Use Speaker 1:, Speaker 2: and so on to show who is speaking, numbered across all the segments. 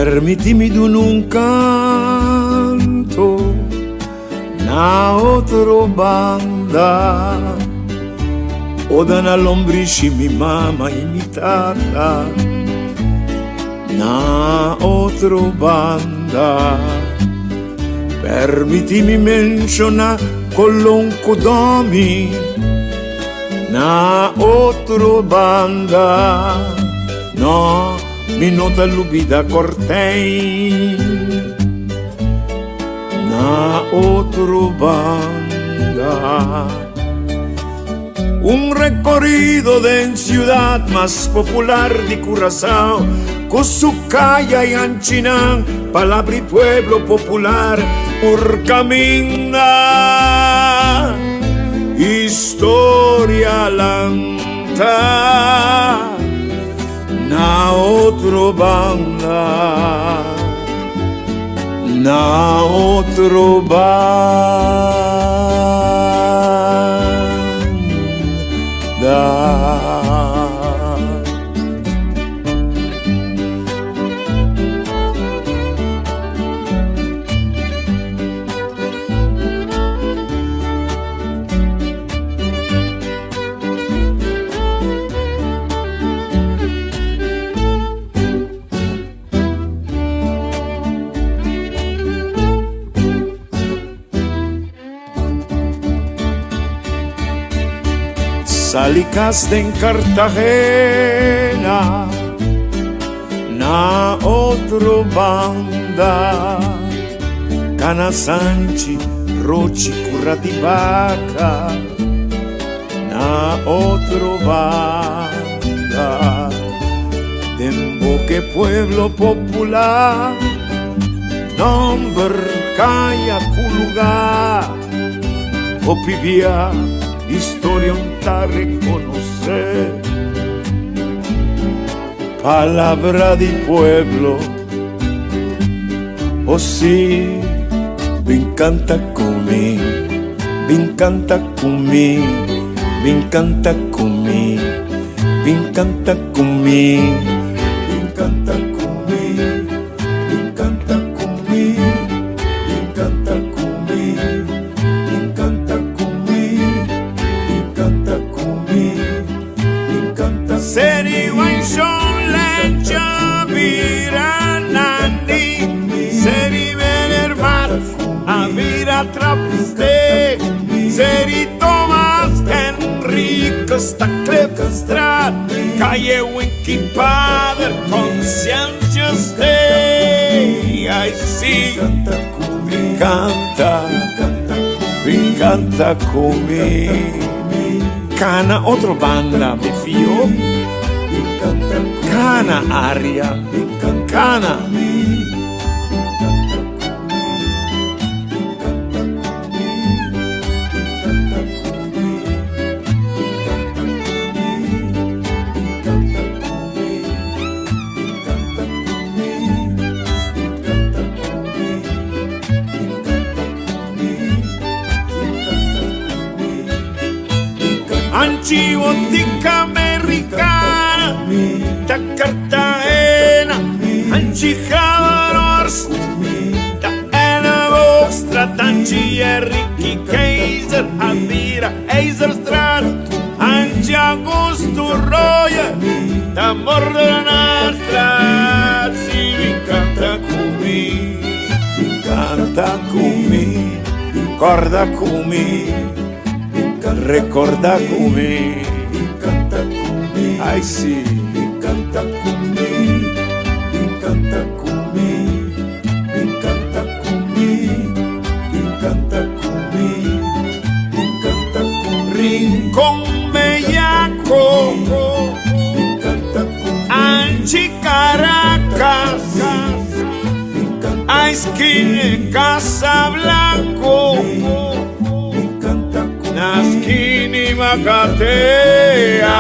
Speaker 1: Permití mi duna un kanto na otro banda. Oda na lombrishi mi mama i mi tata na otro banda. Permití mi menshoná Colon ku Domi na otro banda. No, mi no ta lubida Cortijn na otro banda. Un recorrido den ciudad mas popular di Curaçao Cu su caya y anchinan palabra y pueblo popular Por caminda historia lanta Na otro banda Na otro banda. Sali kas den Cartagena na otro banda Cana Sanchi, Rochi, Curatibaca na otro banda Den boke pueblo popular Nomber kaya ku lugar Hopi bia historia un ta reconoce Palabra di pueblo Oh si Bin canta cu mi Bin canta cu mi Bin canta cu mi Bin canta cu mi Bin canta cu mi Bin canta cu mi Bin canta cu mi Bin canta cu mi Bin canta cu mi Bin canta
Speaker 2: Seri Wanshon Lencha bira Nandi Seri Menerbad a bira Trapsteeg Seri Thomas Henricus ta Klipstraat Calle Winky Pader Conscientious Day Ay sí,
Speaker 1: bin canta, bin canta cu mi. Cana otro banda, mi fio. Cana aria, cana.
Speaker 2: Anchi Botica Americana, ta Cartagena, Anchi Havarhorst, ta Elleboogstraat, Anchi Ricky Keizer, Abira IJzerstraat, Anchi Augusto Royer, ta Moordenaarstraat, si bin canta cu mi,
Speaker 1: Bin canta cu mi, corda cu mi, recorda cu mi. Ay si.
Speaker 3: Bin canta cu mi, bin canta cu mi, bin canta cu mi, bin canta cu mi, bin canta cu mi.
Speaker 2: Rincon Bellaco,
Speaker 3: Bin canta cu mi,
Speaker 2: Anchi Caracas,
Speaker 3: bin canta
Speaker 2: Esquina Casablanco,
Speaker 3: bin canta cu mi.
Speaker 2: Na Skini Makatea.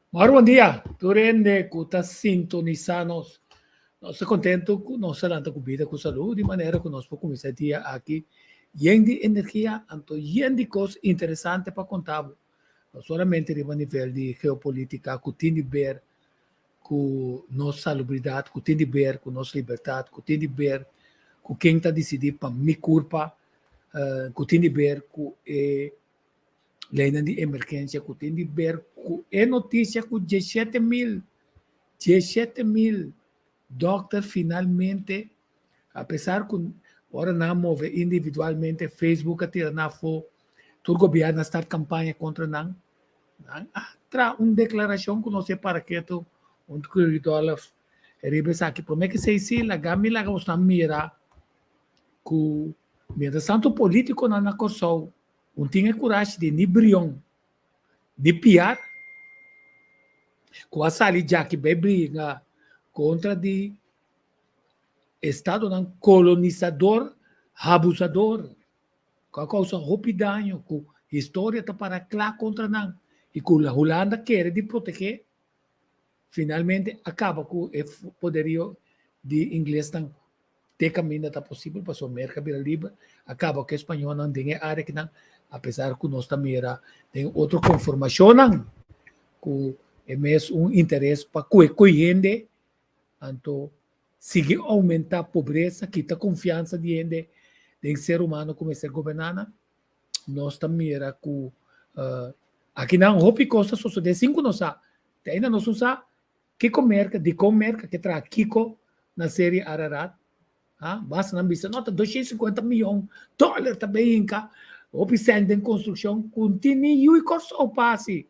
Speaker 4: Mor bon dia, tur hende ku ta sintonisá nos. Nos ta kontentu ku nos a lanta ku bida ku salú di manera ku nos por kuminsá e dia aki yen di energia anto yen di kos interesante pa konta bo. No solamente riba nivel di geopolítika ku tin di ber ku nos salubridat, ku tin di ber ku nos libertat, ku tin di ber ku ken ta disidí pa mi kurpa, ku tin di ber ku e Leinan di emergensia ku tin di ber ku e notisia ku 17.000, 17.000 dòkter finalmente, apesar ku ora nan a move individualmente Facebook a tira nan afó, tur gobièrnu a start kampaña kontra nan, nan a traha un deklarashon ku no se para ketu huntu ku Rudolf riba esaki. Promé ke esei si, laga mi laga bosnan mira ku mientrastantu polítikonan na Kòrsou Un tin e kurashi di ni Brion ni Piar ku a sali djaki bai bringa kontra di estadonan kolonisador habusador ku a kousa hopi daño ku historia ta para kla kontra nan i ku Hulanda kere di protegé finalmente a kaba ku e poderio di inglesnan te kaminda ta posibel pasobra Merka bira liber a kaba ku e spañolnan den e área kinan apesar ku nos ta mira den otro konformashonnan ku e mes un interes pa kue koe hende anto sigui oumentá pobresa kita konfiansa di hende den ser humano ku mester goberná nan nos ta mira ku akinan hopi kos ta sosodé sin ku nos sa te ainda nos no sa Kiko Merka, dikon Merka ke traha kiko na seri Ararat? Ha? Basta nan bisa, no, ta 250 miyon dòler ta bay hinka hopi sèn den konstrukshon ku no tin ni yu i Kòrsou pa hasi.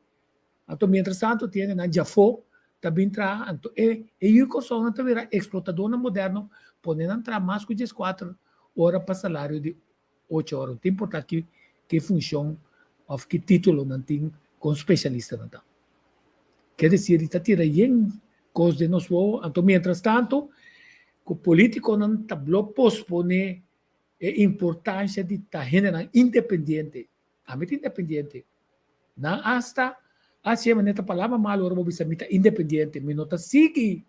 Speaker 4: Anto mientras tanto tin hendenan djafó ta bin traha, anto e e yu i Kòrsounan ta bira eksplotadónan moderno, pone nan traha mas ku dieskuater ora pa salario di ocho ora. No ta importá ki ki funshon òf ki título nan tin kon spesialista nan ta. Ke desir di ta tira yen kos den nos wowo, anto mientras tanto ku polítikonan ta blo posponé e importansha di ta hendenan independiente. Ami ta independiente. Nan asta a hasié manera ta palabra malu ora bo bisa mi ta independiente, mi no ta sigui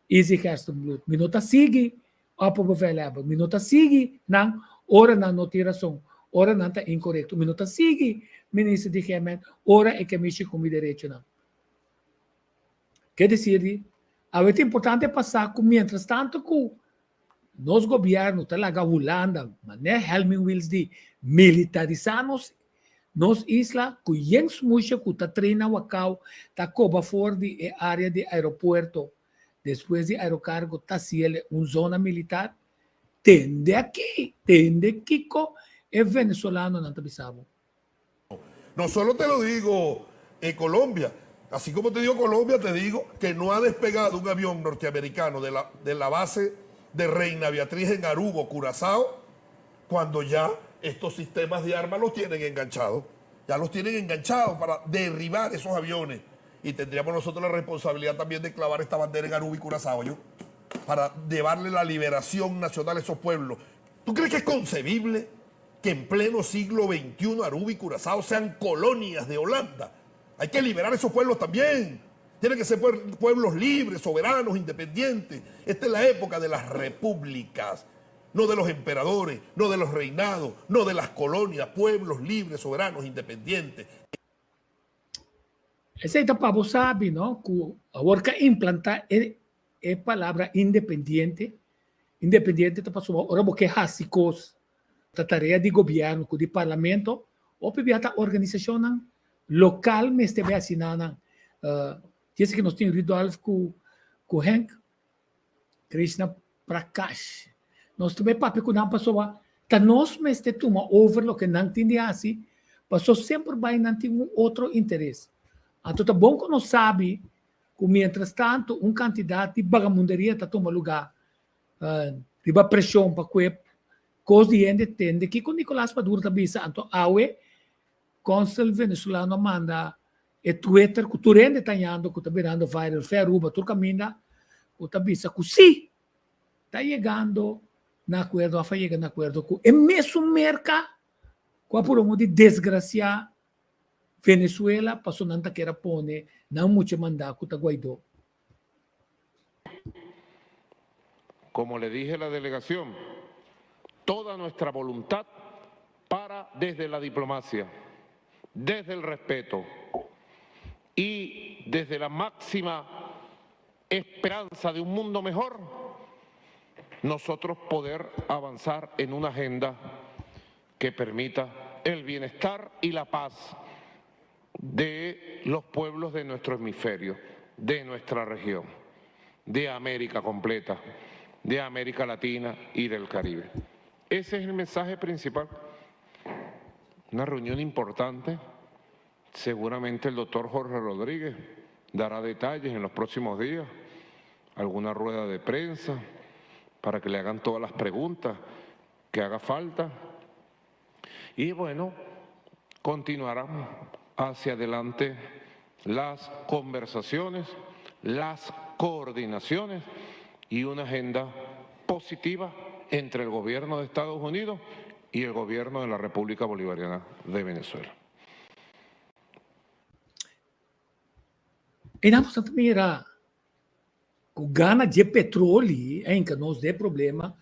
Speaker 4: Izzy Gerstenbluth, mi no ta sigui Opperbevelhebber, mi no ta sigui nan ora nan no tin rason, ora nan ta inkorekto. Mi no ta sigui Minister di GMN ora e ke mishi ku mi derechonan. Ke desir di, awe ta importante pa sa ku mientras tanto ku nos gobièrnu ta laga Hulanda, manera Helmin Wiels di, militarisá nos nos isla ku yen smusha ku ta traina wakao ta koba for di e área di aeropuerto Despues di aerocargo ta haciele un zona militar? Tende aki, tende kico e venezolanonan ta bisa bo.
Speaker 5: No solo te lo digo eh Colombia, así como te digo Colombia te digo que no ha despegado un avión norteamericano de la de la base de Reina Beatriz en Aruba o Curazao cuando ya estos sistemas de armas los tienen enganchados, ya los tienen enganchados para derribar esos aviones Y tendríamos nosotros la responsabilidad también de clavar esta bandera en Aruba y Curazao, yo, para llevarle la liberación nacional a esos pueblos. ¿Tú crees que es concebible que en pleno siglo XXI Aruba y Curazao sean colonias de Holanda? Hay que liberar esos pueblos también. Tienen que ser pueblos libres, soberanos, independientes. Esta es la época de las repúblicas, no de los emperadores, no de los reinados, no de las colonias, pueblos libres, soberanos, independientes.
Speaker 4: Esei ta pa bo sabi no ku awor ka implantá e e palabra independiente, independiente ta pasobra ora bo ke hasi kos ta tarea di gobièrnu ku di parlamento hopi bia ta organisashonnan lokal mester bai asina nan. Djis ke nos tin Rudolf ku ku Henk Krishna Prakash. Nos ta bai papia ku nan pasobra ta nos mester tuma over loke nan tin di hasi, paso semper bai nan tin un otro interes. Anto ta bon ku nos sabi ku mientras tanto un kantidat di bagamunderia ta tuma lugá riba preshon pa ku e kos di hende tende kiko Nicolas Maduro ta bisa. Anto awe Konsel Venezolano a manda E Twitter ku tur hende ta hañando ku ta birando viral fe Aruba tur kaminda ku ta bisa ku si ta yegando na akuerdo òf a yega na akuerdo ku e mesun Merka ku a purba di desgrasiá Venezuela paso nan ta kier a pone nan mucha manda ku ta Guaidó.
Speaker 6: Como le dije a la delegación, toda nuestra voluntad para desde la diplomacia, desde el respeto y desde la máxima esperanza de un mundo mejor, nosotros poder avanzar en una agenda que permita el bienestar y la paz de los pueblos de nuestro hemisferio, de nuestra región, de América completa, de América Latina y del Caribe. Ese es el mensaje principal. Una reunión importante. Seguramente el doctor Jorge Rodríguez dará detalles en los próximos días, alguna rueda de prensa para que le hagan todas las preguntas que haga falta. Y bueno, continuarán hacia adelante las conversaciones, las coordinaciones y una agenda positiva entre el gobierno de Estados Unidos y el gobierno de la República Bolivariana de Venezuela.
Speaker 4: E nan ta mira ku gana dje petroli ainka nos den problema,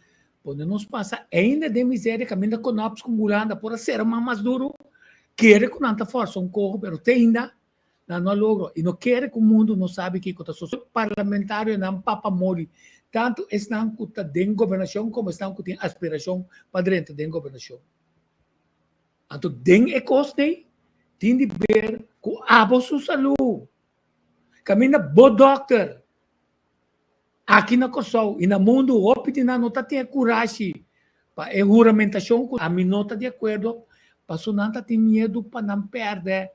Speaker 4: pone nos pasa ainda den miseria kaminda konops ku Hulanda por a sera man mas duru, kere ku nan ta forsa un koho pero te ainda nan no a logro i no kere ku mundu no sabi kiko ta sosode. Parlamentarionan papa mori, tantu esnan ku ta den gobernashon komo esnan ku tin aspirashon pa drenta den gobernashon. Anto den e kos ei tin di ber ku abo su salú. Kaminda bo dòkter aki na Kòrsou i na mundu hopi di nan no ta tin e kurashi pa e huramentashon ku ami no ta di akuerdo paso nan ta tin miedu pa nan pèrdè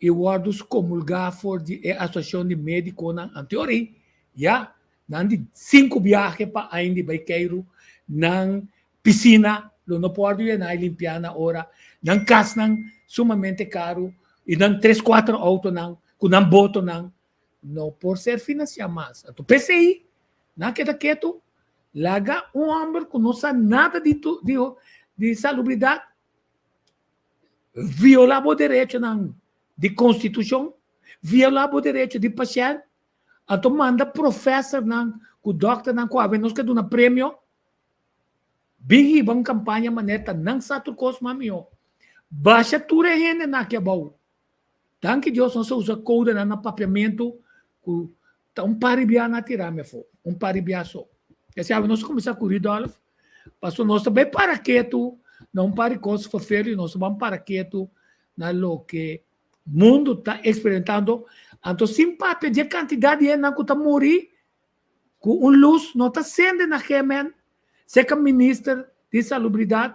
Speaker 4: i wòrdu skomulgá for di e asosiashon di médikonan. Anteori ya nan di sinku biahe pa ain di bai keiru nan Pisina lo no por wòrdu yená i limpiá na ora. Nan kasnan sumamente karu i nan tres kuater outonan ku nan botonan no por ser finansiá mas. Anto p'esei nan a keda ketu laga un hòmber ku no sa nada di di salubridat violá bo derechonan di konstitushon, violá bo derecho di pashènt, anto manda profèsernan ku dòkternan ku awe nos ke duna premio Bin hiba un campaña manera ta nan sa tur cos mas miho. Basha tur e hendenan aki abou. Danki Dios nos a usa codenan na papiamento cu ta un par di bia nan a tira mi afo. Un par di bia so. Esei awe nos a cuminsa cu Rudolf pasobra nos ta bay para ketu na un par di cos vervelend y nos ta ban para ketu na loke mundo ta experimentando. Anto sin papia dje cantidad di hendenan cu ta muri Ku un lus no ta sende na Gemen, seka minister di Salubridat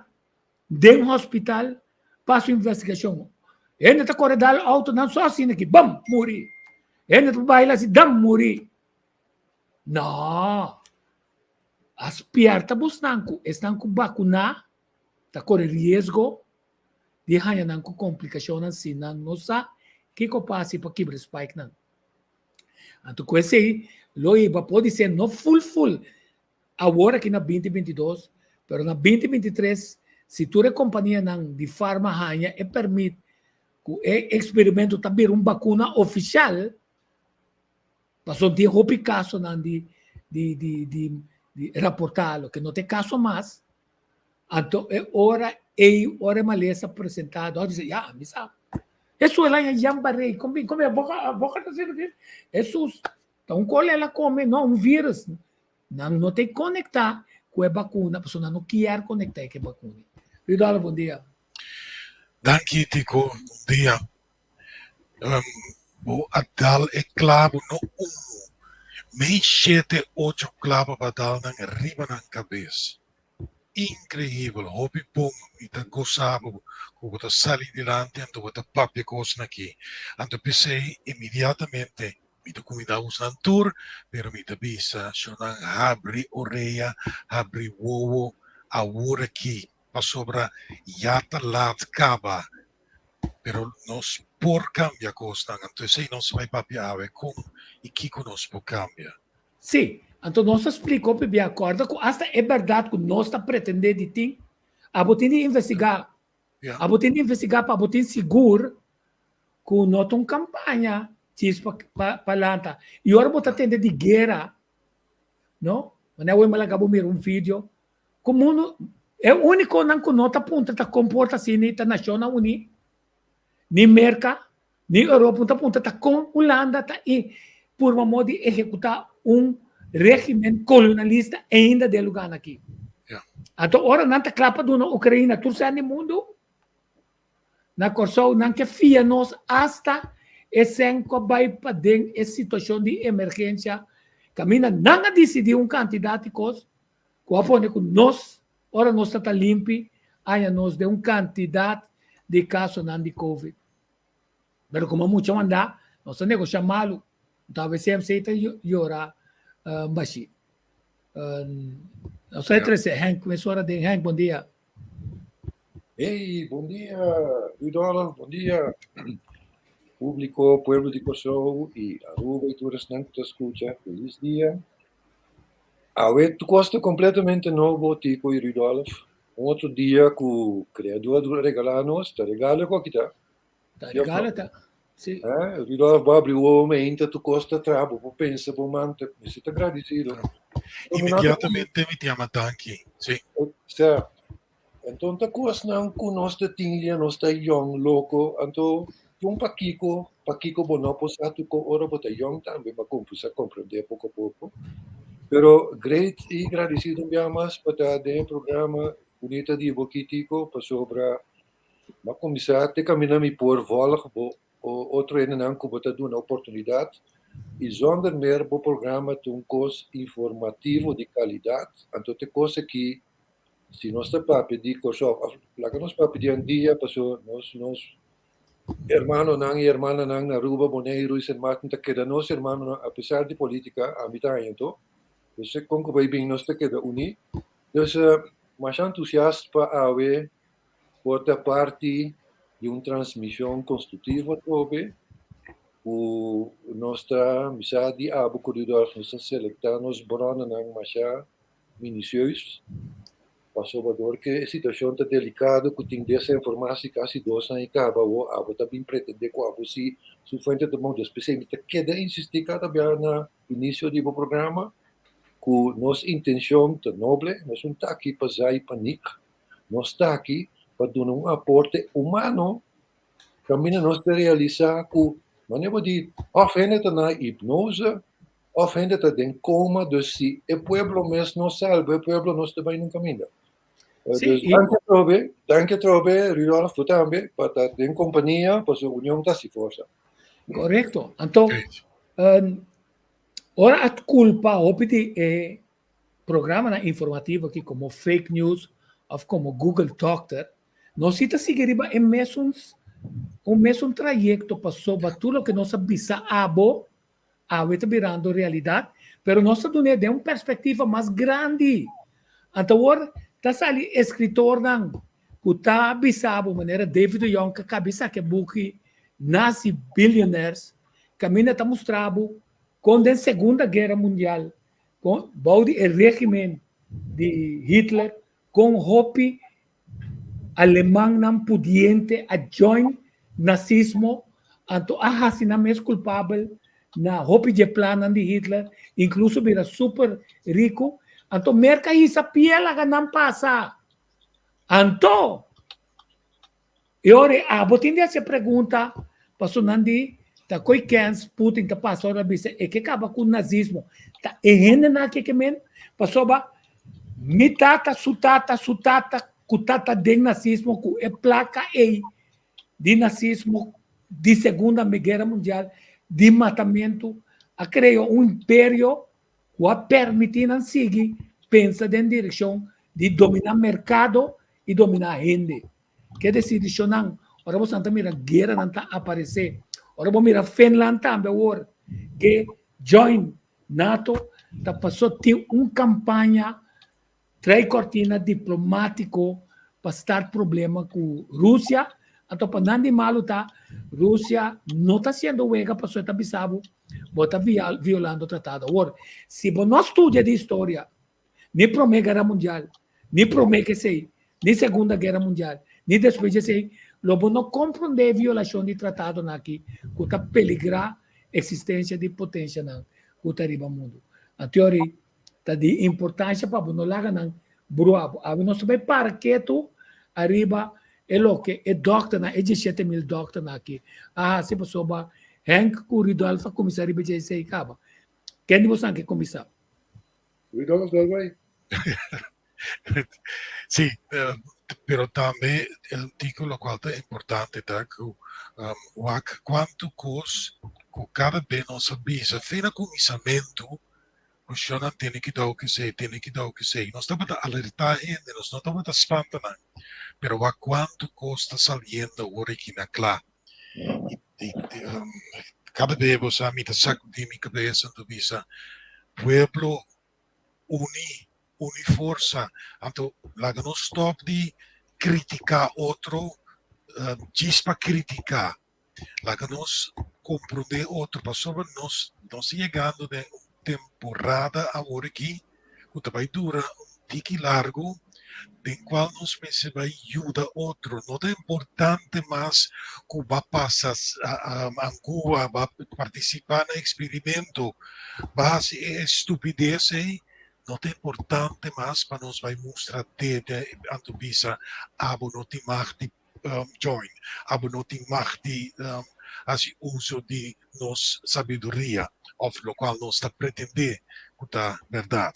Speaker 4: den hospital pa su investigashon. Hende ta kore dal outonan so asina aki, bam, muri. Hende ta baila asi, dam, muri. No! A spierta bosnan ku esnan ku bakuná ta kore riesgo di haña nan ku komplikashonnan si nan no sa kiko pa hasi pa kibra e spikenan. Anto ku esei lo hiba podisé no ful ful awor aki na binti binti dos, pero na binti binti tres si tur e kompanianan di farma haña e pèrmit ku e eksperimento ta bira un bakuna ofishal, pasobra tin hopi kasonan di di di di raportá loke no ta e kaso mas, Anto e ora ei, ora e malesa presentá, dòkter di, ya, mi sa. Hesus el haña jambarei, kon bin, kon bin, boka, boka ta sirbi. Hesus, ta un kol el a kome, no, un virus. Nan no ta konektá ku e bakuna, pasobra nan no kier konektá ku e bakuna. Ridolfo, bon dia.
Speaker 7: Danki Tico, bon dia. Bo a dal e clavo no uno, mei shete ocho clavo bo a dal nan riba nan cabes. Increibel, hopi bon, mi ta gosa bo cu bo ta sali dilanti anto bo ta papia cosnan aki. Anto p'esey inmediatamente mi ta cuminda usnan tur, pero mi ta bisa shonan habri orea, habri wowo awor aki, pasobra ya ta laat caba, pero nos por cambia cosnan, anto esey nos ta bay papia awe con y kico nos por cambia.
Speaker 4: Sí, anto nos a splika hopi bia, kòrda ku asta e bèrdat ku nos ta pretendé di tin, abo tin di investigá.
Speaker 7: Ja.
Speaker 4: Abo tin di investigá pa abo tin sigur ku no ta un kampaña djis pa pa pa lanta. I ora bo ta tende di guera, no? Manera awor mi a laga bo mira un video ku mundu e únikonan ku no ta puntra ta kon por ta asina i ta Nashonnan Uní, ni Merka, ni Europa no ta puntra ta kon Hulanda ta i purba modo di ehekutá un régimen kolonialista ainda den e lugánan aki.
Speaker 7: Ja.
Speaker 4: Anto ora nan ta kla pa duna Ukraina tur sèn di mundu, Na Kòrsou nan ke fia nos asta e sèn ku a bai paden e situashon di emergensia kaminda nan a disidí un kantidat di kos ku a pone ku nos ora nos ta ta limpi haña nos den un kantidat di kasonan di covid. Pero komo mucha mandá nos ta negoshá malu. Nta CMC ta yora bashí. Nos ta trese Henk mesora den. Henk, bon dia.
Speaker 8: Hey, bon dia, Rudolf, bon dia, públiko, pueblo di Kòrsou i Aruba i tur esnan ku ta skucha, felis dia. Awe tur kos ta kompletamente nobo, Tico i Rudolf. Un otro dia ku Kreador a regalá nos, ta regalo ku a kita.
Speaker 4: Ta regalo ta, si.
Speaker 8: Eh, Rudolf, bo abri wowo meinta, tur kos ta traha, bo por pensa, bo man ta, mester ta gradisido.
Speaker 7: Inmediatamente mi ta yama danki, si.
Speaker 8: Sa, Anto ta kosnan ku nos ta tin lia, nos ta yòn loko, anto un pakiko, pakiko bo no por sa tur ora bo ta yòn tambe, bo a kumsa komprendé poko a poko. Pero great i gradisido un bia mas pa ta den e programa bunita di bo aki Tico, pasobra bo a kuminsá te kaminda mi por vòlg bo otro hendenan ku bo ta duna oportunidat i zonder mer bo programa ta un kos informativo di kalidat, anto ta e kos aki Si nos ta papia di Kòrsou òf laga nos papia di Andia pasobra nos nos hermanonan i hermananan na Aruba, Boneiru i Sint Maarten ta keda nos hermanonan apesar di polítika, ami ta haña anto. Dus kon ku bai bin nos ta keda uní. Dus masha entusiast pa awe por ta parti di un transmishon konstruktivo atrobe ku nos ta misa di abo ku Rudolf nos ta selektá nos bronnanan masha minucieus, pasobra dor ke e situacion ta delicado cu tin desinformatie casi dos aña caba awo abo ta bin pretende cu abo si su fuente ta bon, dus p'esey mi ta keda insisti cada bia na inicio di bo programa cu nos intencion ta noble, nos no ta aki pa zai paniek, nos ta aki pa duna un aporte humano caminda nos ta realisa cu manera bo di of hende ta na hipnose Of hende ta den coma, dus si e pueblo mes no salba e pueblo nos ta bai nunca minda.
Speaker 4: Sí,
Speaker 8: Dus
Speaker 4: i
Speaker 8: danki atrobe, danki atrobe Rudolf bo tambe pa ta den compania, pasobra union ta hasi forsa.
Speaker 4: Correcto. Anto, ora a culpa hopi di e programanan informativo aki como fake news of como Google Doctor, nos si ta sigui riba e mesun un mesun trayecto pasobra tur loke nos a bisa abo Awe ta birando realidat, pero nos ta dun'é den un perspektiva mas grandi. Anto awor ta sali eskritornan ku ta bisa bo manera David de Jong ku a kabi saka e buki Nazi Billionaires, kaminda ta mustra bo kon den Segunda Guera Mundial, kon bou di e régimen di Hitler, kon hopi Alemannan pudiente a join nazismo anto a hasi nan mes kulpabel na hopi dje plannan di Hitler, inkluso bira super riku. Anto Merka hisa pie laga nan pasa. Anto e ora ei abo tin di hasi e pregunta pasobra nan di ta koe kens Putin ta pasa ora bisa e ke kaba ku nazismo. Ta e hendenan aki ke men pasobra mi tata su tata su tata ku tata den nazismo ku e plaka ei di nazismo di segunda guera mundial di matamentu a krea un imperio ku a permití nan sigui pensa den direkshon di dominá merkado i dominá hende. Ke desidishonnan ora bo ta mira gueranan ta aparesé, ora bo mira Finland tambe awor ke join Nato ta pasó tin un kampaña trai kortina diplomátiko pa start problema ku Rusia, anto pa nan di malu ta Rusia no ta hasiendo wega pasobra e ta bisa bo bo ta violando tratado. Awor si bo no studia di historia ni Promé Guera Mundial, ni promé ke esei, ni Segunda Guera Mundial, Ni despues di esei, lo bo no komprondé e violashon di tratadonan aki ku ta peligrá eksistensia di potensianan ku ta riba mundu. Anteori, ta di importansha pa bo no laga nan brua bo. Awe nos ta bai para ketu ariba e loke e dòkternan, e 17,000 dòkternan aki a hasi pasobra Henk ku Rudolf a kuminsá riba dje esei kaba. Ken di boso nan ke kuminsá?
Speaker 8: Rudolf, dal bai.
Speaker 7: Sí, pero tambe el tico locual ta importante ta cu wak cuanto cos cu cada be nos a bisa fe na cuminsamento cu shownan tene kidao cu esey, tene kidao cu esey. Nos tabata alerta hende, nos no tabata spanta nan, pero wak cuanto cos ta saliendo awor aki na cla. Y, cada be bo sa mi ta sacudi mi cabeza anto bisa pueblo uni, uni forsa. Anto laga nos stop di critica otro djis pa critica. Laga nos comprende otro pasobra nos nos ta yegando den un temporada awor aki cu ta bay dura un tiki largo den cual nos mester bay yuda otro. No ta importante mas cu ba pasa Ancuba, ba participa na experimento, ba haci e estupidez ey, no ta importante mas pa nos bay mustra dede anto bisa abo no tin mag di join, abo no tin mag di haci uso di nos sabiduria of locual nos ta pretende cu ta berdad.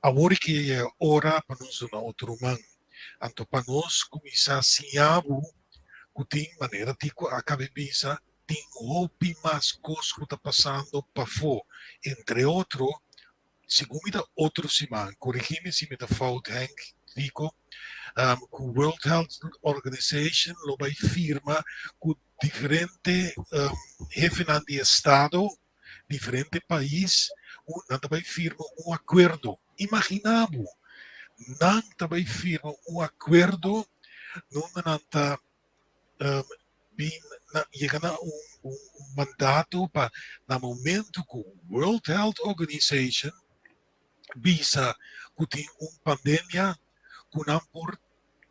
Speaker 7: Awor ki a yega ora pa nos duna otro man, anto pa nos kuminsá siña bo ku tin manera di ku a kabe bisa, tin hopi mas kos ku ta pasando pafó. Entre otro, segun mi ta otro siman, korigí mi si mi ta fout Henk, Rico, ku World Health Organization lo bai firma ku diferente hefenan di estado diferente pais nan ta bai firma un akuerdo. Imagina bo, nan ta bai firma un akuerdo nunda nan ta bin na yega na un un mandato pa na momento ku World Health Organization bisa ku tin un pandemia ku nan por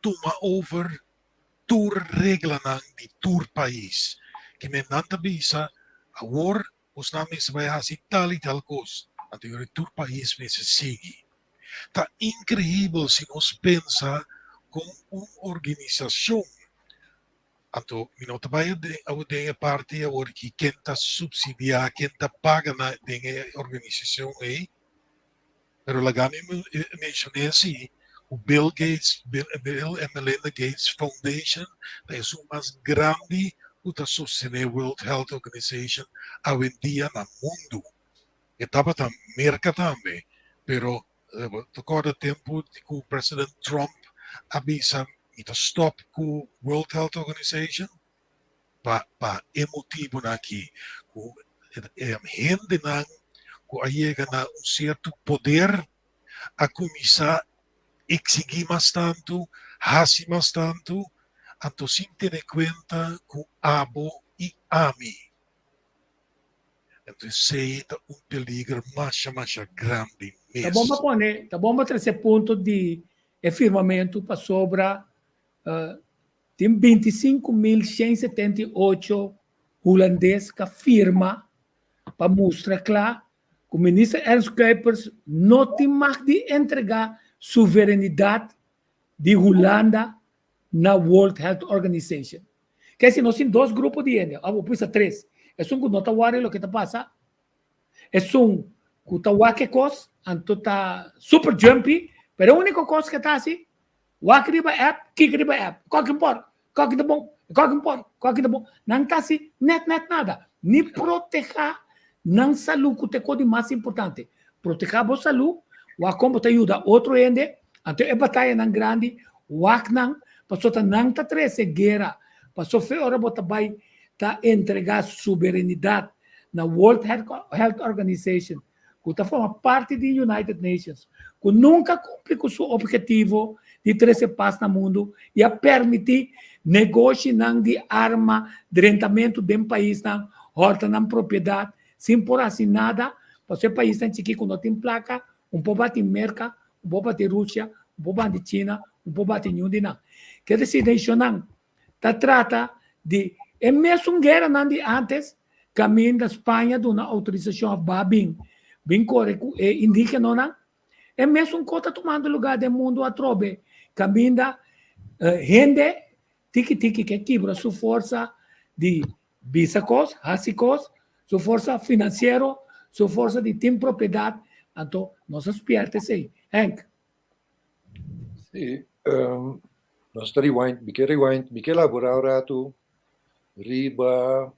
Speaker 7: tuma over tur reglanan di tur pais. Ke men nan ta bisa, awor bosnan mester bai hasi tal i tal kos, anto yori tur pais mester sigui. Ta inkreibel si nos pensa kon un organisashon, anto mi no ta bai awor den e parti awor ki ken ta supsidiá, ken ta paga na den e organisashon ei, Pero laga mi menshoné si ku Bill Gates, Bill and Melinda Gates Foundation ta esun mas grandi ku ta sostené World Health Organization awendia na mundu. E tabata Merka tambe, pero ta kòrda tempu ku President Trump a bisa mi ta stòp ku World Health Organization pa pa e motibunan aki ku hendenan ku a yega na un sierto poder a kuminsá eksigí mas tantu, hasi mas tantu, anto sin tene kuenta ku abo i ami. Anto esei ta un peliger masha masha grandi
Speaker 4: Ta bon
Speaker 7: mes.
Speaker 4: pa pone, ta bon pa trese punto di e firmamentu pasobra Tin 25,178 hulandes ka firma pa mustra kla ku minister Ernst Kuipers no tin mag di entregá suverenidat di Hulanda na World Health Organization. Ke si nos tin dos grupo di hende, òf bo por bisa tres, esun ku no ta wòri loke ta pasa, esun ku ta wak e kos, anto ta super jumpy, pero e úniko kos ke ta hasi Wak riba app, kik riba app. Koki por, koki ta bon, koki por, koki ta bon. Nan ta hasi net net nada. Ni proteha nan salu ku ta e kos di mas importante. Proteha bo salu, wak kon bo ta yuda otro hende. Anto e batayanan grandi, wak nan, pasobra ta nan ta trese guera. Pasobra fe ora bo ta bai ta entrega soberenidat na World Health Organization, ku ta forma parti di United Nations, ku nunka kumpli ku su objetivo di trese pas na mundu i a permití negoshinan di arma drentamentu den paisnan, hòrta nan propiedat sin por hasi nada, pasobra e paisnan chikí ku no tin plaka, un por bati Merka, un por bati Rusia, un por bati China, un por bati niun di nan. Ke desir nashonnan ta trata di e mesun gueranan di antes kaminda Spaña duna outorisashon òf ba bin bin kore ku e indígenonan. E mesun kos ta tumando lugá den mundu atrobe kaminda hende tiki tiki ke kibra su forsa di bisa kos, hasi kos, su forsa finansiero, su forsa di tin propiedat. Anto nos a spièrta esei. Henk.
Speaker 8: Sí, nos ta rewind, mi ke rewind, mi ke elaborá un ratu riba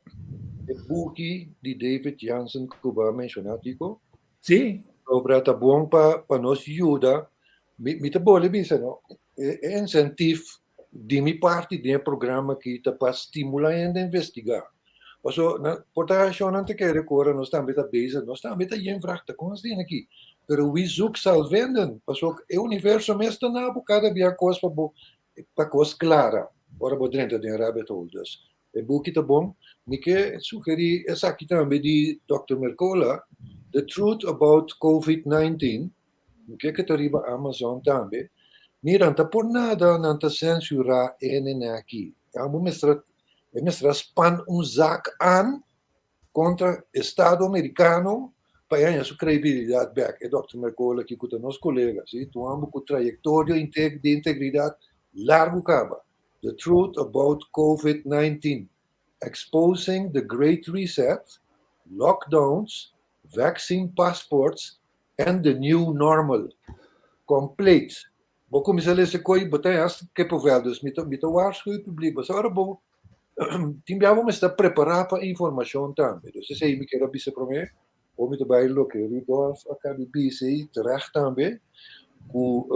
Speaker 8: e buki di David Jansen ku bo a menshoná, Tico.
Speaker 4: Sí.
Speaker 8: Obra ta bon pa pa nos yuda. Mi mi ta bole bisa no, e e insentif di mi parti den e programa aki ta pa stimulá hende investigá. Paso na por ta shonnan ta kere ku ora nos tambe ta bezig, nos tambe ta yen vraag ta kon asina aki. Pero wie zoekt zal vinden. Paso e universo mes ta na bo kada bia kos pa bo pa kos klara ora bo drenta den rabbit hole. Dus e buki ta bon. Mi ke sugerí esaki tambe di Dòkter Mercola, The Truth About Covid 19. Mi ke ke ta riba Amazon tambe. Mira, no ta por nada nan ta sensurá e nene aki. Abo mester e mester a span un zak aan kontra estado amerikano pa e haña su kredibilidat bèk. E Dòkter Mercola aki ku ta nos kolega, si, ta un hòmber ku trayektoria di integridat largu kaba. The Truth About Covid 19, Exposing the Great Reset, Lockdowns, Vaccine Passports and the New Normal. Compleet. Bo kuminsá lesa koi, bo ta haña hasta kippenvel. Dus mi ta mi ta waarschuw e publiek. Pasobra ora bo tin bia bo mester prepará pa informashon tambe. Dus esei mi kier a bisa promé. Bo mi ta bai loke Rudolf a kabi bisa ei terecht tambe ku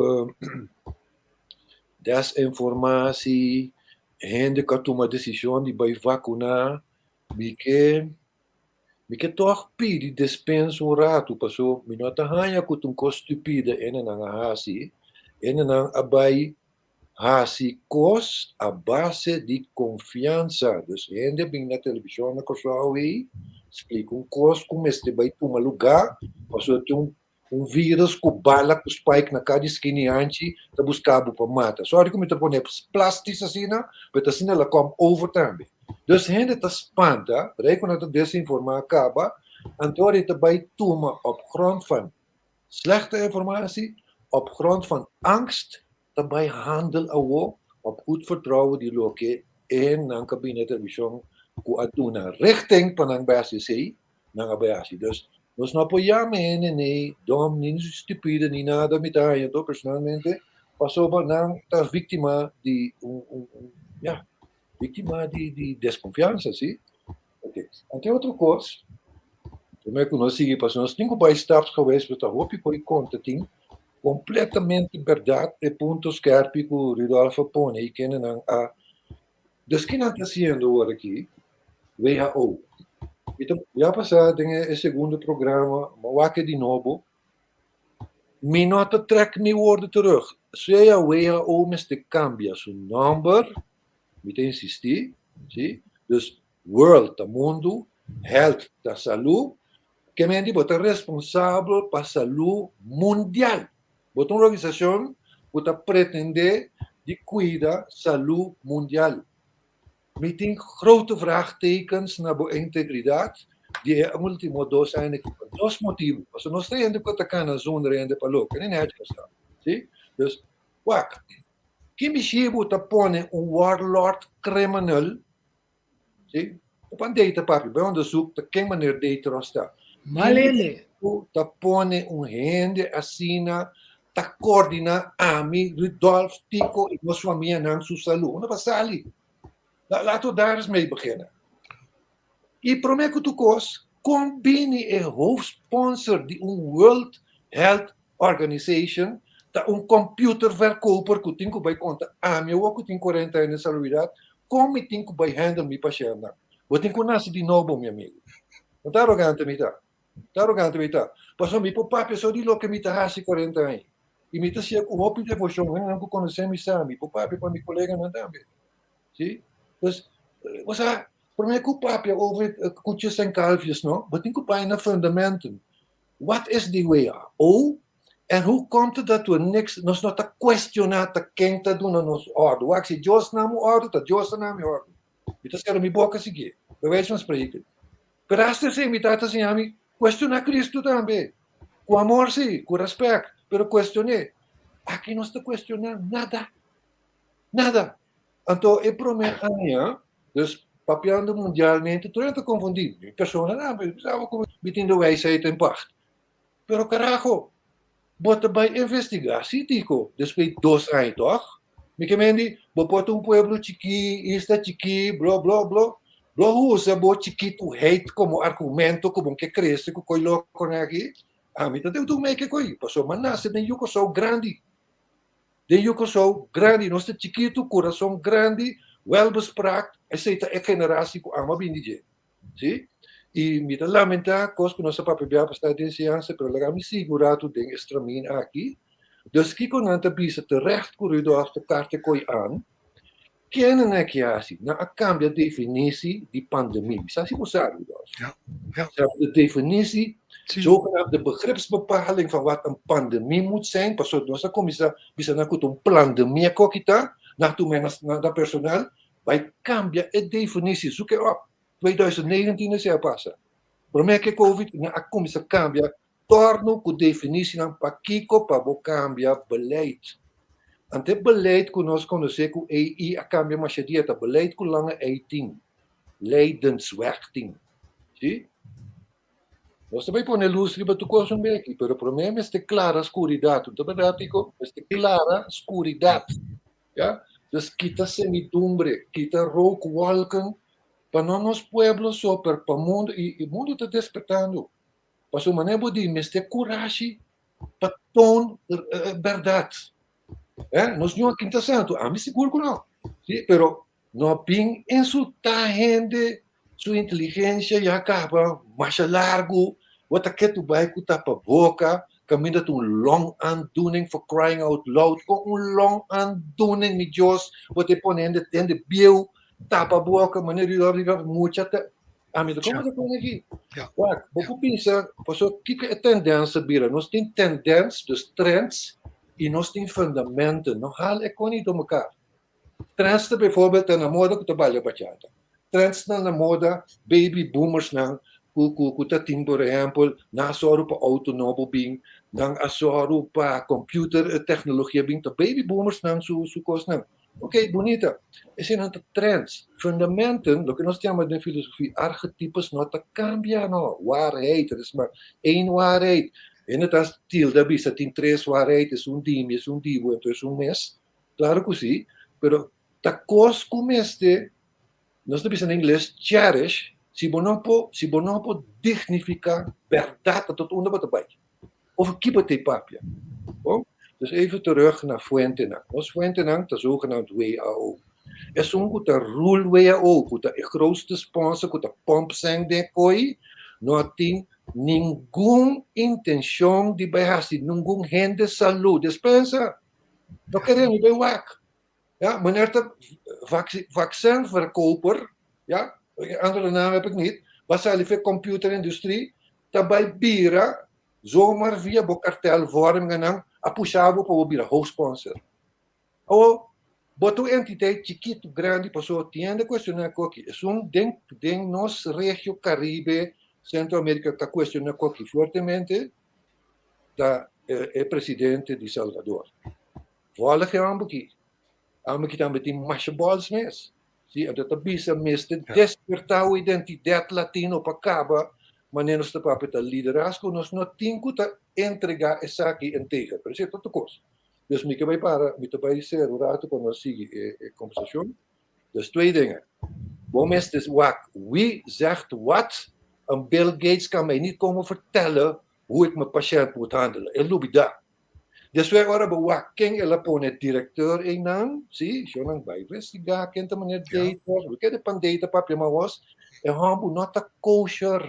Speaker 8: desinformatie, hende ku a tuma desishon di bai vakuná, mi ke Mi ke tòg pidi despensa un ratu paso mi no ta haña ku ta un kos stupide hendenan a hasi. Hendenan a bai hasi kos a base di konfiansa. Dus hende a bin na televishon na Kòrsou ei splika un kos ku mester bai tuma lugá paso tin un Un virus ku bala ku spike na kada eskina i hanchi ta buska bo pa mata. Sorry ku mi ta pone plastis asina, pero ta asina la kom over tambe. Dus hende ta spanta, rei ku nan ta desinformá kaba, anto ora e ta bai tuma op grond van slechte informatie, op grond van angst, ta bai handel awo op goed vertrouwen di loke e nan kabine televishon ku a duna richting pa nan bai hasi esei, nan a bai hasi. Dus nos no por yama hende ni dom ni stupide ni nada mi ta haña to personalmente pasobra nan ta víktima di un un un ya víktima di di deskonfiansa si. Ok anto otro kos promé ku nos sigui pasobra nos tin ku bai stapsgewijs pasobra ta hopi por konta tin kompletamente bèrdat e punto skèrpi ku Rudolf a pone i kendenan a Dus ki nan ta hasiendo awor aki? WHO. Mi ta ya pasá den e segundo programa, mi a wak e di nobo. Mi no ta trek mi woorden terug. Sea WHO mester kambia su nòmber, mi ta insistí, si. Dus World ta mundu, Health ta salú. Ke men di bo ta responsabel pa salú mundial. Bo ta un organisashon ku ta pretendé di kuida salú mundial. Mi tin grote vraagtekens na bo integridat di e último dos aña aki pa dos motibu. Pasobra nos ta hende ku ta kana zonder hende pa loke, ni nèchi nos ta. Si? Dus, wak, ki mishi bo ta pone un warlord criminal Si? Op an data papia, bai onderzoek ta ken meneer Detros ta.
Speaker 4: Malele.
Speaker 8: Ku ta pone un hende asina ta coordina ami, Rudolf, Tico y nos famianan su salud. Unda pa sali? Laten we daar eens mee beginnen. Y prome ku tur kos, kon bini e hoofdsponsor di un World Health Organization ta un computerverkoper ku tin ku bai konta ami awor ku tin 40 aña den salubridad kon mi tin ku bai handle mi pashentnan. Bo tin ku nase di nobo mi amigo. No ta arogante mi ta. Ta arogante mi ta. Pasobra mi por papia so di loke mi ta hasi 40 aña. I mi ta sia ku hopi devoshon. Hendenan ku konosé mi sa mi por papia pa mi koleganan tambe. Si? Dus, bo sa, promé ku papia over koetjes en kalfjes no, bo tin ku bai na fundamenten. Wat is di WHO? En hoe komt het dat we niks, nos no ta cuestiona ta ken ta duna nos ordu? Wak, si Dios na mi ordu, ta Dios ta na mi ordu. Mi ta sera mi boca sigui, bij wijze van spreken. Pero hasta esei mi tata siña mi cuestiona Cristo tambe. Cu amor si, cu respect, pero cuestion'é. Aki nos ta cuestiona nada. Nada. Anto e prome aña, dus papiando mundialmente, tur hende ta confundi. Mi persona tambe, mi pensaba cu mi tin de wijsheid in pacht. Pero carajo, bo ta bai investiga si Tico despues dos aña toch? Mi ke mendi, bo por ta un pueblo chikí, isla chikí, blo blo blo. Blo usa bo chikituheid como argumento ku bo ke krese ku koi lokonan aki. Ami ta deu mei ke koi, pasobra mi a nase den yu Kòrsou grandi. Den yu Kòrsou grandi, nos ta chikitu, kurason grandi, welbespraakt, esei ta e generasi ku ami a bini dje. Sí? I mi ta lamentá kos ku nos a papia bia pa sta den enseñansa, pero laga mi sigui un ratu den e stramin aki. Dus kiko nan ta bisa terecht ku Rudolf ta karta koi an? Kende nan a ke hasi? Nan a kambia definisi di pandemie. Mi sa si bo sa, Rudolf.
Speaker 7: Ja, ja.
Speaker 8: Ze hebben de definitie,
Speaker 7: Sí.
Speaker 8: zogenaamde begripsbepaling van wat een pandemie moet zijn. Pasobra nos a kuminsá bisa nan ku ta un plandemia koki ta, nan tuma e na personal. Bai cambia e definitie, zoek e op. 2019 esei a pasa. Prome ke covid nan a cuminsa cambia torno cu definicienan pakico pa bo cambia beleid. Ante beleid cu nos conoce cu AI a cambia masha dia ta beleid cu lange ei tin, Leidensweg tin. Si? Nos ta bai pone luz riba tur cos un beki, pero prome mester clara scuridad. No ta berdad, Tico? Mester clara scuridad. Ya? Dus kita semidumbre, kita rookwolken, pa no nos pueblo so, pero pa mundo, y e mundo ta despertando. Pasobra manera bo di, mester curashi pa toon berdad. Eh, nos no aki ta santo, ami sigur cu no. Si, pero no bin insulta hende su inteligencia ya caba masha largo, bo ta ketu bai cu tapa boca, caminda ta un long aandoening for crying out loud, con un long aandoening mi Dios, bo ta pone hende hende bieu tapa boca manera di riba mucha ta ami ta como ta pone aki? Wak, bo por bisa pasobra kiko e tendensa bira, nos tin tendens, dus trends, y nos tin fundamenten, no haal e con door mekaar. Trends ta bijvoorbeeld ta na moda ku ta balia bachata. Trends ta na moda baby boomersnan ku ku ku ta tin por ehèmpel nan a sòru pa outo nobo bin, nan a sòru pa computer teknologia bin, ta baby boomersnan su su kosnan. Oké, bunita. Eseinan ta trends. Fundamenten, loke nos ta yama den filosofia archetypes no ta kambia no. Waarheid, er is maar één waarheid. Hende ta tilda bisa tin tres waarheid, esun di mi, esun di bo, enton esun mes. Claro cu si, pero ta cos cu mester, nos ta bisa na ingles, cherish, si bo no por, si bo no por dignifica berdad ta tot unda bo ta bay, of ki bo ta papia. Bon, dus even terug na fuentenan. Nos fuentenan ta zogenaamd WHO. Esun cu ta rule WHO, cu ta e grootste sponsor, cu ta pomp cen den kooi, no tin ningun intencion di bay haci ningun hende salud. Despensa. No kere mi bay wak. Ja, meneer ta vaccinverkoper, ja, andere naam heb ik niet, ba sali fe computerindustrie, ta bay bira zomaar via bo kartelvormingennan a pusha bo pa bo bira hoofdsponsor. Awo, bo ta un entiteit chikitu, grandi, pasobra tin hende cuestiona koki. Esun den den nos regio Caribe, Centro America ta cuestiona koki fuertemente, ta e presidente di Salvador. Volg e homber aki. Homber aki tambe tin masha bols mes. Si, anto ta bisa mester desperta un identidad latino pa caba manera nos ta papia ta liderazgo nos no tin cu ta entrega esaki integer. Pero esey ta otro cos. Dus mi ke bay para, mi ta bay cera un rato pa nos sigui e conversacion. Dus twee dingen. Bo mester wak wie zegt wat. Een Bill Gates kan mij niet komen vertellen hoe ik mijn patiënt moet handelen. E lubida. Despues ora bo wak ken el a pone directeur einan, si, shownan bai investiga ken ta meneer Data, we kende pan Data papia ma wos, e hombu no ta kosher.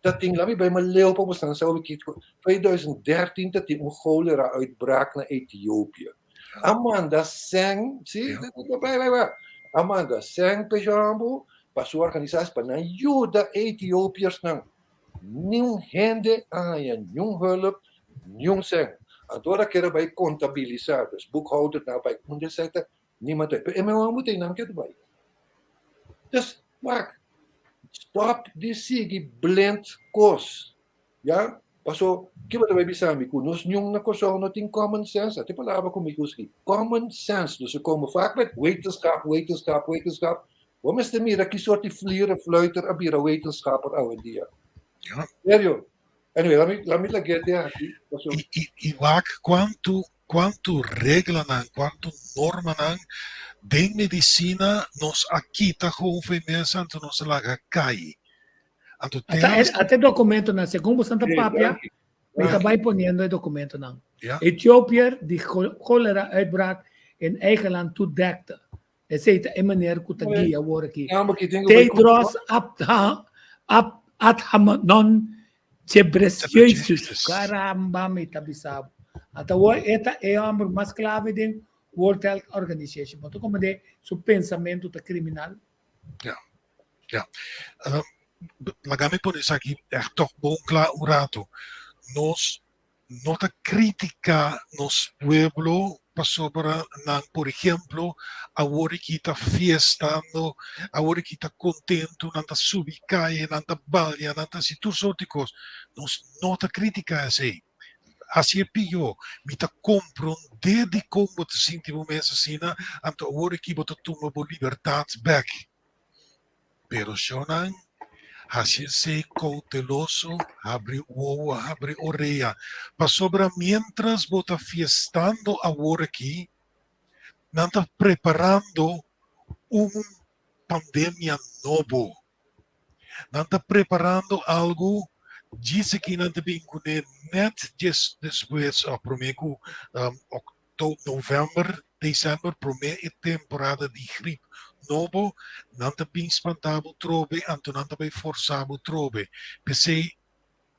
Speaker 8: Ta tin, laat mi bai ma leu pa bosnan sa obi kiko. 2013 ta tin un cholera uitbraak na Ethiopië. A manda sèn, si, bai bai bai. A manda sèn pa e hombu, pa su organisatie, pa nan yuda Ethiopiërsnan. Niun hende a haña niun hulp, niun sèn. Anto ora ker a bai kontabilisá, dus boekhoudernan a bai unda esei ta, niemand ta. Pero e meu amo ta einan ke ta bai. Dus, wak, stòp di sigui blind kos. Ya, paso, ke bo ta bai bisa mi? Ku nos niun na Kòrsou no tin common sense? Ata e palabra ku mi gusta aki, common sense. Dus ze komen vaak met wetenschap, wetenschap, wetenschap. Bo mester mira ki sort di flierenfluiter a bira wetenschapper awendia.
Speaker 7: Ja.
Speaker 8: Serio. Anyway, laat mi, laat mi lag'é te aki. Paso.
Speaker 7: I, i, i wak kuantu, kuantu reglanan, kuantu normanan den medisina nos a kita gewoon for e mesa anto nos a laga kai. Anto te
Speaker 4: Ata,
Speaker 7: hasta
Speaker 4: ata e documentonan, segun bo Santa
Speaker 8: Sí,
Speaker 4: Papia,
Speaker 8: danki.
Speaker 4: mi ta
Speaker 7: Danki.
Speaker 4: bai poniendo e documentonan.
Speaker 7: Ja.
Speaker 4: Ethiopiër die cholera uitbraak in eigen land toedekte. Esei ta e manera ku ta guia awor aki. Tedros Adhanom Ghebreyesus. Caramba, mi ta bisa bo. Ata awor e ta e homber mas clave den World Health Organization. Bo ta comprende su pensamentu ta criminal?
Speaker 7: Ja, ja. Laga mi pone esaki echt toch bon kla un rato. Nos no ta critica nos pueblo pasobra nan, por ejemplo, awor aki ta fiestando, awor aki ta contento, nan ta subi calle, nan ta balia, nan ta haci tur soort di cos. Nos no ta critica esey. Haci e piyo. Mi ta comprende dicon bo ta sinti bo mes asina, anto awor aki bo ta tuma bo libertad bek. Pero shownan, haci esey cauteloso, habri wowo, habri orea, pasobra mientras bo ta fiestando awor aki, nan ta preparando un pandemia nobo. Nan ta preparando algo, djis aki nan ta bin cune net djes despues of prome cu november, december, prome e temporada di grip nobo, nan ta bin spanta bo trobe, anto nan ta bay forsa bo trobe. P'esey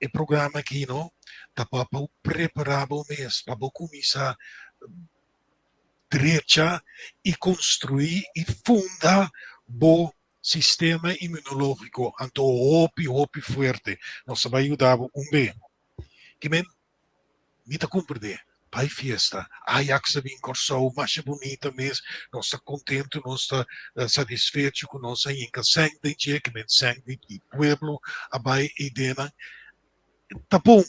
Speaker 7: e programa aki no ta pa bo prepara bo mes, pa bo cuminsa drecha y construi y funda bo sistema inmunologico, anto hopi hopi fuerte. Nos ta bay yuda bo un be. Kimen Mi ta comprende. Bai fiesta. Ajax a bin Corsou, masha bunita mes. Nos ta contento, nos ta satisfecho cu nos a hinca seng den dje, ke men seng di di pueblo a bai eidenan. Ta bon,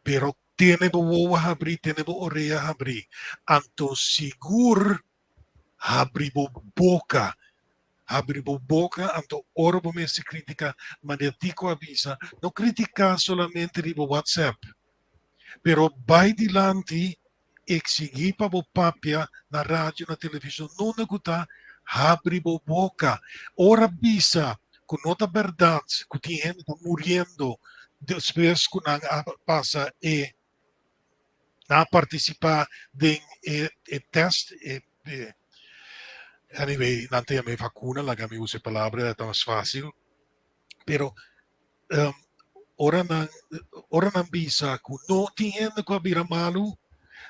Speaker 7: pero tene bo wowo habri, tene bo orea habri. Anto sigur Habri bo boka, habri bo boka, anto ora bo mester kritika, manera Tico a bisa, no kritika solamente riba WhatsApp, pero bai dilanti, eksigí pa bo papia na radio, na televishon, nunda ku ta, habri bo boka. Ora bisa ku no ta bèrdat ku tin hende ta muriendo despues ku nan a pasa e Nan a partisipá den e e tèst, e e anyway nan ta yama e vakuna, laga mi usa e palabra ta mas fásil. Pero ora nan ora nan bisa ku no tin hende ku a bira malu,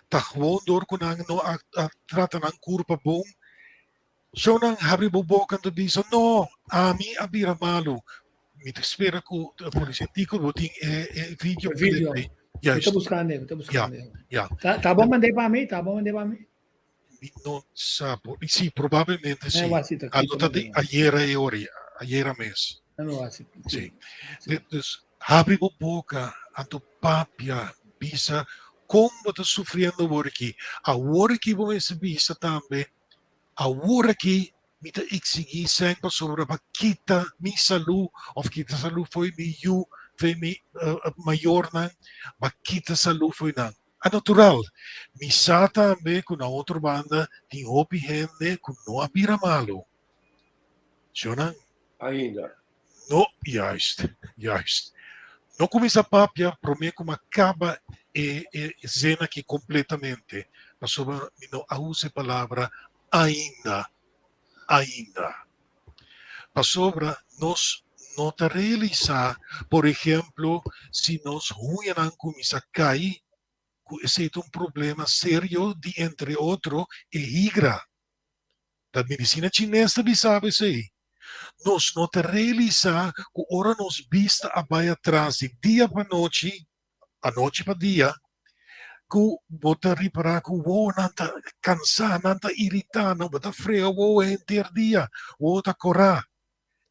Speaker 7: ta gewoon dor ku nan no a a trata nan kurpa bon, so nan habri bo boka nan ta bisa no, ami a bira malu. Mi ta spera ku polisía Tico bo tin e e video
Speaker 4: E video.
Speaker 7: clip ei.
Speaker 4: Mi ta
Speaker 7: Juist.
Speaker 4: buskando, mi ta
Speaker 7: Ja,
Speaker 4: buskando.
Speaker 7: ja.
Speaker 4: Ta ta bo mand'é pa mi, ta bo mand'é pa mi.
Speaker 7: Mi no sa por, sí, probablemente
Speaker 4: Eh,
Speaker 7: sí.
Speaker 4: wasi ta
Speaker 7: A
Speaker 4: kita
Speaker 7: lo ta di
Speaker 4: mand'é.
Speaker 7: ayera e ora, ayera mes.
Speaker 4: No, no, wasi.
Speaker 7: Sí.
Speaker 4: Sí.
Speaker 7: Dus habri bo boka, anto papia, bisa kon bo ta sufriendo awor aki. Awor aki bo mester bisa tambe, Awor aki mi ta eksigí sèn pasobra pa kita mi salú òf kita salú fo'i mi yu, fo'i mi mayornan, pa kita salú fo'i nan. A natural, mi sa tambe ku na otro banda tin hopi hende ku no a bira malu. Shonnan?
Speaker 8: Ainda.
Speaker 7: No, juist, juist. No kuminsá papia promé ku mi a kaba e e zin aki kompletamente, pasobra mi no a usa e palabra ainda, ainda. Pasobra nos no ta realisá, por ehemplo, si nos huñanan kuminsá kai, ku esei ta un problema serio di entre otro e higra. Ta medisina chines ta bisa bo esei. Nos no ta realisá ku ora nos bista a bai atras di dia pa anochi, anochi pa dia, Ku bo ta ripará ku wowonan ta kansá, nan ta iritá, nan bo ta frega wowo henter dia, wowo ta korá.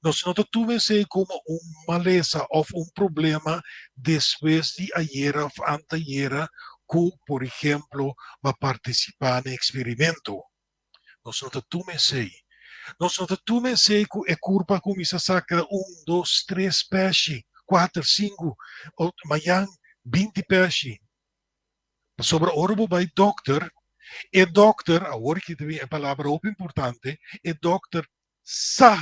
Speaker 7: Nos no ta tuma esei komo un malesa òf un problema despues di ayera òf antayera ku, por ehemplo, bo a partisipá na e eksperimento. Nos no ta tuma esei. Nos no ta tuma esei ku e kurpa a kuminsá saka un, dos, tres pèshi, kuater, sinku, mañan 20 pèshi. Pasobra ora bo bai dòkter, e dòkter, awor aki ta bin e palabra hopi importante, e dòkter sa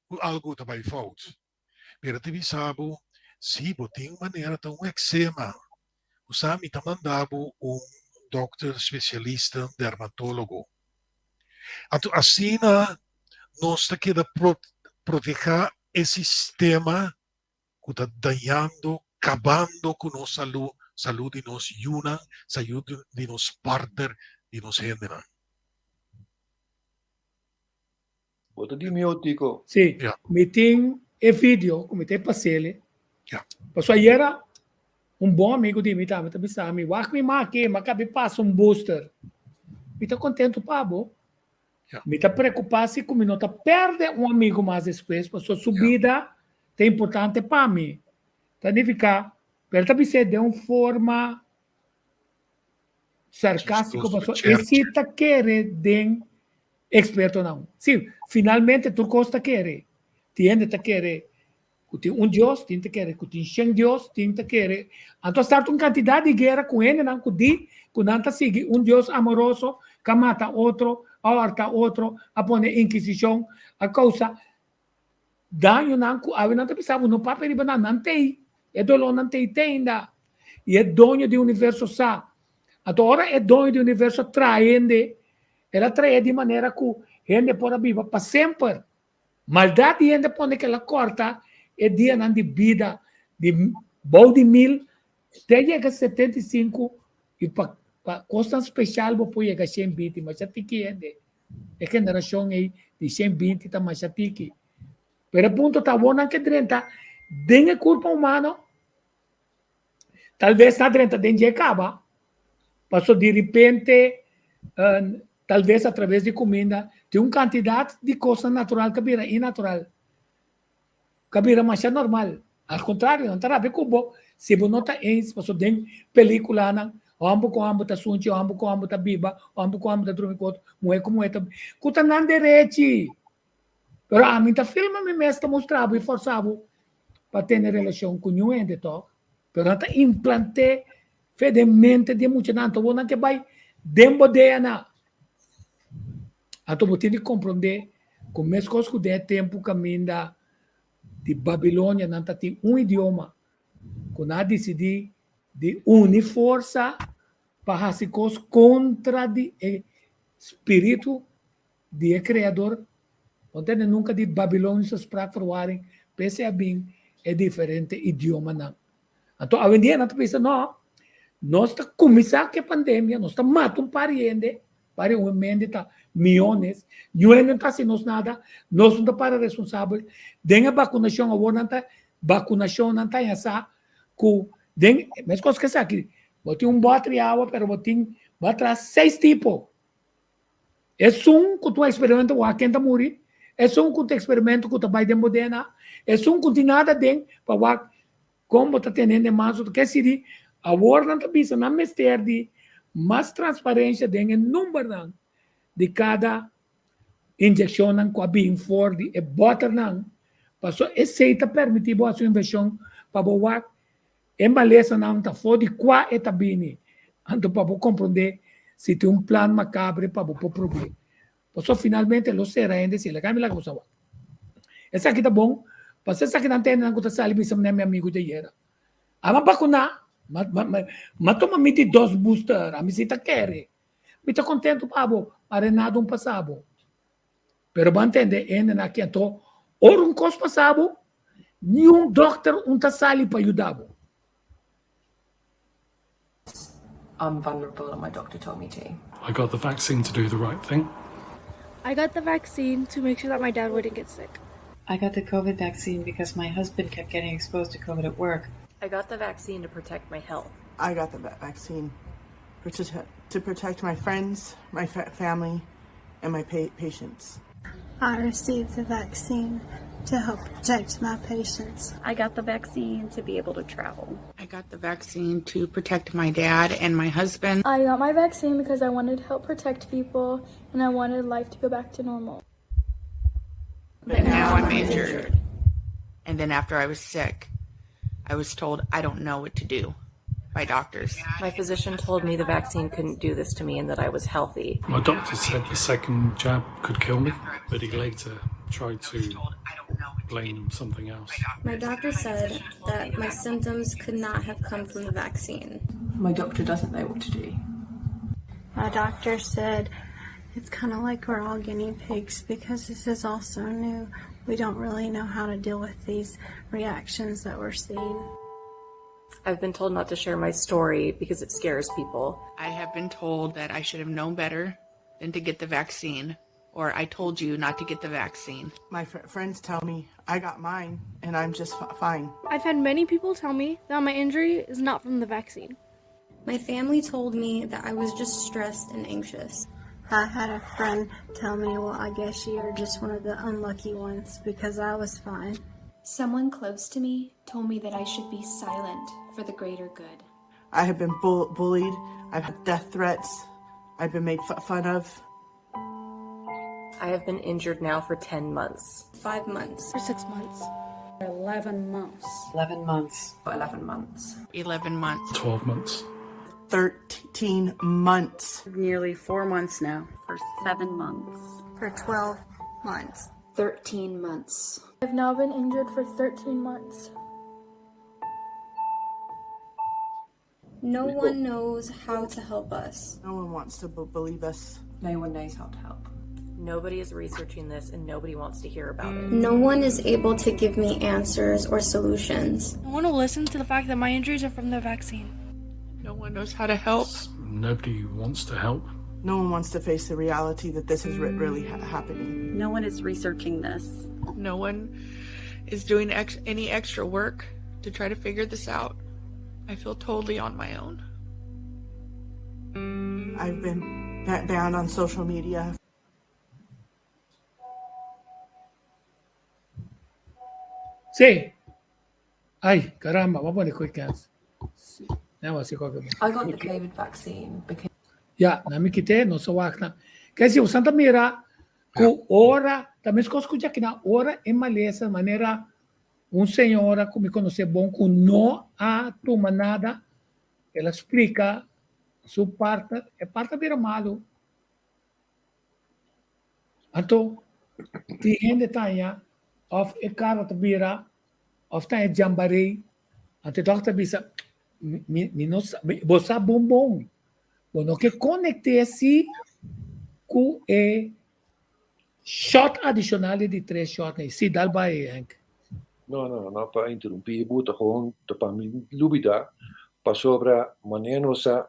Speaker 7: ku algu ta bai fout. Pero ta bisa bo, si bo tin manera ta un eksema, bo sa mi ta manda bo un dòkter spesialista, un dermatólogo. Anto asina nos ta keda protehá e sistema ku ta dañando, kabando ku nos salú, salú di nos yunan, salú di nos partner, di nos hendenan.
Speaker 8: Bo ta di mi o Tico?
Speaker 4: Sí, mi tin e video ku mi ta pas'ele. Pasobra ayera un bon amigu di mi tambe ta bisa mi, wak mi maki, mi a kabi pasa un booster. Mi ta kontentu pa bo. Mi ta preokupá si ku mi no ta pèrdè un amigu mas despues, pasobra su bida ta importante pa mi. Ta nifiká, pero el ta bis'é den un forma sarkástiko, pasobra e si ta kere den ekspertonan. Sí, finalmente tur kos ta kere. Tin hende ta kere ku tin un Dios, tin ta kere ku tin shen Dios, tin ta kere. Anto a start un kantidat di guera ku hendenan ku di ku nan ta sigui un Dios amoroso ku a mata otro, a hòrta otro, a pone inkisishon, a kousa dañonan ku awe nan ta bisa bo no papia riba nan, nan t'ei, e dolónan t'ei te ainda. I e doño di universo sa. Anto ora e doño di universo a traha hende, el a traha di manera ku hende por a biba pa semper. Maldat di hende pone ku el a kòrta e dianan di bida di bou di mil te yega 75 i pa pa kosnan speshal bo por yega 120, masha tiki hende. E generashon ei di 120 ta masha tiki. Pero e punto ta awor nan ke drenta den e kurpa humano, tal bes nan a drenta den dje kaba, paso di ripente tal bes a traves di kuminda tin un kantidat di kosnan natural ku a bira inatural, ku a bira masha normal. Al kontrario, nan ta rabia ku bo si bo no ta eens, paso den pelikulanan hòmber ku hòmber ta sunchi, hòmber ku hòmber ta biba, hòmber ku hòmber ta drumi ku otro, muhé ku muhé ta, ku ta nan derechi. Pero ami ta filma mi mes ta mustra bo i forsa bo pa tene relashon ku niun hende tòg. Pero nan ta implant'é fe den mente di e muchanan, anto bo nan ke bai den bo DNA. Anto bo tin di komprondé ku meskos ku den e tempu kaminda di Babilonia nan ta tin un idioma ku nan a disidí di uni forsa pa hasi kos kontra di e spiritu di e Kreador, bo tende nunka di Babilonische spraakverwarring, p'esei a bin e diferente idiomanan. Anto awendia nan ta bisa no, nos ta kuminsá ku e pandemia, nos ta mata un par di hende, par di un hende ta miónes, niun hende no ta hasi nos nada, nos no ta para responsabel. Den e bakunashon awor nan ta bakunashon nan ta haña sa ku den meskos ku esaki, bo tin un bòter di awa pero bo tin bo a traha seis tipo. Esun ku ta un eksperimento wak ken ta muri, esun ku ta eksperimento ku ta bai den bo DNA, esun ku tin nada den pa wak kon bo ta tene hende mas otro. Ke sidi awor nan ta bisa nan mester di mas transparensia den e numbernan di kada inyekshonnan ku a bin for di e bòternan, pasobra esei ta permití bo hasi un invershon pa bo wak E malesanan ta for di kua e ta bini, anto pa bo komprondé si tin un plan makabre pa bo por prob'é. Pasobra finalmente lo sera hende si laga mi laga bo sa wak. Esaki ta bon, pasobra esakinan ta hendenan ku ta sali bisa mi amigu djayera. Ama bakuná, m'a tuma mi di dos booster, ami si ta kere. Mi ta kontentu pa bo, ma Renado un pasa bo. Pero bo a ntende hendenan aki anto ora un kos pasa bo, niun dokter un ta sali pa yuda bo.
Speaker 9: I'm vulnerable and my doctor told me to.
Speaker 10: I got the vaccine to do the right thing.
Speaker 11: I got the vaccine to make sure that my dad wouldn't get sick.
Speaker 12: I got the COVID vaccine because my husband kept getting exposed to COVID at work.
Speaker 13: I got the vaccine to protect my health.
Speaker 14: I got the vaccine.
Speaker 13: To protect my friends, my family, and my patients.
Speaker 14: I received the vaccine to help protect my patients.
Speaker 15: I got the vaccine to be able to travel.
Speaker 16: I got the vaccine to protect my dad and my husband.
Speaker 11: I got my vaccine because I wanted to help protect people and I wanted life to go back to normal.
Speaker 16: But now I'm injured. And then after I was sick, I was told I don't know what to do by doctors.
Speaker 9: My physician told me the vaccine couldn't do this to me and that I was healthy.
Speaker 10: My doctor said the second jab could kill me, but he later tried to blame something else.
Speaker 17: My doctor said that my symptoms could not have come from the vaccine.
Speaker 9: My doctor doesn't know what to do.
Speaker 14: My doctor said it's kind of like we're all guinea pigs because this is all so new. We don't really know how to deal with these reactions that we're seeing.
Speaker 9: I've been told not to share my story because it scares people.
Speaker 16: I have been told that I should have known better than to get the vaccine, or I told you not to get the vaccine.
Speaker 13: My friends tell me I got mine and I'm just fine.
Speaker 11: I've had many people tell me that my injury is not from the vaccine.
Speaker 17: My family told me that I was just stressed and anxious.
Speaker 14: I had a friend tell me, well, I guess you're just one of the unlucky ones because I was fine.
Speaker 18: Someone close to me told me that I should be silent for the greater good.
Speaker 13: I have been bullied. I've had death threats. I've been made fun of.
Speaker 9: I have been injured now for 10 months.
Speaker 17: 5 months.
Speaker 11: For 6 months.
Speaker 15: 11 months.
Speaker 12: 11 months.
Speaker 9: 11 months.
Speaker 16: 11 months.
Speaker 10: 12 months.
Speaker 13: 13 months.
Speaker 15: Nearly 4 months now. For 7 months.
Speaker 14: For 12 months.
Speaker 18: 13 months.
Speaker 11: I've now been injured for 13 months.
Speaker 17: No one knows how to help us.
Speaker 13: No one wants to believe us.
Speaker 9: No one knows how to help. Nobody is researching this and nobody wants to hear about it.
Speaker 17: No one is able to give me answers or solutions.
Speaker 11: I want to listen to the fact that my injuries are from the vaccine.
Speaker 16: No one knows how to help.
Speaker 10: Nobody wants to help.
Speaker 13: No one wants to face the reality that this is really happening.
Speaker 15: No one is researching this.
Speaker 16: No one is doing any extra work to try to figure this out. I feel totally on my own.
Speaker 13: I've been banned on social media.
Speaker 4: Sí. Ay, caramba, vamos a poner quick hands. Sí. Vamos a
Speaker 9: I got the COVID vaccine because
Speaker 4: Ya, na mi kite, no so wakna. Kasi o Santa Mira, ku ora, tambe skucha ku na ora e malesa, manera un señora ku mi konosé bon ku no a tuma nada, el a splika su partner, e partner a bira malu. Anto, tin hende ta haña, òf e kara ta bira, òf ta haña jambarei, anto e dòkter ta bisa, mi, mi no sa, bo sa bon bon, bo no ke konekt'é si ku e shot adishonal di tres shot nei. Si, dal bai, Henk.
Speaker 8: No, no, no pa interumpí bo, ta gewoon ta pa mi lubidá, pasobra manera nos a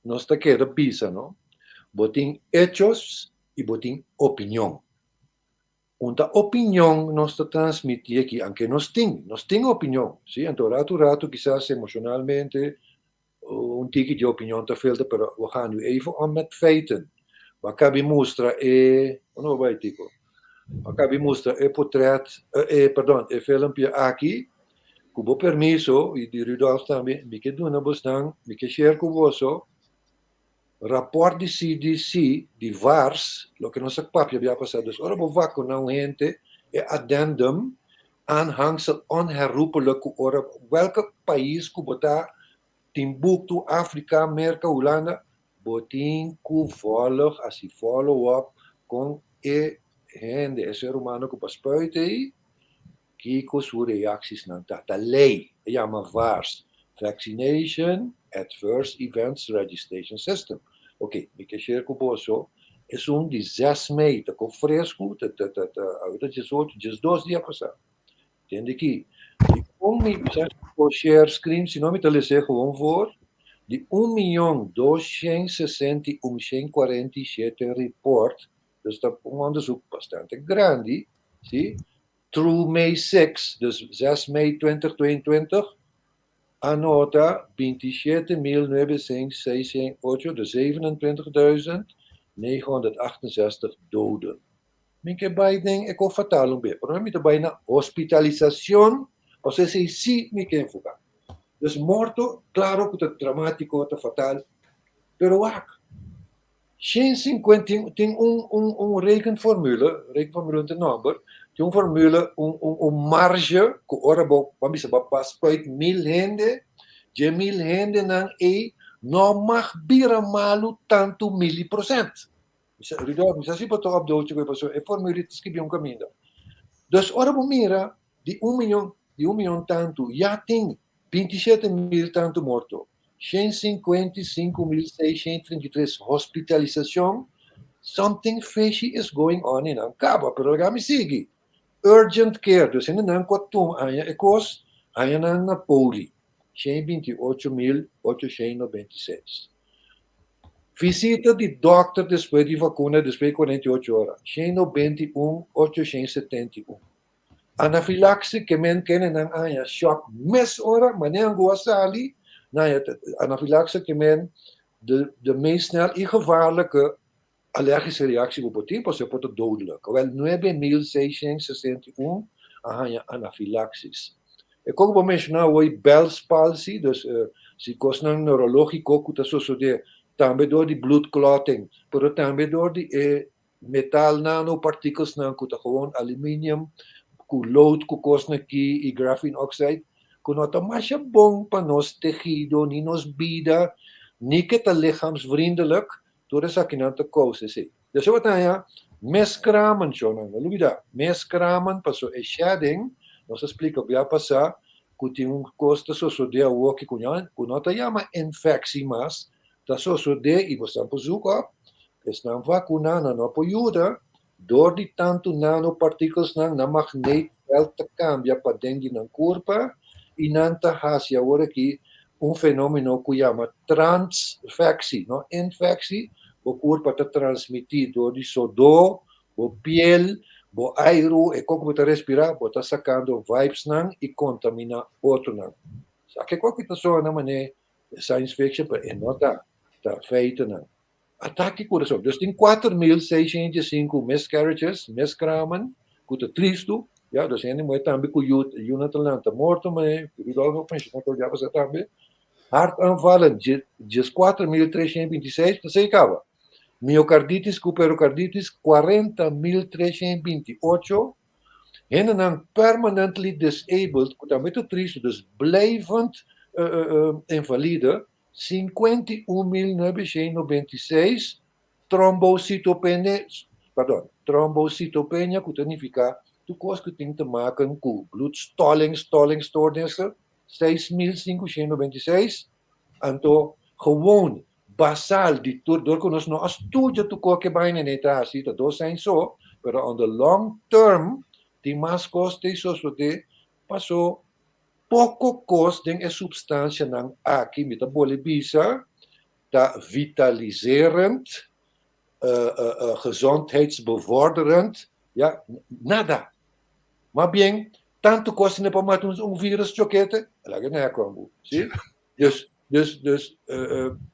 Speaker 8: nos ta keda bisa, no? Bo tin hechos i bo tin opinion. Un ta opinion nos ta transmití aki, anke nos tin, nos tin opinion, sí, anto ratu ratu kisas emocionalmente un tiki di opinion ta filter, pero we gaan nu even om met feiten. Bo a kabi mustra e, unda bo bai Tico? Bo a kabi mustra e potret, e, perdon, e filmpje aki, ku bo permiso, i di Rudolf tambe, mi ke duna bosnan, mi ke share ku boso, raport di CDC, di VAERS, loke nos a papia bia pasá. Dus ora bo vakuná un hende, e addendum, aanhangsel onherroepelijk ku ora welke pais ku bo ta, Timbuktu, Afrika, Merka, Hulanda, bo tin ku volg, hasi follow up kon e hende, e ser humano ku bo a spuit ei, kiko su reaksisnan ta. Ta lei, e yama VAERS, Vaccination Adverse Events Registration System. Ok, mi ke share ku boso, esun di 6 mei, ta ko fresku, ta ta ta ta awe ta 18, 12 dia pasá. Tende ki, di un mi, por share screen, si no mi ta les'é gewoon voor, di un miyon 261 147 report, dus ta un onderzoek bastante grandi, si, through May 6, dus 6 mei 2022. A nota 27.968, dus 27.968 doden. Mi ke bai den e kos fatal un be, pero mi ta bai na hospitalisashon, pasobra esei sí mi ke enfoká. Dus morto, klaro ku ta dramátiko, ta fatal, pero wak, 150, tin, tin un, un, un rekenformule, rekenformule no ta nòmber, tin un formule, un, un, un marge ku ora bo, ban bisa, bo a spuit mil hende, dje mil hendenan ei no mag bira malu tantu miliprosènt. Rudolf, mi sa si bo ta op de hoogte ku e pasobra e formule ta skibí un kaminda. Dus ora bo mira di un miyon, di un miyon tantu, ya tin 27 mil tantu morto, 155.633 hospitalisashon, something fishy is going on einan. Kaba, pero laga mi sigui. Urgent care, dus hendenan ku a tuma haña e kos, haña nan na poli, 128.896. Visita di dòkter despues di vakuna despues di 48 ora, 191.871. Anafilaxis ke men kende nan haña shòk mes ora, manera nan ku a sali, nan haña anafilaxis ke men de de meest snel i gevaarlijke alergische reactie ku por tin, pasobra por ta dodelijk. Awèl 9661 a haña anafilaxis. E kos ku bo menshoná awor Bell's palsy, dus si kosnan neurológiko ku ta sosodé tambe dor di bloed clotting, pero tambe dor di e metal nanopartikelsnan ku ta gewoon aluminium ku lood ku kosnan aki i graphene oxide ku no ta masha bon pa nos tehido ni nos bida ni ke ta lichaamsvriendelijk, tur esakinan ta kousa esei. Despues bo ta haña meskramen, shownan, no lubida, meskramen pasobra e shedding, nos a splika bia pasá ku tin un kos ta sosodé awoki ku no ta yama infectie mas, ta sosodé i bo esnan por zoek op, esnan vakuná nan no por yuda, dor di tantu nanopartikelnan nan magneetveld ta kambia paden di nan kurpa i nan ta hasi awor aki un fenomeno ku yama transfectie, no infectie, bo kurpa ta transmití dor di sodó, bo piel, bo airu, e kos ku bo ta respirá, bo ta sakando vibesnan i kontaminá otronan. Sa kiko aki ta sona manera Science fiction, pero e no ta, ta feitonan. Atake kurason. Dus tin 4605 miscarriages, miskramen, ku ta tristu, ya, dus hende muhé tambe ku yu, yunan ta lanta morto, ma Rudolf a menshoná tur dia pasá tambe. Hartaanvallen, 14326, ta sei kaba. Miocarditis ku pericarditis, 40328. Hendenan permanently disabled, ku tambe ta tristu, dus blijvend invalide, 51.996, trombocytopenia, pardon, trombocytopenia ku ta nifiká tur kos ku tin te maken ku bloedstolling, stollingsstoornissen, 6.596, anto gewoon basal di tur dor ku nos no a studia tur kos ke baina ne ta hasi ta dos aña so, pero on the long term tin mas kos te sosodé paso poko kos den e supstansianan aki mi ta bole bisa ta vitaliserend, gezondheidsbevorderend, ya, nada. Mas bien tantu kos asina pa mata un virus chokete, laga e nèkon bo, si? Dus, dus, dus,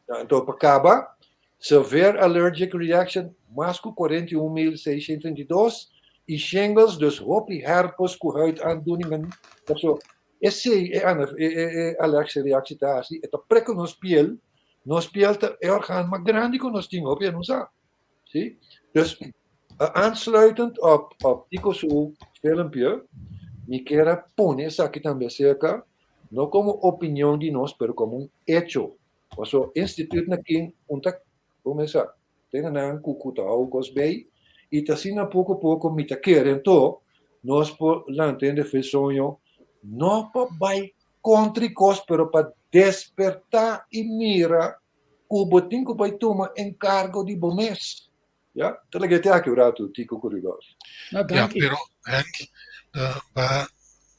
Speaker 8: anto pa kaba, severe allergic reaction, mas ku 41.632, i shingles, dus hopi herpes ku huidaandoeningen, paso esei e e e alergische reactie ta hasi, e ta prek ku nos piel, nos piel ta e orgaan mas grandi ku nos tin, hopi a no sa, si? Dus, aansluitend op op Tico su filmpje, mi kier a pone esaki tambe aserka, no komo opinion di nos, pero komo un echo. Paso instituut na kin un ta kuminsá tene nan ku ku ta hou kos bei i ta asina poko poko mi ta kere anto nos por lanta hende fe soño no pa bai kontra e kos pero pa despertá i mira ku bo tin ku bai tuma enkargo di bo mes. Ya, ta lag'é te aki un ratu, Tico ku Rudolf.
Speaker 7: Ya, pero Henk, ba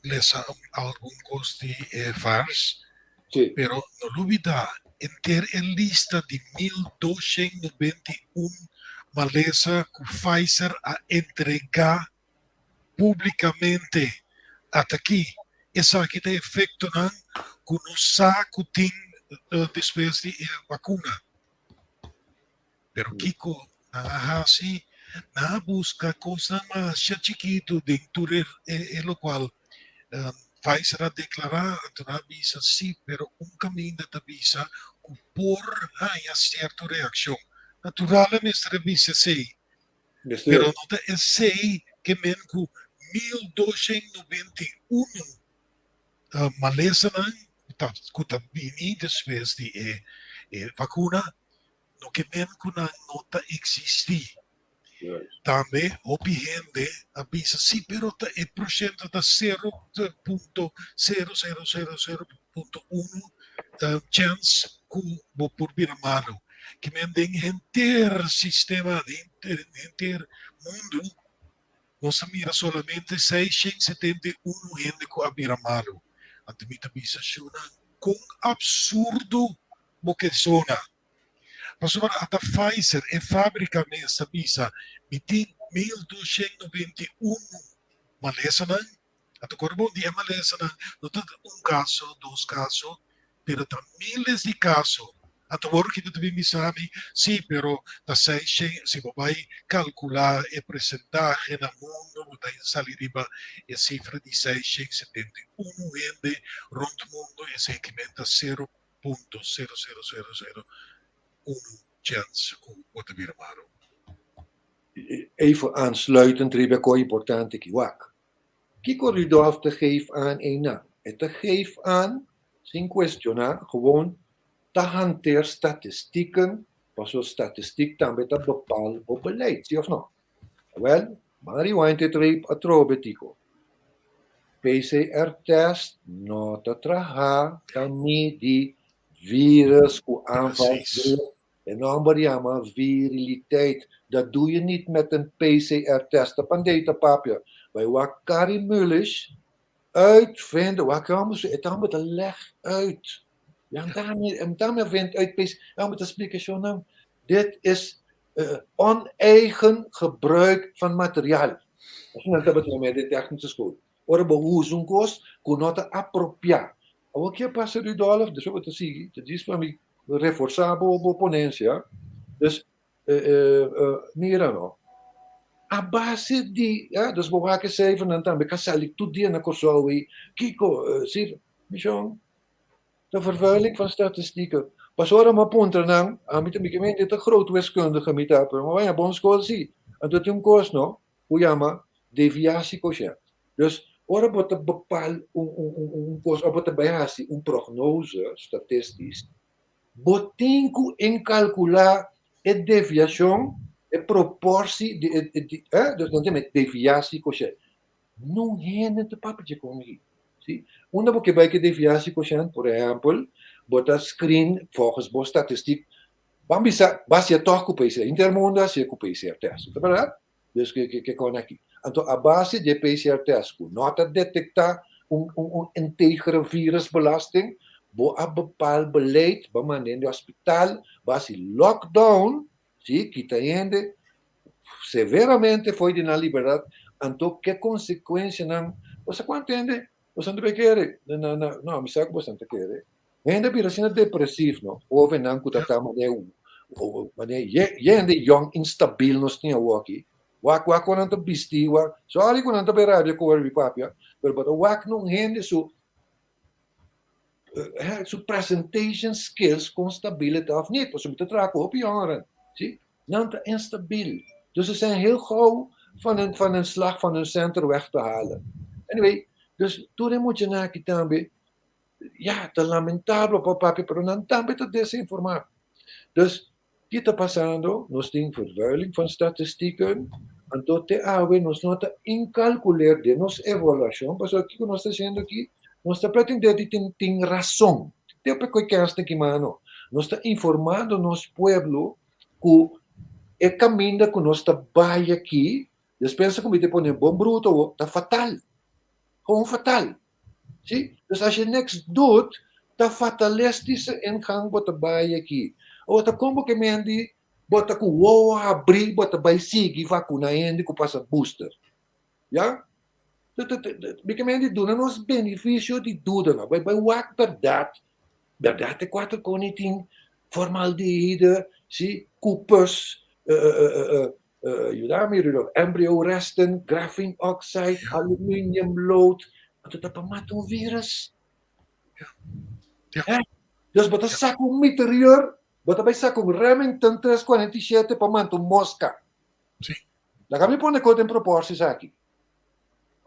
Speaker 7: lesa algun kos di e vars, pero no lubida, henter e lista di 1291 malesa ku Pfizer a entregá públikamente ata aki. Esaki ta efektonan. ku nos sa ku tin despues di e vakuna. Pero kiko nan a hasi? Nan a buska kosnan masha chikitu den tur e lokual Pfizer a deklará, anto nan a bisa sí, pero un kaminda ta bisa ku por haña sierto reakshon. Natural e mester a bisa esei, pero no ta esei ke men ku 1291 malesanan ku ta bini despues di e vakuna no ke men ku nan no ta eksistí. Tambe hopi hende a bisa si pero ta e porshento ta sero punto sero sero sero sero punto uno chèns ku bo por bira malu. Ke men den henter sistema den henter mundu nos a mira solamente 671 hende ku a bira malu. Anto mi ta bisa shunan kon apsurdo bo ke sona. Pasobra ata Pfizer, e fábrika mes ta bisa, mi tin 1291 malesanan. Ata kore bon di e malesanan no ta un kaso, dos kaso, pero ta miles di kaso. Ata wor ki bo ta bin bisa mi, sí, pero ta seishen, si bo bai kalkulá e presentahe na mundu, bo ta sali riba e sifra di 671 hende rònt mundu, esei ki men ta 0.00001 chèns ku bo ta bira malu.
Speaker 8: Even aansluitend riba e kos importante ki wak. Kiko Rudolf ta geef aan einan? E ta geef aan, sin cuestiona, gewoon ta hanteer statistieken, paso statistiek tambe ta bepaal bo beleid, si of no? Awel, ban rewind e tape atrobe Tico. PCR test no ta traha ta midi virus cu aanvalsdruk. E nomber yama viriliteit. Dat doe je niet met een PCR test. Ta pandey ta papia. Bai wak Kary Mullis uitvinden. Wak hom e ta hom ta leg uit. Ja, en daarmee, en daarmee vindt uit PC, ja, met de explicatie nou, dit is oneigen gebruik van materiaal. Asina nan tabata yama den technische school. Ora bo usa un kos ku no ta apropiá. Awor ke pasa Rudolf? Despues bo ta sigui, ta djis pa mi reforsá bo bo ponensia. Dus mira no, a base di, ja, dus bo wak e cijfernan tambe ka sali tur dia na Kòrsou ei, kiko, sifra, mishon, Ta vervuiling van statistieken. Pas ora mi a puntra nan, ami ta mi ke mende ta groot wiskundige mi ta, pero mi a bai na bon skol si. Anto tin un kos no, ku yama deviatiequotient. Dus ora bo ta bepaal un un un un kos of bo ta bai hasi un prognose statistisch, bo tin ku inkalkulá e deviashon, e proportie di e di eh, dus nan ta yama deviatiequotient. Nun hende ta papia dje kon aki. Si? Unda bo ke bai ke deviatiequotient, por ehempel, bo ta screen volgens bo statistiek, ban bisa, bo hacia tog ku PCR, henter mundo hacia ku PCR test, ta berdad? Dus ke ke kon aki. Anto a base dje PCR test ku no ta detekta un un un integere virusbelasting, bo a bepaal beleid, bo a manda hende hospital, bo a hasi lockdown, si, kita hende severamente fo'i di nan libertad, anto ke konsekuensianan, bo sa kuantu hende boso ta bay kere, na na na no mi sa ku boso ta kere, hende a bira asina depresiv no, hovennan ku ta ta manera manera ye ye hende yong instabil nos tin awoki, wak wak kon nan ta bisti wak, sorry ku nan ta bay rabia ku ora mi papia, pero bo ta wak na un hende su su presentation skills kon stabil e ta of nit, pasobra mi ta traha ku hopi yongeren, si. Nan ta instabil. Dus ze zijn heel gauw van hun, van hun slag, van hun center weg te halen. Anyway, dus tur e muchanan aki tambe, ja, ta lamentabel pa papia, pero nan tambe ta desinformá. Dus, ki ta pasando? Nos tin vervuiling van statistieken, anto te awe nos no ta inkalkuleer den nos evaluashon, pasobra kiko nos ta hasiendo aki? Nos ta pretendé di tin, tin rason. Te op e koe kens den ki mano. Nos ta informando nos pueblo ku e kaminda ku nos ta bai aki, despensa ku mi ta pone bon bruto awo, ta fatal. Gewoon fatal. Si? Dus as je niks doet, ta fatalistische ingang bo ta bai aki. Awo ta kon bo ke men di bo ta ku wowo habrí bo ta bai sigui vakuna hende ku pasa booster. Ya? Bikamente duna nos benefisio di duda no. Bai bai wak bèrdat. Bèrdat e kuater koni tin formaldehide, si, kupes, yuda mi Rudolf, embryo resten, graphene oxide, aluminium, lood. Anto ta pa mata un virus. Ja. Dus bo ta saka un miterior, bo ta bai saka un Remington 347 pa manta un mosca.
Speaker 7: Sí.
Speaker 8: Laga mi pone kos den proporties aki.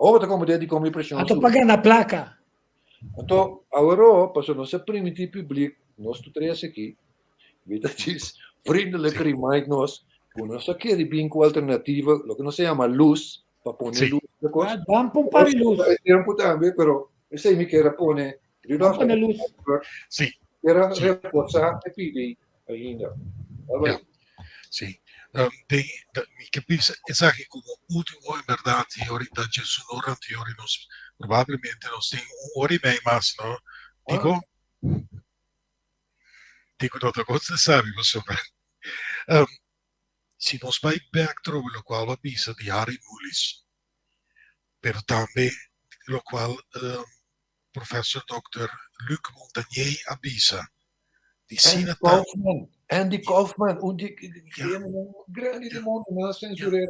Speaker 8: Awor bo ta komprendé dikon mi preshon a
Speaker 4: Anto
Speaker 8: subi.
Speaker 4: pa gana plaka.
Speaker 8: Anto, aworó, pasobra nos a primintí publik, nos tur tres aki, mi ta djis vriendelijk remind nos ku nos a kere bin ku alternativa, loke nos a yama lus, pa pone
Speaker 7: Sí.
Speaker 8: lus na kos.
Speaker 4: Ah, ban pon pari lus.
Speaker 8: E tempu tambe, pero esei mi kier a pone.
Speaker 4: Ban
Speaker 8: Rudolf,
Speaker 4: pone lus.
Speaker 7: Sí.
Speaker 8: Kier a
Speaker 7: Sí.
Speaker 8: reforsá e pidi ainda.
Speaker 7: Ja. Sí. Um, den, de, mi ke bisa esaki como último en berdad y ahorita dje un hora anterior y nos probablemente nos tin un hora y mei mas, no? Digo, digo no ta cosa sabi pasobra. Um, si nos bai bek trobe locual bo a bisa di Harry Mulisch, pero tambe locual um, Professor Dòkter Luc Montagnier a bisa di
Speaker 8: Andy
Speaker 7: sina ta.
Speaker 8: Kaufman, Andy Kaufman, un di hendenan grandi di mundu, nan a censur'é.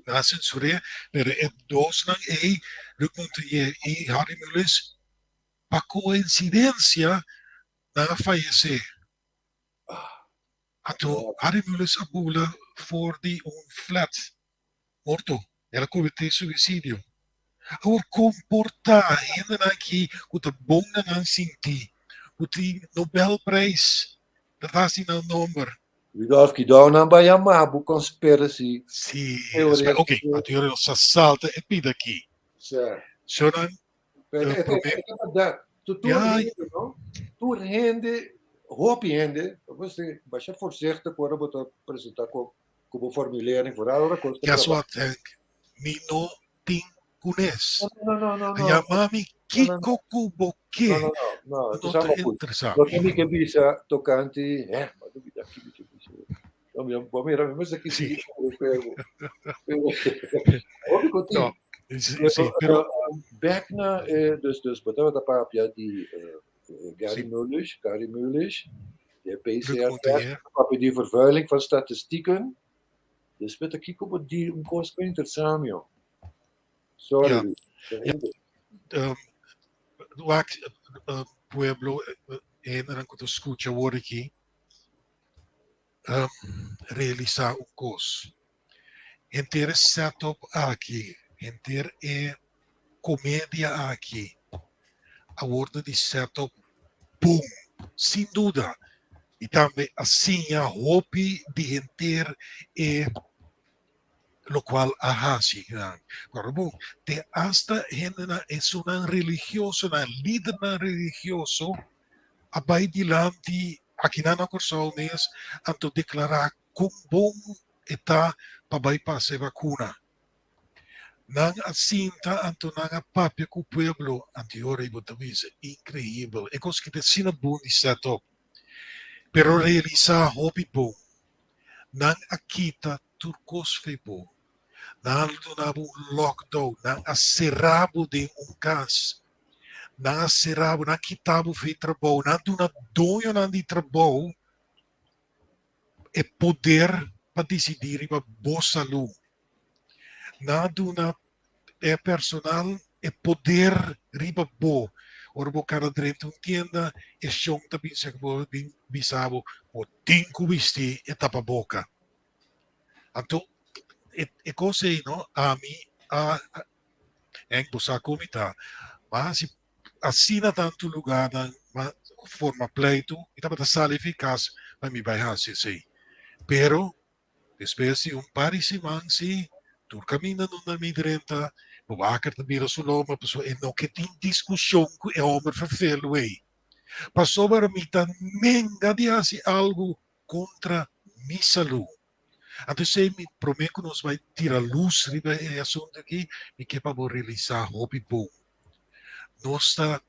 Speaker 7: Nan a censur'é, pero e dosnan ei, Luc Montagnier i Harry Mulisch, pa coincidencia nan a fayecé. Anto Harry Mulisch a bula for di un flat morto. El a cometé suicidio. Awor comporta hendenan aki cu ta bon na nan sinti, cu tin Nobelprijs ta hasi nan nomber.
Speaker 8: Rudolf, kidou nan bai yama bo conspiracy
Speaker 7: Sí,
Speaker 8: theorist.
Speaker 7: ok, anto yora nos a salta e pida aki.
Speaker 8: Sa.
Speaker 7: Shownan
Speaker 8: Pero e
Speaker 7: promé.
Speaker 8: ta berdad. Tur
Speaker 7: Ja,
Speaker 8: hende, no? Tur hende, hopi hende, bo basha voorzichtig ora bo ta presenta ku ku bo formulering, vooral ora kos ta
Speaker 7: Guess
Speaker 8: trabá.
Speaker 7: what, Henk? Mi no tin kunes.
Speaker 8: No, no, no, no, no.
Speaker 7: Yama mi
Speaker 8: No, no, no.
Speaker 7: kiko ku bo ke.
Speaker 8: No, no, no, no,
Speaker 7: No
Speaker 8: ta
Speaker 7: ta
Speaker 8: sama goed.
Speaker 7: interesá.
Speaker 8: Loke mi ke bisa tokante, hè, ma mi ta ki mi ke bisa. No, mi bo mira, mi mester ki
Speaker 7: Sí.
Speaker 8: sigui pero pero hopi ku tin.
Speaker 7: No, sí,
Speaker 8: Pero,
Speaker 7: sí, pero
Speaker 8: back na eh, dus dus bo tabata papia di eh, Gary
Speaker 7: Sí.
Speaker 8: Mulisch, Gary Mulisch, de
Speaker 7: Luc
Speaker 8: PCR test,
Speaker 7: Montagnier.
Speaker 8: papia di vervuiling van statistieken. Dus met kiko bo di un kos ku interesá mi. Sorry,
Speaker 7: Ja.
Speaker 8: Luc.
Speaker 7: Ja. Wak, pueblo, hendenan ku ta skucha awor aki, realisá un kos. Henter e setup aki, henter e komedia aki, a wordo di setup bon, sin duda. I tambe a siña hopi di henter e lokual a hasi nan. Kòrda bon, te asta hendenan, esunnan religiosonan, lidernan religioso a bai dilanti akinan na Kòrsou mes anto deklará kon bon e ta pa bai pasa e bakuna. Nan a sinta anto nan a papia ku pueblo anto e ora ei bo ta bisa inkreibel e kos ki ta asina bon di set up pero realisá hopi bon. Nan a kita tur kos fei bo. Nan a duna bo un lockdown, nan a sera bo den un kas. Nan a sera bo, nan a kita bo fei trabou, nan a duna doñonan di trabou e poder pa disidí riba bo salú. Nan a duna e personal e poder riba bo. Ora bo kana drenta un tienda, e shon ta bisa ku bo, bin bisa bo, bo tin ku bisti e tapaboka. Anto e e kos ei no, ami a Henk bo sa kon mi ta, ma si asina tantu lugánan ma forma pleitu, mi tabata sali fi kas pa mi bai hasi esei. Pero despues di un par di siman si, tur kaminda nunda mi drenta, bo waker ta bira su lomba pasobra e no ke tin diskushon ku e hòmber ferfelu ei. Pasobra mi ta nenga di hasi algu kontra mi salú. Anto esei mi promé ku nos bai tira lus riba e asuntu aki, mi ke pa bo realisá hopi bon. Nos ta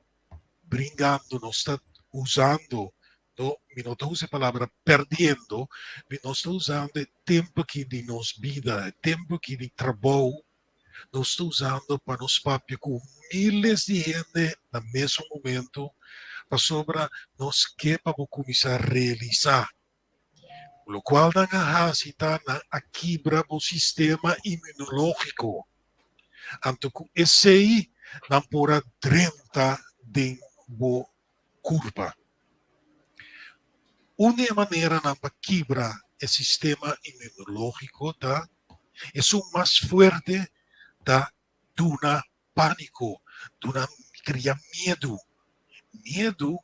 Speaker 7: bringando, nos ta usando, no, mi no ta usa e palabra perdiendo, mi nos ta usando e tempu aki di nos bida, e tempu aki di trabou. Nos ta usando pa nos papia ku miles di hende na mesun momento pasobra nos ke pa bo kuminsá realisá. Lokual nan a hasi ta nan a kibra bo sistema imunológiko. Anto ku esei nan por a drenta den bo kurpa. Un di e maneranan pa kibra e sistema imunológiko ta esun mas fuerte ta duna pániko, duna kria miedu. Miedu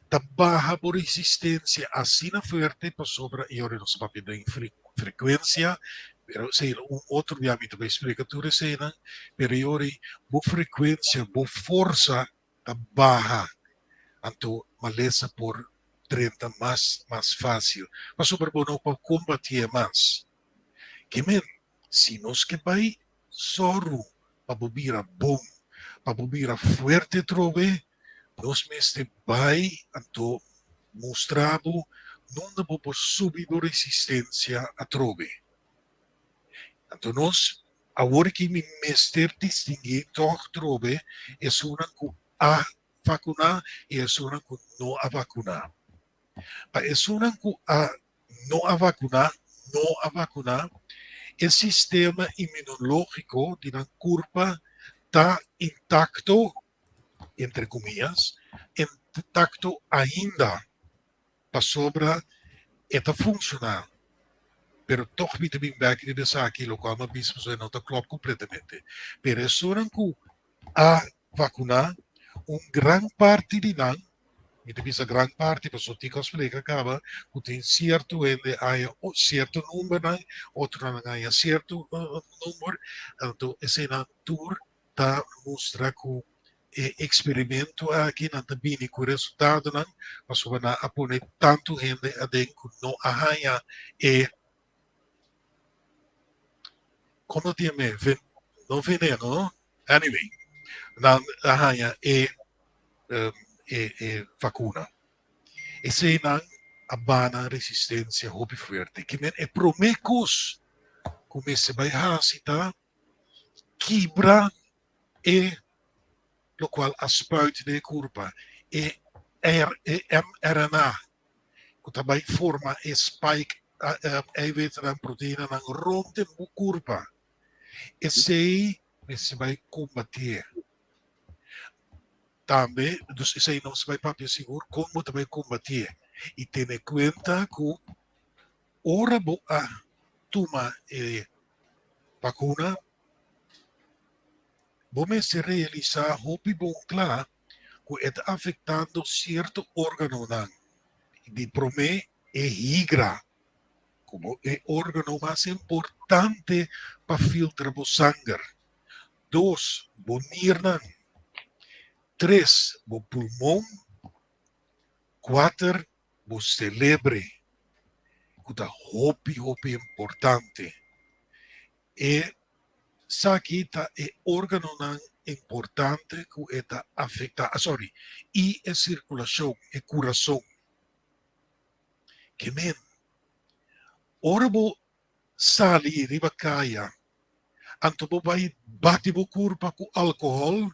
Speaker 7: ta baha bo resistensia asina fuerte pasobra e ora nos papia den frekuensia, pero esei un otro bia mi ta bai splika tur eseinan, pero e ora bo frekuensia, bo forsa ta baha, anto malesa por drenta mas mas fásil pasobra bo no por kombatié mas. Ke men Si nos ke bai sòru pa bo bira bon, pa bo bira fuerte atrobe, nos mester bai anto mustra bo nunda bo por subi bo resistencia atrobe. Anto nos awor aki mi mester distingui tòg atrobe esunnan ku a vakuná i esunnan ku no a vakuná. Pa esunnan ku a no a vakuná, no a vakuná, e sistema inmunológiko di nan kurpa ta intakto, entre kumias, intakto ainda, pasobra e ta funshoná. Pero tòg mi ta bin bèk riba esaki, lokual mi a bisa pasobra e no ta klòp kompletamente. Pero esunnan ku a vakuná, un gran parti di nan, mi ta bisa gran parti pasobra tin kos splika kaba ku tin sierto hende haña sierto numbernan, otronan haña sierto number, anto eseinan tur ta mustra ku e eksperimento aki nan ta bini ku resultadonan pasobra nan a pone tantu hende aden ku no a haña e Komo ta yam'é? No veneno, no? Anyway, nan a haña e e e vakuna. Eseinan a bana resistensia hopi fuerte. Ke men e promé kos ku mester bai hasi ta kibra e lokual a spuit den e kurpa, e mRNA ku ta bai forma e spike eiwitnan, proteinanan rond den bo kurpa. Esei mester bai kombatié. Tambe, dus esei nos bai papia sigur kon bo ta bai kombatié. I tene kuenta ku ora bo a tuma e bakuna, bo mester realisá hopi bon kla ku e ta afektando sierto órganonan. Di promé e higra komo e órgano mas importante pa filtra bo sanger. Dos, bo nirnan. Tres, bo pulmon. Kuater, bo selebre, ku ta hopi hopi importante. E saki ta e órganonan importante ku e ta afektá, ah sorry, i e sirkulashon, e kurason. Ke men, ora bo sali riba kaya, anto bo bai bati bo kurpa ku alkohòl,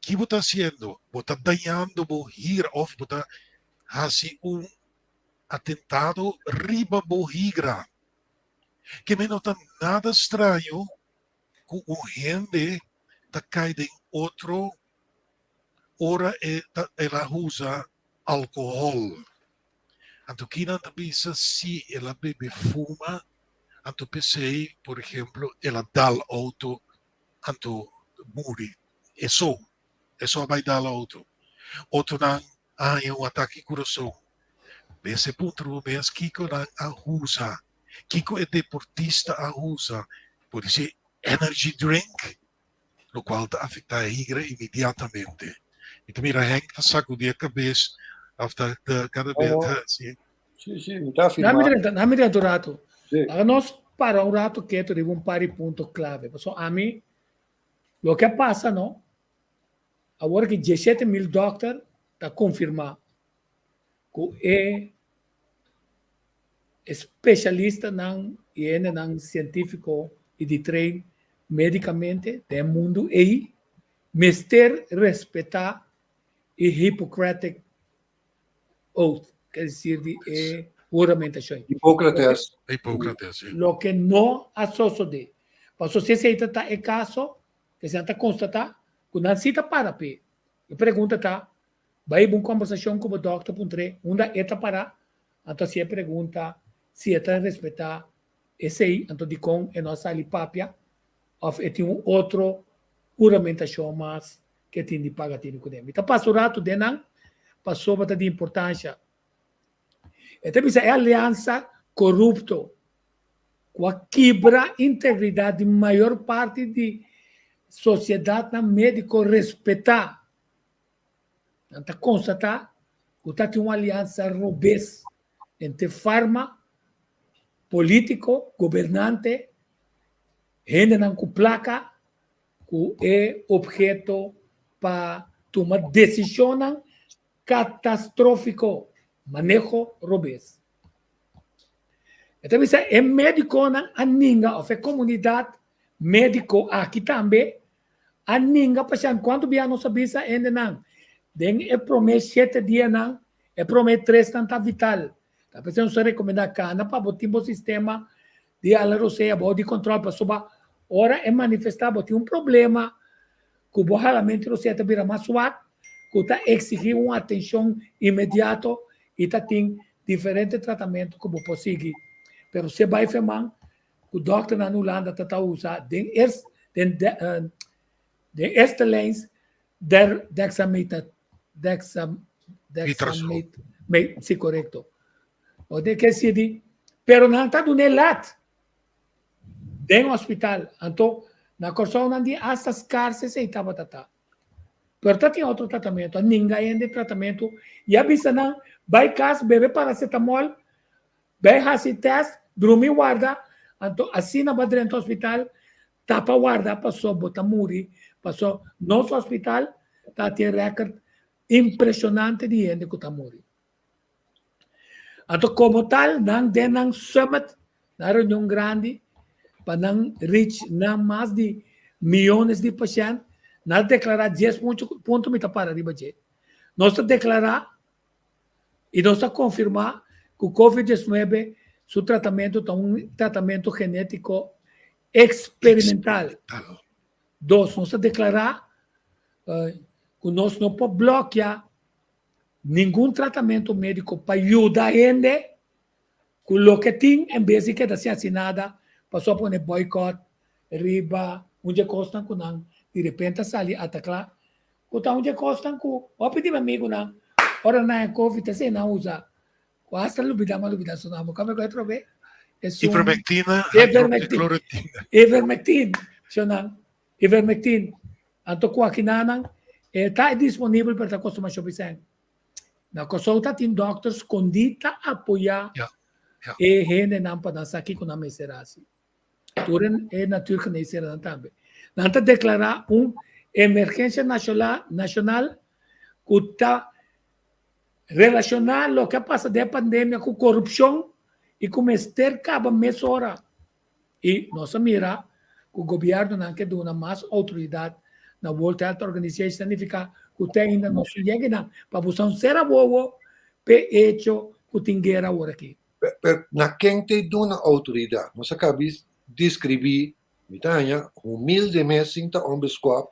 Speaker 7: ki bo ta hasiendo? Bo ta dañando bo hir òf bo ta hasi un atentado riba bo higra. Ke men no ta nada straño ku un hende ta kai den otro ora e ta el a usa alkohòl. Anto kinan ta bisa si el a bebe fuma anto p'esei por ehemplo el a dal outo anto muri e so e so a bai dal outo. Otronan a haña un atake kurason. Mester puntra bo mes kiko nan a usa, kiko e deportista a usa, por ser energy drink, lokual ta afektá e higra inmediatamente. Mi ta mira Henk ta sakudí e kabes òf ta kada bes ta hasi.
Speaker 8: Sí, sí, mi ta afirmá.
Speaker 4: Dame drenta un rato. Laga nos para un rato ketu riba un par di punto klave. Pasobra ami, loke a pasa no, Awor ki diesshete mil dòkter ta konfirmá ku e spesialistanan i hendenan sientífiko i di train. Médikamente den mundu ei mester respetá e Hippocratic Oath, ke desir di e huramentashon.
Speaker 8: Hipócrates.
Speaker 7: Hipócrates, si.
Speaker 4: Loke no a sosodé. Pasobra si esei ta ta e kaso, esei nan ta konstatá ku nan si ta para p'e. E pregunta ta, bai bo un kòmbersashon ku bo dòkter puntr'é unda e ta pará, anto si e pregunta si e ta respetá esei, anto dikon e no a sali papia òf e tin un otro huramentashon mas ku e tin di paga tinu kuné. Mi ta pasa un ratu den nan pasobra ta di importansha. E ta bisa e aliansa korupto ku a kibra integridat di mayor parti di sosiedatnan médiko respetá. Nan ta konstatá ku ta tin un aliansa robes entre farma, polítiko, gobernante, hendenan ku plaka ku e obheto pa tuma desishonnan katastrófiko, maneho robes. E ta bisa e médikonan a ninga òf e komunidat médiko aki tambe a ninga pashènt. Kuantu bia nos a bisa hendenan den e promé shete dianan, e promé tresnan ta vital. Ta p'esei nos ta rekomendá kana pa bo tin bo sistema di hala rosea bou di kòntròl pasobra ora e manifestá bo tin un problema ku bo halamentu di rosea ta bira mas swak ku ta eksigí un atenshon inmediato i ta tin diferente tratamentu ku bo por sigui. Pero si e bai feman ku dòkternan na Hulanda ta ta usa den den den eerste lijns der dexameta dexam dexamet me si korekto. O de ke sidi pero nan ta dun'é lat den hospital. Anto na Kòrsou nan di asta skars esei tabata ta. Pero ta tin otro tratamentu. A ninga hende tratamentu i a bisa nan bai kas bebe paracetamol, bai hasi tèst, drumi warda. Anto asina bo a drenta hospital tapa warda paso bo ta muri paso nos hospital ta tin rèkòrt impreshonante di hende ku ta muri. Anto komo tal nan den nan summit, nan reunion grandi pa nan reach nan mas di miyones di pashènt, nan a deklará dies punto mi ta para riba dje. Nos ta deklará i nos ta konfirmá ku covid diesnuebe su tratamentu ta un tratamentu genétiko eksperimental. Dos, nos ta deklará ku nos no por blòkia Ningun tratamentu médiko pa yuda hende ku loke tin en bes di keda sin hasi nada pasobra a pone boycott riba un dje kosnan ku nan di repente a sali atakla ku ta un dje kosnan ku hopi di mi amigunan ora nan haña covid esei nan usa ku hasta lubida mi a lubida su nomber kome ku e trobe
Speaker 7: esun Ivermectina,
Speaker 4: hydroxychloroquine. Ivermectin, shonnan. Ivermectin, anto ku akinanan e ta disponibel pero ta kosta masha bisèn. Na Kòrsou ta tin dòkter skondí ta apoyá e hendenan pa nan sa kiko nan mester hasi. Tur e natuurgeneesherennan tambe. Nan ta deklará un emergensia nashonal ku ta relashoná loke a pasa den e pandemia ku korupshon i ku mester kaba mesora. I nos a mira ku gobièrnunan ke duna mas outoridat na World Health Organization, ta nifiká ku te ainda nos no yega nan pa buska un sera wowo p'e echo ku tin guera awor aki.
Speaker 8: Pero na ken ta e duna outoridat? Nos a kaba di deskribí, mi ta haña humilde mes sin ta hombre skòp,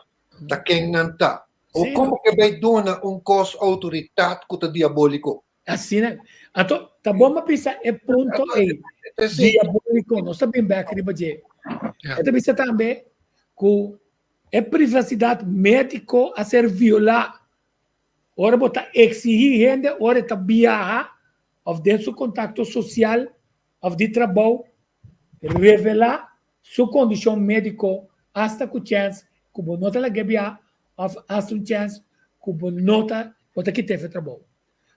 Speaker 8: ta ken nan ta. O komo ke bai duna un kos outoritat ku ta diabóliko?
Speaker 4: Asina. Anto, ta bon pa bisa e punto ei. Diabólico. Nos ta bin bek riba dje. E ta bisa tambe ku e privasidat médiko a ser violá ora bo ta eksihí hende ora e ta biaha òf den su kontakto sosial òf di trabou revelá su kondishon médiko asta ku chèns ku bo no ta lag'é biaha òf asta un chèns ku bo no ta bo ta kit'é for trabou.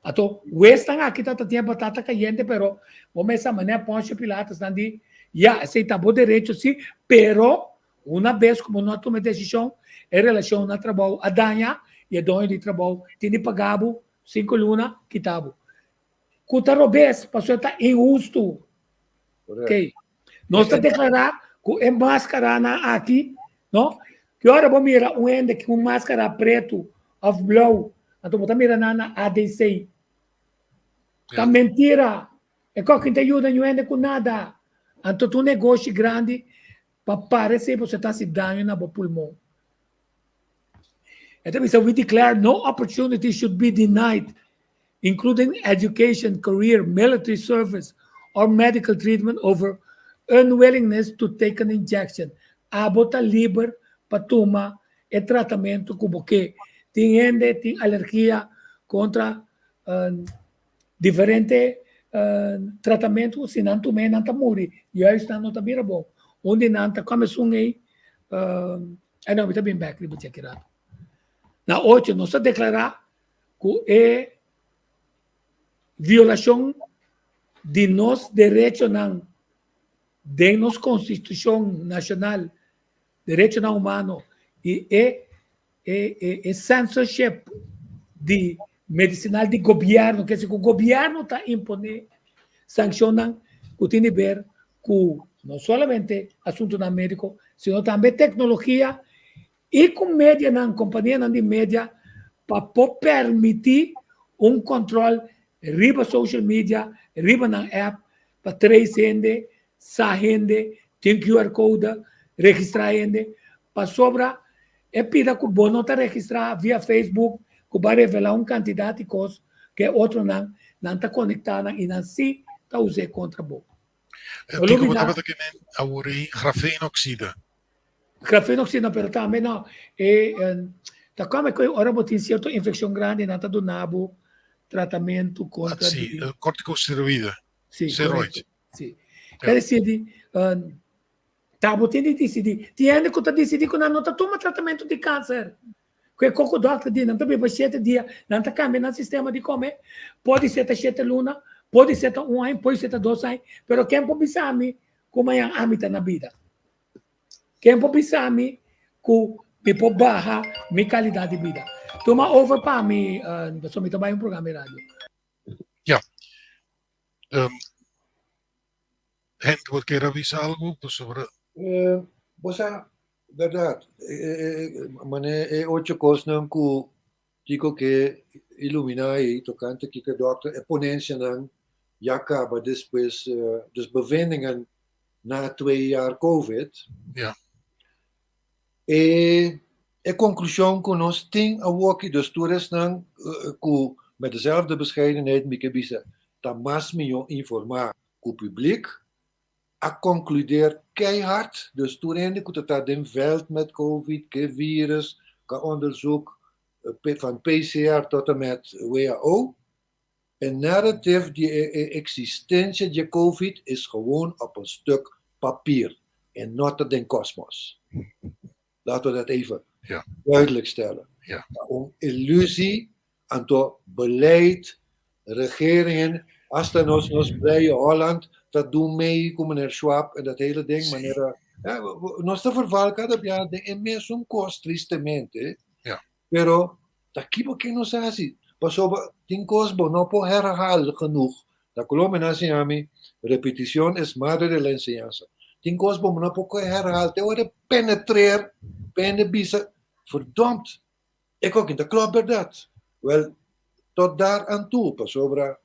Speaker 4: Ato wesnan aki ta ta tin e batata kayente pero bo mester manera Poncio Pilatus nan di ya esei ta bo derecho si pero una bes ku bo no a tuma e desishon e relashon na trabou a daña i e doño di trabou tin di paga bo sinku luna kita bo ku ta robes pasobra ta inhustu. Ok nos ta deklará. Ku e maskaranan aki, no? Ki ora bo mira un hende ku un maskara pretu òf blou, anto bo ta mira nan na ADC. Ta mentira. E kòki no ta yuda niun hende ku nada. Anto ta un negoshi grandi pa paresé boso ta hasi daño na bo pulmon. E ta bisa, We declare no opportunity should be denied, including education, career, military service, or medical treatment over unwillingness to take an injection. Abo ta liber pa tuma e tratamentu ku bo ke. Tin hende tin alergia kontra diferente tratamentu, si nan tum'é nan ta muri, juist nan no ta bira bon. Un di nan ta kòm esun ei, Ai no, mi ta bin bek riba dje aki rato. Na ocho nos ta deklará ku e violashon di nos derechonan den nos konstitushon nashonal, derechonan humano i e e e censorship di medisinal di gobièrnu, ke si ku gobièrnu ta imponé sankshonnan ku tin di ber ku no solamente asuntunan médiko, sino tambe teknologia i ku medianan, kompanianan di media pa por permití un kòntròl riba social media, riba nan app pa trace hende, sa hende, tin QR code, registrá hende, pasobra e pida ku bo no ta registrá via Facebook ku bo a revelá un kantidat di kos ku e otronan nan ta konektá nan i nan sí ta us'é kontra bo.
Speaker 7: Kiko bo tabata ke men awor ei grafenoxide?
Speaker 4: Grafenoxide pero tambe no e ta kome ku ora bo tin sierto infekshon grandi nan ta duna bo tratamentu kontra
Speaker 7: di. Si, kortikosteroide.
Speaker 4: Si, korekto. Si. Ke desir di Ta bo tin di disidí. Tin hende ku ta disidí ku nan no ta tuma tratamentu di kanser. Ku e koko dòkter di nan ta biba shete dia, nan ta kambia nan sistema di kome. Podi ser ta shete luna, podi ser ta un aña, podi ser ta dos aña, pero ken por bisa mi ku mañan ami ta na bida? Ken por bisa mi ku mi por baha mi kalidat di bida? Tuma over pa mi, pasobra mi ta bai un programa di radio.
Speaker 7: Ya. Henk, bo kier a bisa algu pasobra.
Speaker 8: Bo sa, bèrdat, manera e ocho kosnan ku Kiko ke iluminá ei tokante kiko e dòkter, e ponensianan ya kaba despues, dus bevindingen na twee jaar covid.
Speaker 7: Ja.
Speaker 8: E e konklushon ku nos tin awoki, dus tur esnan ku met dezelfde bescheidenheid mi ke bisa ta mas mihó informá ku publiek a konkludeer keihard, dus tur hende ku ta ta den veld met covid, ke virus, ka onderzoek van PCR tot en met WHO, e narrative di e eksistensia di e covid is gewoon op een stuk papier en no ta den kosmos. Laten we dat even duidelijk stellen. Ta un illusie, anto beleid, regeringen, hasta nos nos blije Holland ta doen mee ku meneer Schwab en dat hele ding, manera, nos ta verval kada bia den e mesun kos tristemente, pero ta kibo ke nos a hasi? Pasobra tin kos bo no por herhaal genoeg. Na Colombia nan a siña mi, repeticion es madre de la enseñanza. Tin kos bo no por herhaal te ora e penetreer, pende bisa, verdomd, e koki ta klòp bèrdat. Wèl, tot daar aan toe, pasobra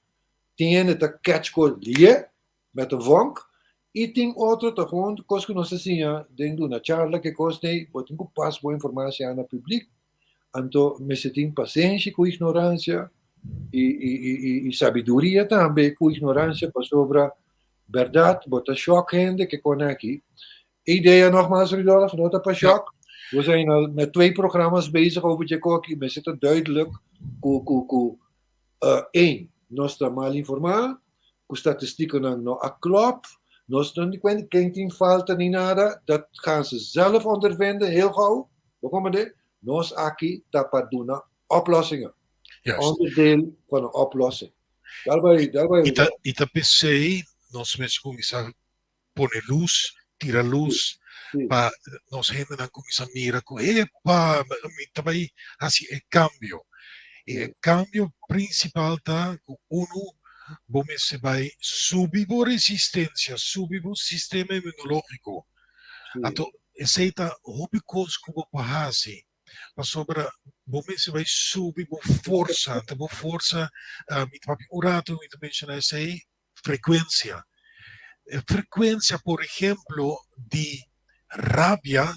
Speaker 8: tin hende ta catch kos lié met een vonk i tin otro ta gewoon kos ku nos ta siña den duna charla ke kos nei, bo tin ku pas bo informatie na publiek. Anto mester tin pasenshi ku ignoransia i i sabiduria tambe ku ignoransia pasobra bèrdat bo ta shòk hende ke kon aki. E idea nogmaals Rudolf no ta pa shòk. We zijn al met twee programma's bezig over dje koki. Mester ta duidelijk ku ku ku één nos ta mal informá, ku statistiekennan no a klòp, nos no di ken tin falta ni nada, dat gaan ze zelf ondervinden heel gauw. Bo komprendé? Nos aki ta pa duna oplossingen. Onderdeel van een oplossing. Daarbij, daarbij.
Speaker 7: I ta, i ta p'esei nos mester kuminsá pone lus, tira lus, pa nos hendenan kuminsá mira ku, epa, mi ta bai hasi e kambio. I e kambio prinsipal ta ku unu bo mester bai subi bo resistensia, subi bo sistema imunológiko. Anto esei ta hopi kos ku bo por hasi pasobra bo mester bai subi bo forsa, anto bo forsa mi ta papia un rato mi ta menshoná esei frekuensia. E frekuensia por ehemplo di rabia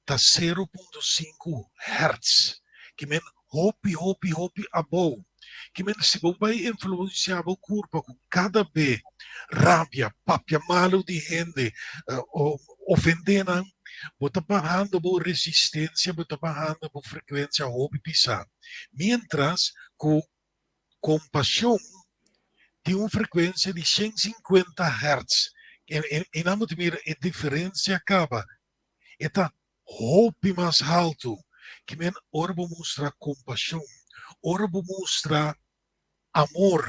Speaker 7: ta 0.5 hertz, ki men hopi hopi hopi abou. Ki men si bo bai influencia bo kurpa ku kada be rabia, papia malu di hende, ofende nan, bo ta bahando bo resistencia, bo ta bahando bo frekuensia hopi pisá. Mientras ku Kompashon tin un frekuensia di 150 hertz. I nan bo ta mira e diferensia kaba. E ta hopi mas haltu. Ki men ora bo mustra kompashon, ora bo mustra amor,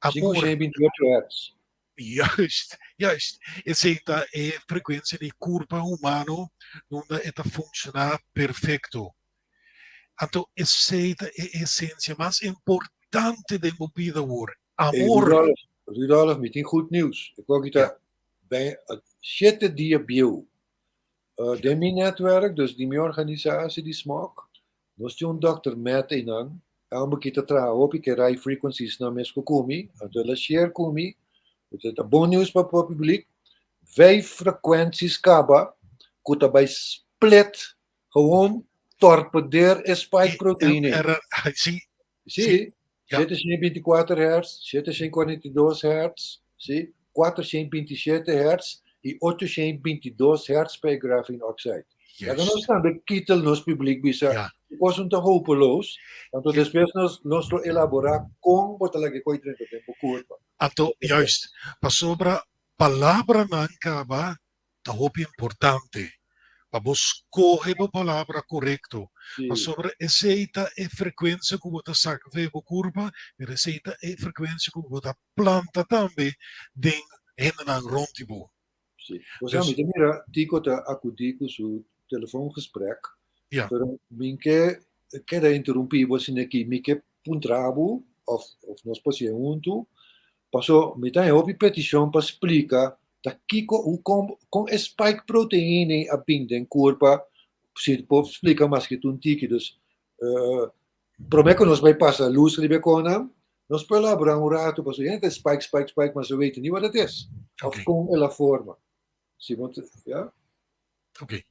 Speaker 7: amor.
Speaker 8: 528 hertz.
Speaker 7: Juist, juist. Esei ta e frekuensia di kurpa humano unda e ta funshoná perfekto. Anto esei ta e esensia mas importante den bo bida awor, amor.
Speaker 8: Hey, Rudolf, mi tin goed nieuws. Ik wou kita bij siete dia bieu. Den mi netwerk, dus di mi organisatie, di SMOC, nos tin un dokter Matt einan, Elmo ki ta traha hopi ke rai frequencies nan mes ku kumi, anto el a share ku mi, ta bon nieuws pa publiek, vijf frequenties kaba ku ta bai split gewoon torpedeer e spike protein.
Speaker 7: Si.
Speaker 8: Si, 724 hertz, 742 hertz, si, 427 hertz i 822 hertz pa e graphene oxide. Laga nos tambe kitel nos publiek bisa e kos no ta hopeloos, anto despues nos nos lo elaborá kon bo ta laga e koi drenta den bo kurpa.
Speaker 7: Anto, juist, pasobra palabranan kaba ta hopi importante pa bo skohe bo palabra korekto, pasobra esei ta e frekuensia ku bo ta saka for di bo kurpa, pero esei ta e frekuensia ku bo ta planta tambe den hendenan rònt di bo.
Speaker 8: Sí. Osea, mi ta mira Tico ta akudí ku su telefoongesprek, pero mi ke keda interumpí bo asina aki, mi ke puntra bo òf nos por hasié huntu, paso mi ta haña hopi petishon pa splika ta kiko u kon kon e spike protein ei a bin den kurpa, si por splika maske un tiki, dus promé ku nos bai pasa lus riba e konan, nos por elaborá un ratu pasobra hende ta spike spike spike mas e weten ni wat het is òf kon el a forma. Si bo ta ya?
Speaker 7: Oké.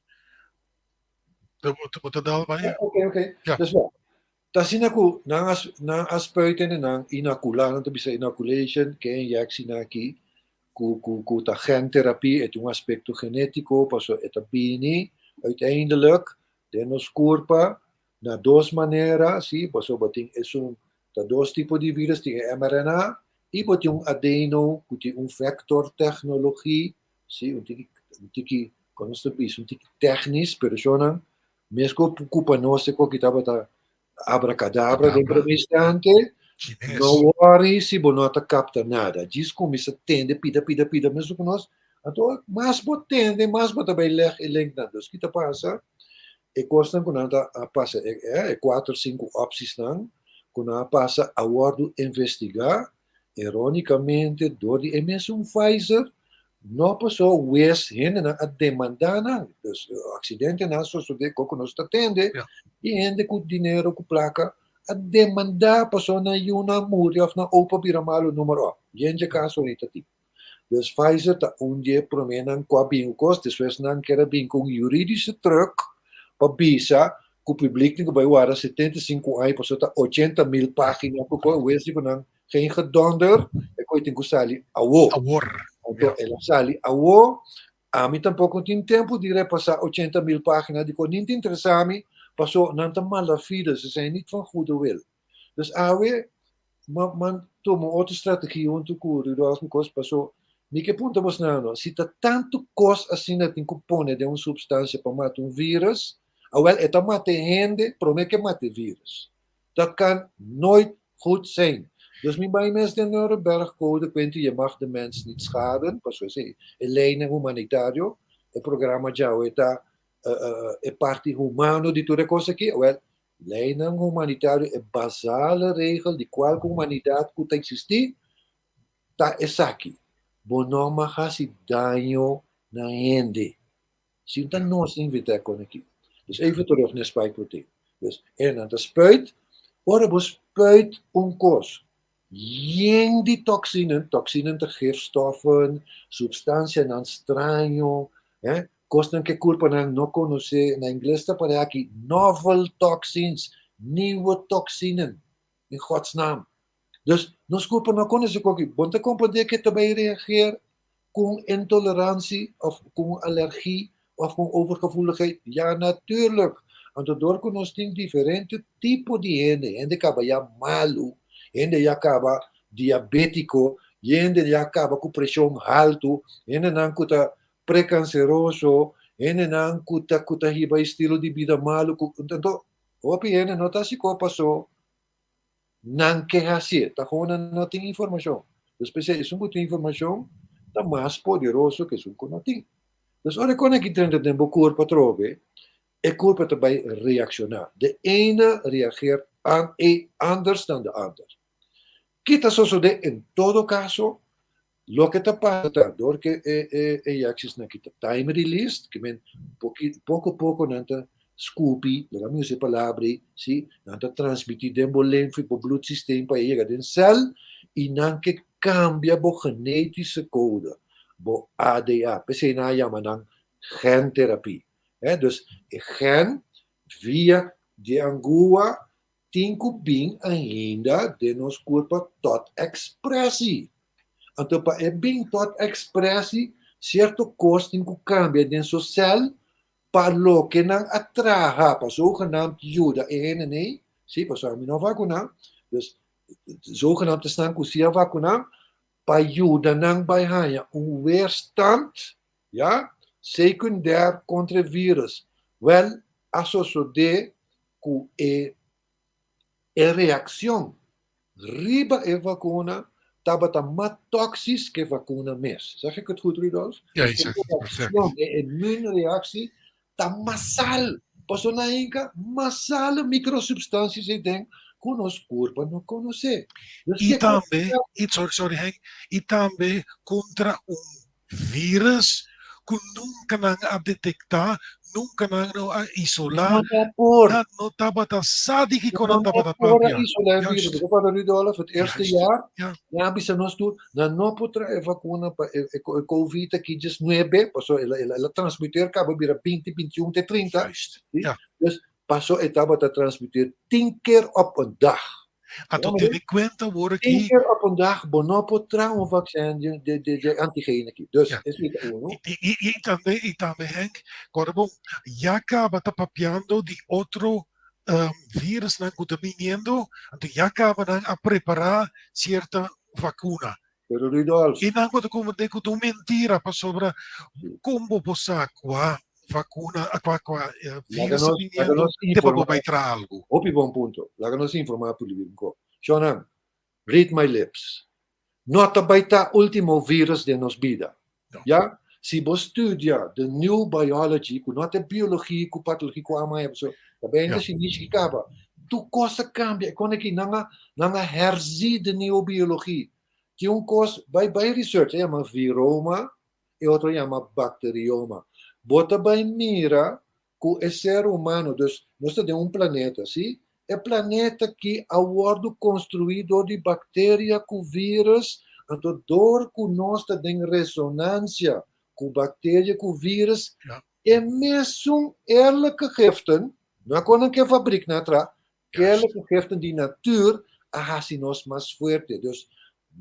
Speaker 7: Bo ta dal bai?
Speaker 8: Oké oké. Dus wak, ta asina ku nan a nan a spuit hende nan inokulá, nan ta bisa inoculation, ke inyèksi nan aki ku ku ku ta genterapie, e tin un aspekto genétiko pasobra e ta bini uiteindelijk den nos kurpa na dos manera, si, pasobra bo tin esun ta dos tipo di virus, tin e mRNA i bo tin un adeno ku tin un vector technologie, si, un tiki un tiki kon nos ta bisa un tiki technisch, pero shonnan mes ku ku pa nos e koki tabata abracadabra den prome instante, no worry si bo no ta capta nada, djis cuminsa tende pida pida pida mesun cu nos, anto mas bo tende mas bo ta bay leg e linknan, dus ki ta pasa e cosnan cu nan ta a pasa e cuater cinco optiesnan cu nan a pasa a wordo investiga Ironicamente dor di e mesun Pfizer no paso wes hendenan a demanda nan. Dus accidentenan a sosode con cu nos ta tende y hende cu dinero cu placa a demanda paso nan yunan muri of nan opa bira malo noem maar op. Yen dje caso ei ta tin. Dus Pfizer ta un dje promenan cu a bin cu cos despues nan kier a bin cu un juridische truc pa bisa ku publiek tin ku bai warda 75 aña pasobra ta 80 mil pagina ku koe wes di ku nan geen gedonder e koe tin ku sali awo.
Speaker 7: Awor.
Speaker 8: Anto el a sali awo. Ami tampoko no tin tempu di repasá 80 mil pagina di koe nin ta interesá mi paso nan ta malafide, ze zijn niet van goede wil. Dus awe ma man tuma un otro strategia huntu ku Rudolf mi kos paso mi ke punta bos nano si ta tantu kos asina tin ku pone den un supstansia pa mata un virus awel e ta mata e hende prome ke mata e virus dat kan nooit goed zijn dus mi bai mes den Nuremberg code kuenti je mag de mens niet schaden paso esei e leynan humanitario e programa djawe ta e parti humano di tur e kos aki awel Leinan humanitario e basale regel di kualke humanidat ku ta eksistí ta esaki, bo no mag hasi daño na hende. Si ta nos inventá kon aki. Dus even terug na spike protein. Dus e nan ta spuit, ora bo spuit un kos yen di toksinen, toksinen ta gifstoffen, supstansianan straño, hè, kosnan ku e kurpanan no konosé, na ingles ta par'é aki novel toxins, nieuwe toksinen, in godsnaam. Dus nos kurpa no konosé koki. Bo no ta komprondé ku e ta bai reageer ku un intolerantie òf ku un alergie òf ku un overgevoeligheid? Ja, natuurlijk. Anto dor ku nos tin diferente tipo di hende, hende kaba ya malu, hende ya kaba diabétiko, hende ya kaba ku preshon haltu, hendenan ku ta prekanseroso, hendenan ku ta ku ta hiba estilo di bida malu ku anto hopi hende no ta hasi kos paso Nan ke hasié, ta gewoon nan no tin informashon. Dus p'esei esun ku tin informashon ta mas poderoso ku esun ku no tin. Dus ora e kos aki drenta den bo kurpa atrobe, e kurpa ta bai reakshoná. De ene reageert an e anders dan de ander. Ki ta sosodé en todo kaso? Loke ta pasa ta dor ku e e inyeksisnan aki ta time released, ke men poki poko poko nan ta skupi, laga mi usa e palabra ei, si, nan ta transmití den bo limfe, bo bloedsysteem pa e yega den sèl i nan ke kambia bo genetische kode, bo ADA. P'esei nan a yama nan genterapie. Dus e gen via di e angua tin ku bin ainda den nos kurpa tot ekspresi. Anto pa e bin tot ekspresi, sierto kos tin ku kambia den su sèl pa loke nan a traha pa zogenaamd yuda e hendenei, si, pasobra ami no a vakuná, dus zogenaamd esnan ku si a vakuná, pa yuda nan bai haña un weerstand, ya, secundair kontra e virus. Wèl, a sosodé ku e e reakshon riba e vakuna tabata mas toksis ku e vakuna mes. Zeg ik het goed, Rudolf?
Speaker 7: Ja, je zegt het perfect.
Speaker 8: E immuunreactie ta masal. Pasobra nan hinka masal microsubstanties ei den ku nos kurpa no konosé. Dus
Speaker 7: I tambe, i sorry, sorry Henk, i tambe kontra un Virus ku nunka nan a detektá, nunka nan no a isolá,
Speaker 8: No ta por.
Speaker 7: nan no tabata sa di kiko nan
Speaker 8: No
Speaker 7: tabata
Speaker 8: por a
Speaker 7: papia.
Speaker 8: isolá e virus.
Speaker 7: Juist.
Speaker 8: Bo ta Rudolf, het eerste
Speaker 7: Juist.
Speaker 8: jaar,
Speaker 7: Ja.
Speaker 8: nan a bisa nos tur, nan no por traha e vakuna pa e, e, e COVID aki 19, pasobra el a, el a, el a transmiteer kaba bira 20, 21 te 30.
Speaker 7: Juist.
Speaker 8: Sí?
Speaker 7: Ja.
Speaker 8: Dus paso e tabata transmiteer 10 keer op een dag.
Speaker 7: Anto tene kuenta awor aki.
Speaker 8: Tien keer op een dag bo no por traha un vaccin di di di di antigeen aki. Dus esei ta uno.
Speaker 7: I i i tambe i tambe Henk, kòrda bon, ya kaba ta papiando di otro virusnan ku ta biniendo, anto ya kaba nan a prepará sierta vakuna.
Speaker 8: Pero Rudolf.
Speaker 7: I nan ku ta komprendé ku ta un mentira pasobra kon bo por sa kua vakuna, kua kua
Speaker 8: Laga
Speaker 7: virus ta
Speaker 8: nos, laga
Speaker 7: biniendo
Speaker 8: nos
Speaker 7: te pa bo
Speaker 8: informá.
Speaker 7: bai traha algu.
Speaker 8: Hopi bon punto. Laga nos informá público. Shonnan, read my lips. No ta bai ta último virus den nos bida. Ya? Si bo studia the new biology, ku no ta biologia ku patologia ku ama ya, pasobra ta bai ainda si nishi kaba. Tur kos a kambia. E kon aki nan a nan a herzi de nieuwe biologie. Tin un kos, bai bai research, e yama viroma, e otro yama bacterioma. Bo ta bai mira ku e ser humano, dus nos ta den un planeta, si? E planeta ki a wòrdu konstruí dor di bakteria ku vírus, anto dor ku nos ta den resonansia ku bakteria ku vírus, e mesun eerlijke giften, no a kon nan ke fabrik nan a traha, Eerlijke giften di natuur a hasi nos mas fuerte. Dus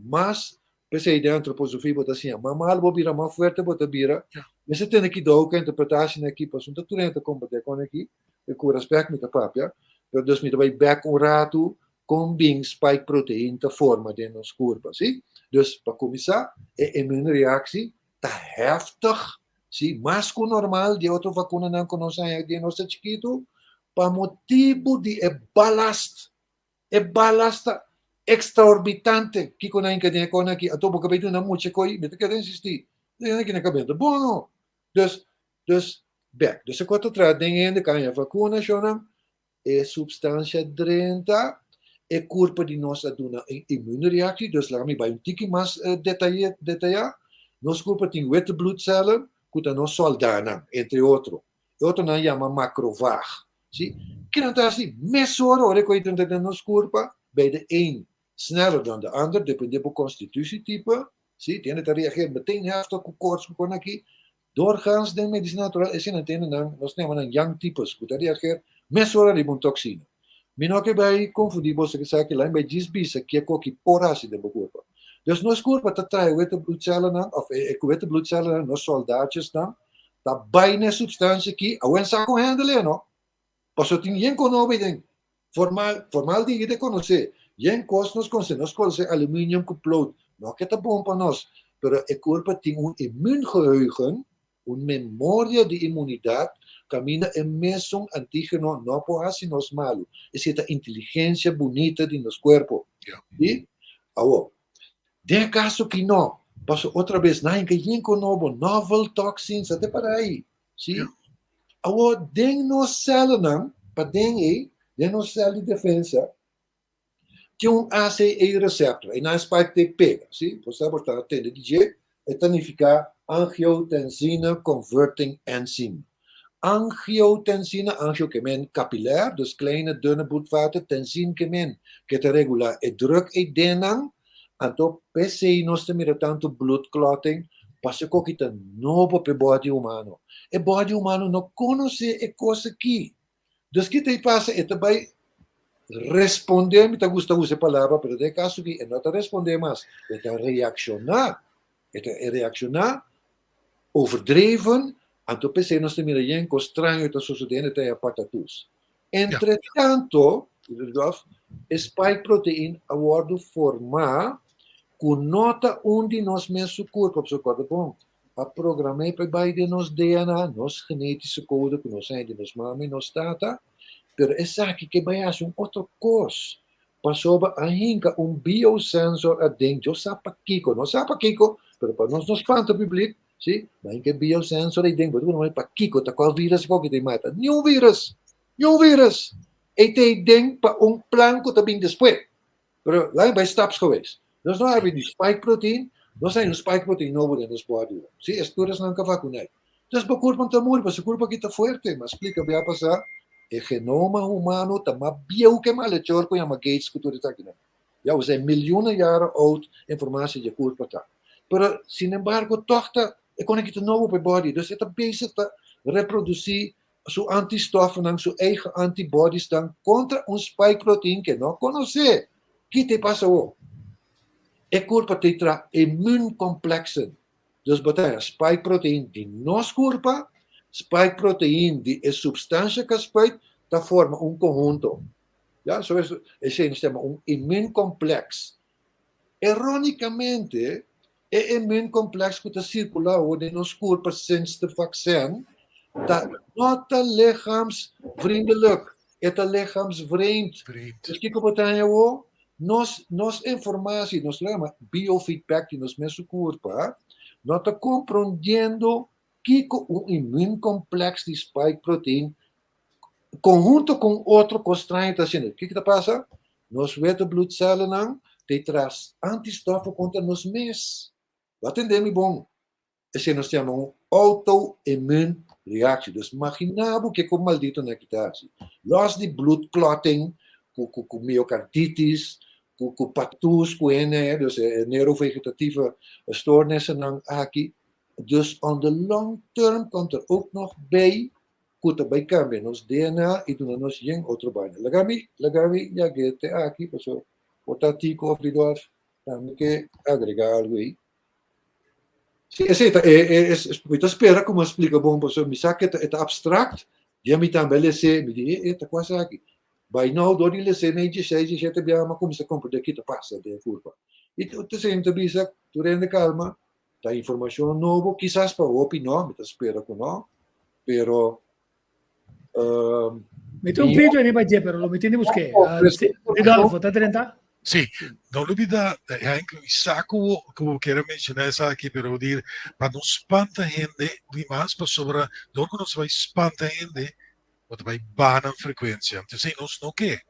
Speaker 8: mas, p'esei den antroposofia bo ta siña, mas mal bo bira, mas fuerte bo ta bira. Mester tene kidou ku e interpretashi aki, pasobra no ta tur hende ta komprendé kon aki, i ku respèt mi ta papia, pero dus mi ta bai bèk un ratu kon bin spike protein ta forma den nos kurpa, si? Dus pa kuminsá, e immuunreactie ta heftig, si, mas ku normal di e otro vakunanan ku nos a haña den nos ta chikitu, pa motibu di e balast, e balast ta extraorbitante, kiko nan hinka den e kòne aki, anto bo ka bai duna mucha koi, mi ta keda insistí, den aki na kabenta, bon no, dus, dus, bèk, dus e kos ta traha den hende ku a haña vakuna, shownan, E substancia drenta e curpa di nos a duna un immuunreactie, dus laga mi bay un tiki mas detaya, detaya. Nos curpa tin witte bloedcellen, ku ta nos sòldánan, entre otro. E otronan yama macrovaag. Si? Kinan ta hasi? Mesora ora ku e drenta den nos kurpa, bij de een sneller dan de ander, depende bo constitutietype, si? Tin hende ta reageer meteen heftig ku koorts ku kon aki. Doorgaans den medisina natural esei nan nan, nos ta yama nan yang types, ku ta reageer mesora riba un toksina. Mi no ke bai konfundí boso ku esaki, laat mi bai djis bisa kieko ki por hasi den bo kurpa. Dus nos kurpa ta traha e witte bloedcellennan, òf e witte bloedcellennan, nos soldaatjesnan, ta bai na e supstansia aki, awen sa kon handle no. Pasobra tin yen konobe den formal, formal di hende konosé, yen kos nos konosé, nos konosé aluminium ku plout, no ke ta bon pa nos, pero e kurpa tin un immuungeheugen, un memoria di inmunidat, kaminda e mesun antígeno no por hasi nos malu. Esei ta inteligensia bunita di nos kuerpo. Sí? Awor, den e kaso ki no, paso otra bes nan hinka yen konobo, novel toxins, a te para ei. Sí? Awor, den nos sèlnan, paden ei, den nos sèl di defensa, tin un ACE receptor, ei nan spike te pega, sí? Bo sa bo ta tende di dje, e ta nifiká angiotensine converting enzyme. Angiotensine, angio ke men capilair, dus kleine dunne bloedvaten, tensine ke men ke ta regulá e druk ei den nan, anto p'esei nos ta mira tantu bloedclotting, pasobra koki ta nobo p'e body humano. E body humano no konosé e kos aki. Dus ki ta e pasa? E ta bai respondé, mi ta gusta usa e palabra, pero den e kaso aki e no ta respondé mas, e ta reakshoná. E ta reakshoná overdreven, anto p'esei nos ta mira yen kos straño ta sosodé na e ta patatus. Entretanto, Rudolf, e spike protein a wòrdu formá ku no ta un di nos mes su kurpa, pasobra kòrda bon, a program'é pa e bai den nos DNA, nos genetische code ku nos haña di nos mama i nos tata, pero esaki ke bai hasi un otro kos, pasobra a hinka un biosensor aden, Dios sa pakiko, no sa pakiko, pero pa nos no spanta publik, si, a hinka e biosensor aden, bo ta puntra mi pakiko, ta kua virus ku ta mata? Niun virus, niun virus! E ta aden pa un plan ku ta bin despues. Pero laat mi bai stapsgewijs. Nos no habri di spike protein, nos hay un spike protein nobo den nos body. Si, es tur esnan ka vacunai. Dus bo kurpa no ta muri, pasobra kurpa aki ta fuerte. Mi a splika bia pasá, e genoma humano ta mas bieu ke malechor ku yama Gates ku tur esakinan. Ya, osea milioenen jaren oud informatie di e kurpa ta. Pero, sin embargo, tòg ta e kon aki ta nobo pa e body. Dus e ta bezig ta reprodusí su antistoffennan, su eigen antibodiesnan kontra un spike protein ke no konosé. Ki te pasa awor? E kurpa te traha immuuncomplexen. Dus bo ta haña spike protein di nos kurpa, spike protein di e supstansha ku a spuit ta forma un konhunto. Ya, so esei nos ta yama un immuuncomplex. Erónikamente, e immuuncomplex ku ta sirkulá awor den nos kurpa sinds de vaksin ta no ta lichaamsvriendelijk, e ta lichaamsvreemd. Dus kiko bo ta haña awor? Nos nos informatie, nos lo yama biofeedback di nos mes kurpa, no ta komprondiendo kiko un immuuncomplex di spike protein konhunto ku un otro kos straño ta hasiendo. Kiko ta pasa? Nos witte bloedcellennan ta e tras antistoffen kontra nos mes. Bo a tende mi bon? Esei nos ta yama un auto-immuun reactie. Dus magina bo kiko malditonan aki ta hasi. Los di bloed clotting, ku ku ku miocarditis, ku ku patus ku hende, dus e neurovegetatieve stoornissennan aki. Dus on the long term komt er ook nog bij ku ta bai kambia nos DNA i duna nos yen otro baina. Laga mi, laga mi yag'é te aki, paso por ta Tico of Ridolf tambe ke agregá algu ei. Sí, esei ta e, e, es, mi ta spera ku mi a splika bon, paso mi sa ku e ta, e ta abstract, dia mi tambe a les'é, mi di, e, e ta kua esaki? Bai nou dor di les'é mei dieseis, diesshete biaha mi a kuminsá komprendé ki ta pasa den e kurpa. I t'esei mi ta bisa, tur hende kalma, Ta informacion nobo, kisas pa hopi no, mi ta spera cu no, pero
Speaker 4: um, Mi tin un video riba dje, pero lo mi tin di buské. Ridolfo, ta drenta?
Speaker 7: Sí, no lubida, Henk, mi sa ku bo, ku bo kier a menshoná esaki, pero di pa no spanta hende di mas, pasobra dor ku nos bai spanta hende, bo ta bai baha nan frekuensia. Entonces nos no ke.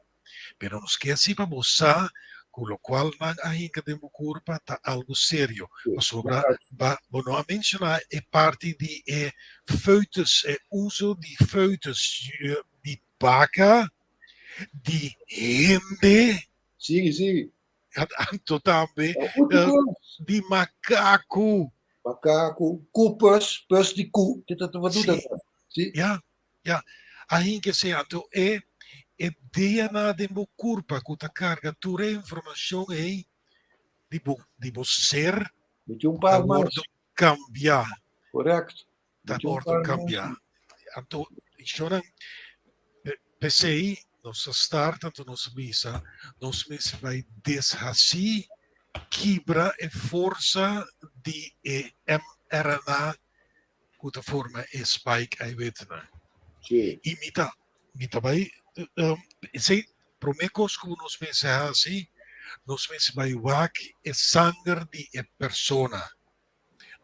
Speaker 7: Pero nos ke hasi pa bo sa. Ku lokual nan a hinka den bo kurpa ta algu serio, pasobra ba bo no a menshoná e parti di e foetus, e uso di foetus di baka, di hende.
Speaker 8: Sigui, sigui.
Speaker 7: Anto tambe di makaku.
Speaker 8: Makaku, ku pus, pus di ku, te ta ta duda.
Speaker 7: Si. Ya, ya. A hinka esei anto e e DNA den bo kurpa ku ta karga tur e informashon ei di bo di bo ser
Speaker 8: Mi tin un
Speaker 7: ta
Speaker 8: par mas.
Speaker 7: wordo kambiá.
Speaker 8: Correct.
Speaker 7: Ta wordo kambiá. Anto shonnan p'esei nos a start anto nos a bisa nos mester bai deshasí kibra e forsa di e mRNA ku ta forma e spike eiwitnan. I mi ta mi ta bai esei promé kos ku nos mester hasi nos mester bai wak e sanger di e persona.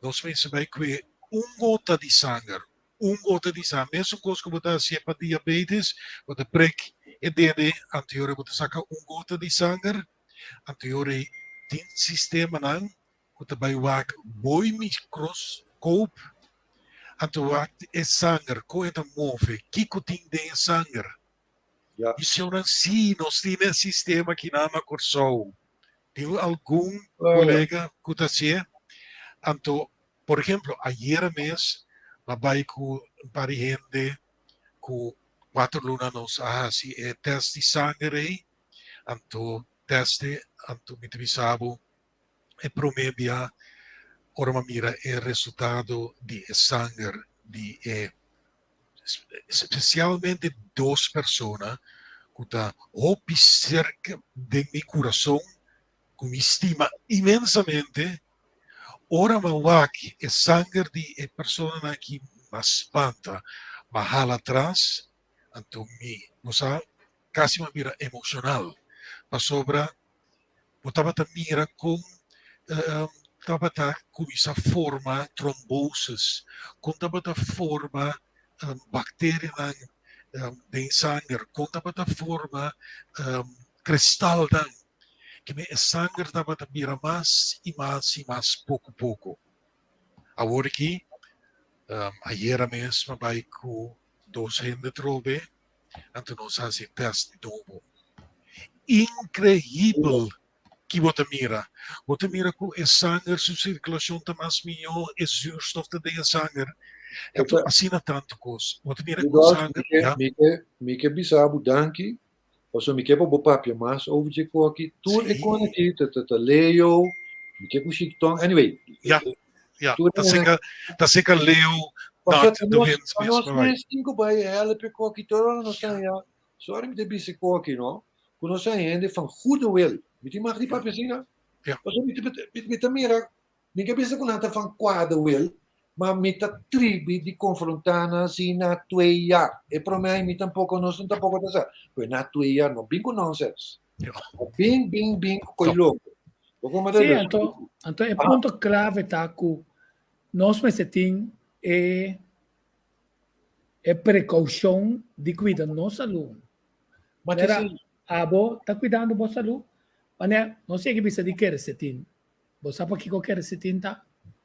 Speaker 7: Nos mester bai kue un gota di sanger, un gota di sanger. Mesun kos ku bo ta hasié pa diabetes, bo ta prek e dede, anteora bo ta saka un gota di sanger, anteora ei tin sistemanan ku ta bai wak boi mikroskoop, anto wak e sanger, kon e ta move, kiko tin den e sanger. I señornan, sí, nos tin e sistema akinan na Kòrsou. Tin algun kolega ku ta hasié. Anto, por ehemplo, ayera mes mi a bai ku un par di hende ku kuater luna nos a hasi e tèst di sanger ei. Anto tèst e, anto mi ta bisa bo e promé bia ora mi a mira e resultado di e sanger di e Spesialmente dos persona ku ta hopi serka den mi kurason, ku mi stima inmensamente, ora mi a wak e sanger di e personanan aki mi a spanta, mi a hala atras, anto mi, bo sa, kasi mi a bira emoshonal, pasobra bo tabata mira kon tabata kuminsá forma trombosis, kon tabata forma bakterianan den sanger, kon tabata forma kristalnan, kende e sanger tabata bira mas i mas i mas poko poko. Awor aki, ayera mes mi a bai ku dos hende trobe anto nos hasi test di nobo. Increibel ki bo ta mira. Bo ta mira ku e sanger su sirkulashon ta mas mihó, e zuurstof ta den e sanger. Anto asina tantu kos. Bo ta mira ku sanger, ya.
Speaker 8: Mi ke, mi ke bisa bo danki, pasobra mi ke pa bo papia mas over dje koki. Tur e kon aki ta ta ta Leo, mi ke ku Shikton, anyway.
Speaker 7: Ya, ya, ta seka, ta seka Leo
Speaker 8: Pasobra
Speaker 7: dat
Speaker 8: ta
Speaker 7: de
Speaker 8: nos,
Speaker 7: wens
Speaker 8: ta
Speaker 7: mes
Speaker 8: nos
Speaker 7: pa bai.
Speaker 8: mes tin ku bai help e koki tur ora nos ta haña, sorry mi ta bisa e koki no, ku nos ta haña hende van goede wil. Mi tin mag di papia asina? Pasobra mi ta, mi ta mira, mi ke bisa ku nan ta van kwade wil, ma mi ta tribi di konfrontá nan si na twee jaar. E promé ai mi tampoko, nos tampoko ta sa. Pero na twee jaar no bin ku nonsens. Bin, bin, bin ku koi loko. Bo kuma
Speaker 4: Sí, anto, anto e punto klave ta ku nos mester tin e e prekoushon di kuida nos salú. Manera abo ta kuidando bo salú, manera nos yega bisa di quercetin. Bo sa pakiko quercetin ta?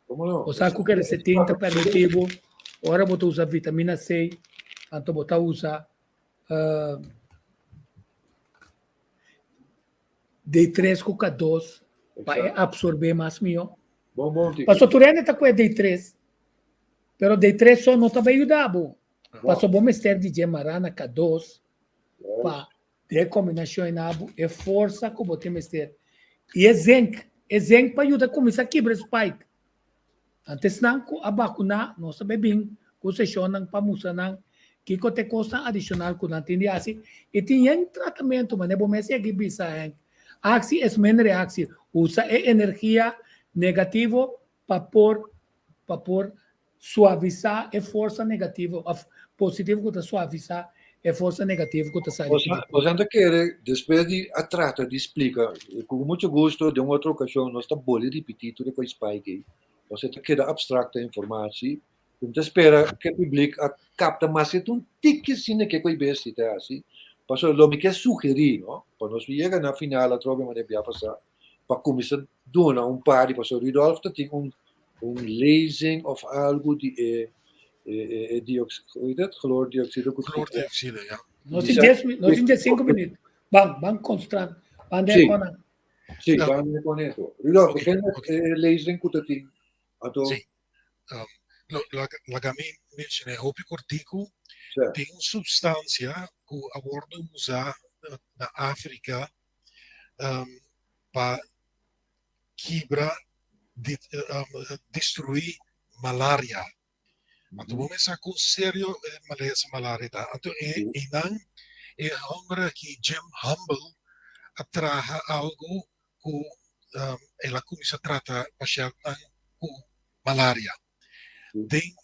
Speaker 4: Bo sa ku quercetin ta permití bo ora bo ta usa vitamina C, anto bo ta usa uh, D3 ku K2 pa e absorbé mas mihó.
Speaker 8: Bon, bon, tiki.
Speaker 4: Paso tur hende ta ku e D3, pero D3 so no ta bai yuda bo. Paso bo mester di dje mará na K2 pa de kombinashon na bo e forsa ku bo tin mester. I e zinc, e zinc pa yuda kuminsá kibra e spike. Antes nan ku a bakuná nos ta bai bin ku seshonnan pa mustra nan kiko ta e kosnan adishonal ku nan tin di hasi i tin yen tratamentu manera bo mes yegi bisa Henk, aksi es men reaksi, usa e energia negativo pa por pa por suavisá e forsa negativo òf positivo ku ta suavisá e forsa negativo ku ta sali for di
Speaker 8: Boso boso ta kere despues di a trata di splika ku mucho gusto den un otro okashon nos ta boli ripití tur e kos spike ei pasobra ta keda abstrakto e informasi ku mi ta spera ku e publik a kapta maske ta un tiki asina ke kos besti ta hasi pasobra lo mi ke sugerí no. Pa nos yega na final atrobe manera bia pasá, pa kuminsá duna un par di pasobra Rudolf ta tin un un lezing òf algu di e e e diox hoe heet het? Chloordioxide ku
Speaker 7: Chloordioxide, ja.
Speaker 4: Nos tin dies mi- nos tin diesinco minuut. Ban, ban constra, ban den
Speaker 8: Sí.
Speaker 4: konan.
Speaker 8: Sí, ban den con eso. Rudolf, begin met e lezing ku ta tin. Anto,
Speaker 7: Sí. Um, lo, laga, laga mi mencioné hopi kortiku.
Speaker 8: Sí.
Speaker 7: Tin un substansia ku a wordo usá na, na Afrika um, pa kibra, di, um, destruí malaria. Anto bo mester sa kon serio e malesa malaria ta. Anto e einan e homber aki Jim Humble a traha algu ku el a kuminsá trata pashèntnan ku malaria. Den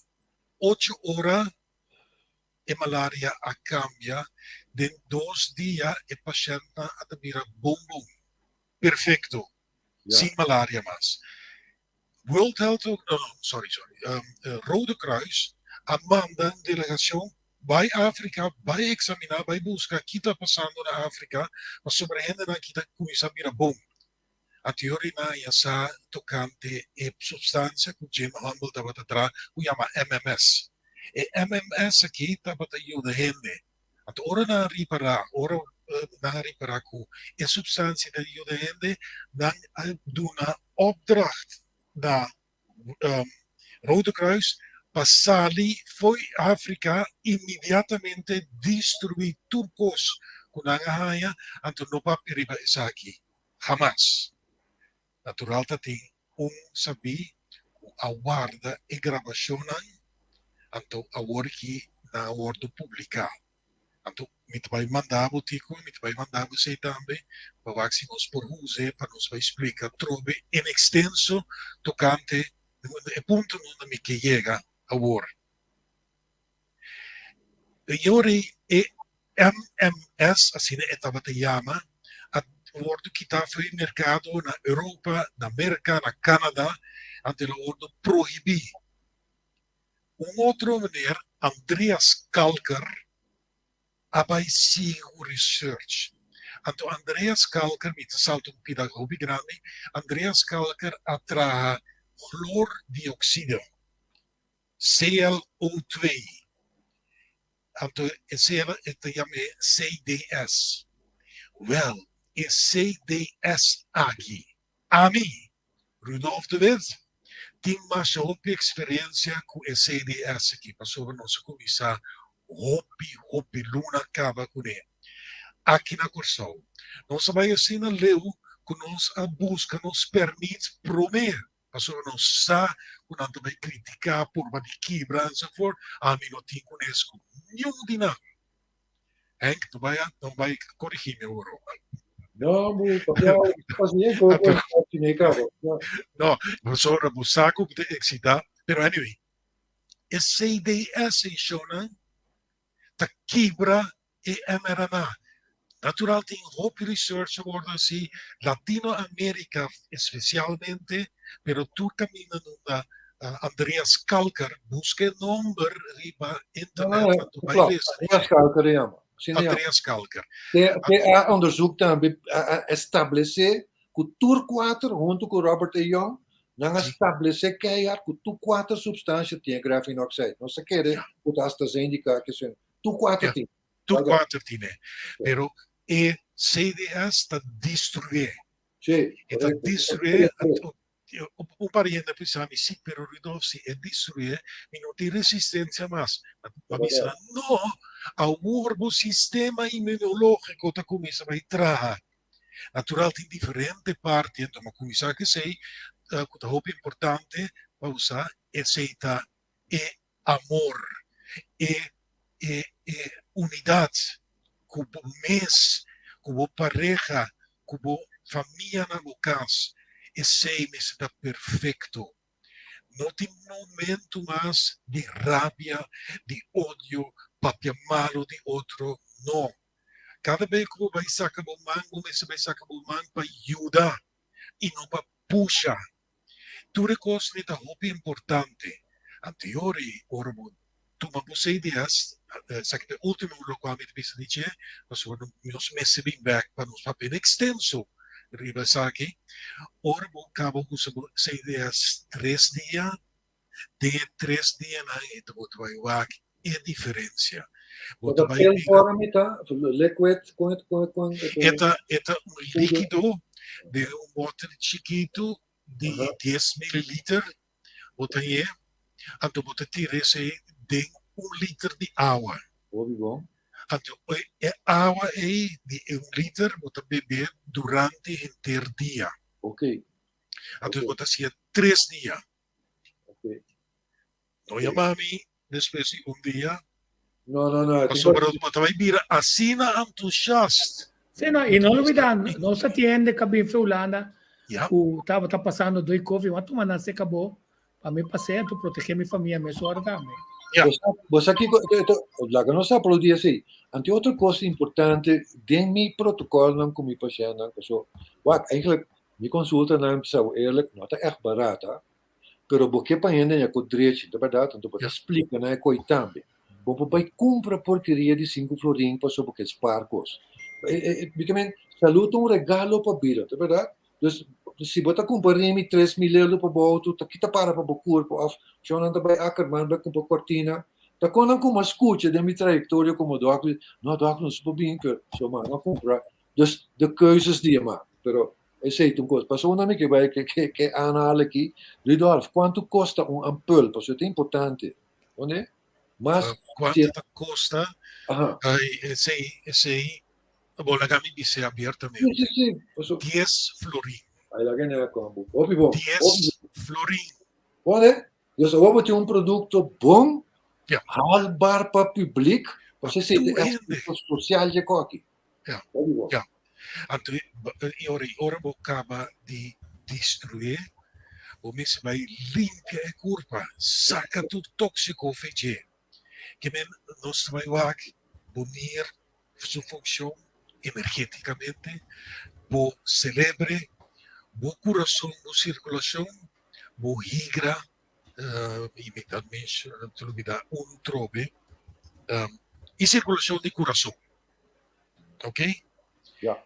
Speaker 7: ocho ora e malaria a kambia, den dos dia e pashèntnan a ta bira bon bon, perfekto, sin malaria mas. World Health, no, no, sorry, sorry, Rode Kruis a manda un delegacion bai Africa, bai examina, bai busca ki ta pasando na Africa, pasobra hendenan ki ta cuminsa bira bon. Anterior nan ya sa tocante e substancia cu Jim Humble tabata traha cu yama MMS. E MMS aki tabata yuda hende. Anto ora nan a ripara, ora nan a ripara cu e substancia ta yuda hende, nan a duna opdracht na Rode Kruis pa sali fo'i Afrika inmediatamente destruí tur kos ku nan a haña, anto no papia riba esaki hamas. Natural ta tin un sabí ku a warda e grabashonnan, anto awor ki nan a wòrdu publiká. Anto mi ta bai manda bo Tico, mi ta bai manda bo esei tambe pa wak si nos por us'e pa nos bai splika trobe en extenso tokante e punto unda mi ke yega awor. E yori e MMS, asina e tabata yama, a wordo kita for e merkado na Europa, na Merka, na Canada, anto el a wordo prohibi. Un otro meneer, Andreas Kalker, a bai sigui ku research. Anto Andreas Kalker, mi ta salta un pida hopi grandi, Andreas Kalker a traha chloordioxide, ClO2. Anto e CL e ta yam'é CDS. Wèl, e CDS aki, ami, Rudolf de Wit tin masha hopi eksperensia ku e CDS aki pasobra nos a kuminsá hopi hopi luna kaba kuné aki na Kòrsou. Nos a bai asina leu ku nos a buska nos pèrmit promé pasobra nos sa ku nan ta bai kritiká, purba di kibra ensovoort. Ami no tin kunes ku niun di nan. Henk, no bai, no bai corrigi mi awor.
Speaker 8: No, bu papia, pas bien ko ko tine cabo.
Speaker 7: No, pasobra bo sa ku ta excita, pero anyway, e CDS en shownan ta kibra e mRNA. Natural tin hopi research a wordo haci, Latino America especialmente, pero tur caminda nunda Andreas Kalker, busca e nomber riba internet,
Speaker 8: anto bai lesa. Andreas Kalker e yama.
Speaker 7: Andreas Kalker.
Speaker 8: Te te a onderzoek tambe a establece cu tur cuater hunto cu Robert A. Young nan a establece keihard cu tur cuater substancia tin graphene oxide. Nos a kere cu ta AstraZeneca ke tur cuater tin.
Speaker 7: Tur kuater tine. Pero e CDS ta destrué.
Speaker 8: Sí,
Speaker 7: E ta destrué. Un par di hende a bisa mi, sí, pero Rudolf, si e destrué, mi no tin resistencia mas. Ma mi bisa, no, awor bo sistema inmunológiko ta kuminsá bai traha. Natural tin diferente parti, anto mi a kuminsá ku esei, ku ta hopi importante pa usa, esei ta e amor, e e e unidat ku bo mes, ku bo pareha, ku bo famia na bo kas, esei mester ta perfekto. No tin momentu mas di rabia, di odio, papia malu di otro, no. Kada bes ku bo bai saka bo man, bo mester bai saka bo man pa yuda i no pa pusha. Tur e kosnan ta hopi importante. Anteori ora bo tuma bo CDS. Esaki ta e ultimo lokual mi ta bisa di dje, pasobra nos mester bin bek pa nos papia en ekstenso riba esaki. Ora bo kaba usa bo CDS tres dia, den e tres dianan e ta bo ta bai wak e diferensia. Bo ta bai
Speaker 8: mira. Liquid kon kon
Speaker 7: E ta e ta un likido den un boter chikitu di dies mililiter bo ta hye, anto bo ta tira esei den un liter di awa.
Speaker 8: Hopi bon.
Speaker 7: Anto e awa ei di e un liter bo ta bebe durante henter dia.
Speaker 8: Ok.
Speaker 7: Anto bo ta hasié tres dia.
Speaker 8: Ok.
Speaker 7: No yama mi despues di un dia.
Speaker 8: No, no, no.
Speaker 7: Pasobra bo ta bai bira asina entusiast.
Speaker 4: Sí, no, y no olvida, nos atiende ka bin fe Hulanda, ku tabata pasando doi COVID, wa tuma nan se kabo, pa mi pasé, anto proteger mi famia mesora tambe.
Speaker 8: Bo sa kiko, laga nos aplaudí esei. Anto otro kos importante den mi protokolnan ku mi pashèntnan, paso, wak, eigenlijk mi konsultanan, bisa bo eerlijk, no ta ègt barata, Pero bo ke pa hende haña ku drechi, ta bèrdat? Anto bo ta splika nan e koi tambe. Bo por bai kumpra porkeria di sinku florin pasobra bo ke spar kos. Mi ta men, salú ta un regalo pa bida, ta bèrdat? Dus, si bo ta kumpra rimi 3000 euro pa bo outo, ta kita para pa bo kurpo òf shon nan ta bai Ackerman bai kumpra kortina. Ta kon nan kuma skucha den mi trayektoria komo dòkter, no dòkter nos por bin, pero so ma no kumpra. Dus de keuzes di e mak. Pero esei ta un kos. Pasobra unda mi ke bai ke ke ke aanhal aki, Rudolf, kuantu kosta un ampul? Pasobra ta importante. Oné?
Speaker 7: Mas Kuantu ta kosta? Aha. Ai, esei, esei, bo laga mi bis'é abiertamente.
Speaker 8: Si, si, si.
Speaker 7: Paso Dies florin.
Speaker 8: Ai laga nea kombo. Hopi bon.
Speaker 7: Dies florin.
Speaker 8: Oné? Dus awor bo tin un produkto bon, haalbaar pa publiek, pasobra esei ta e aspekto sosial dje koki.
Speaker 7: Ja, ja. Anto e ora i ora bo kaba di destrué, bo mester bai limpia e kurpa, saka tur tóksiko for dje. Ke men nos ta bai wak bo nir su funshon energétikamente, bo selebre, bo kurason, bo sirkulashon, bo higra, i mi ta lubida un trobe, i sirkulashon di kurason. Ok?
Speaker 8: Ja.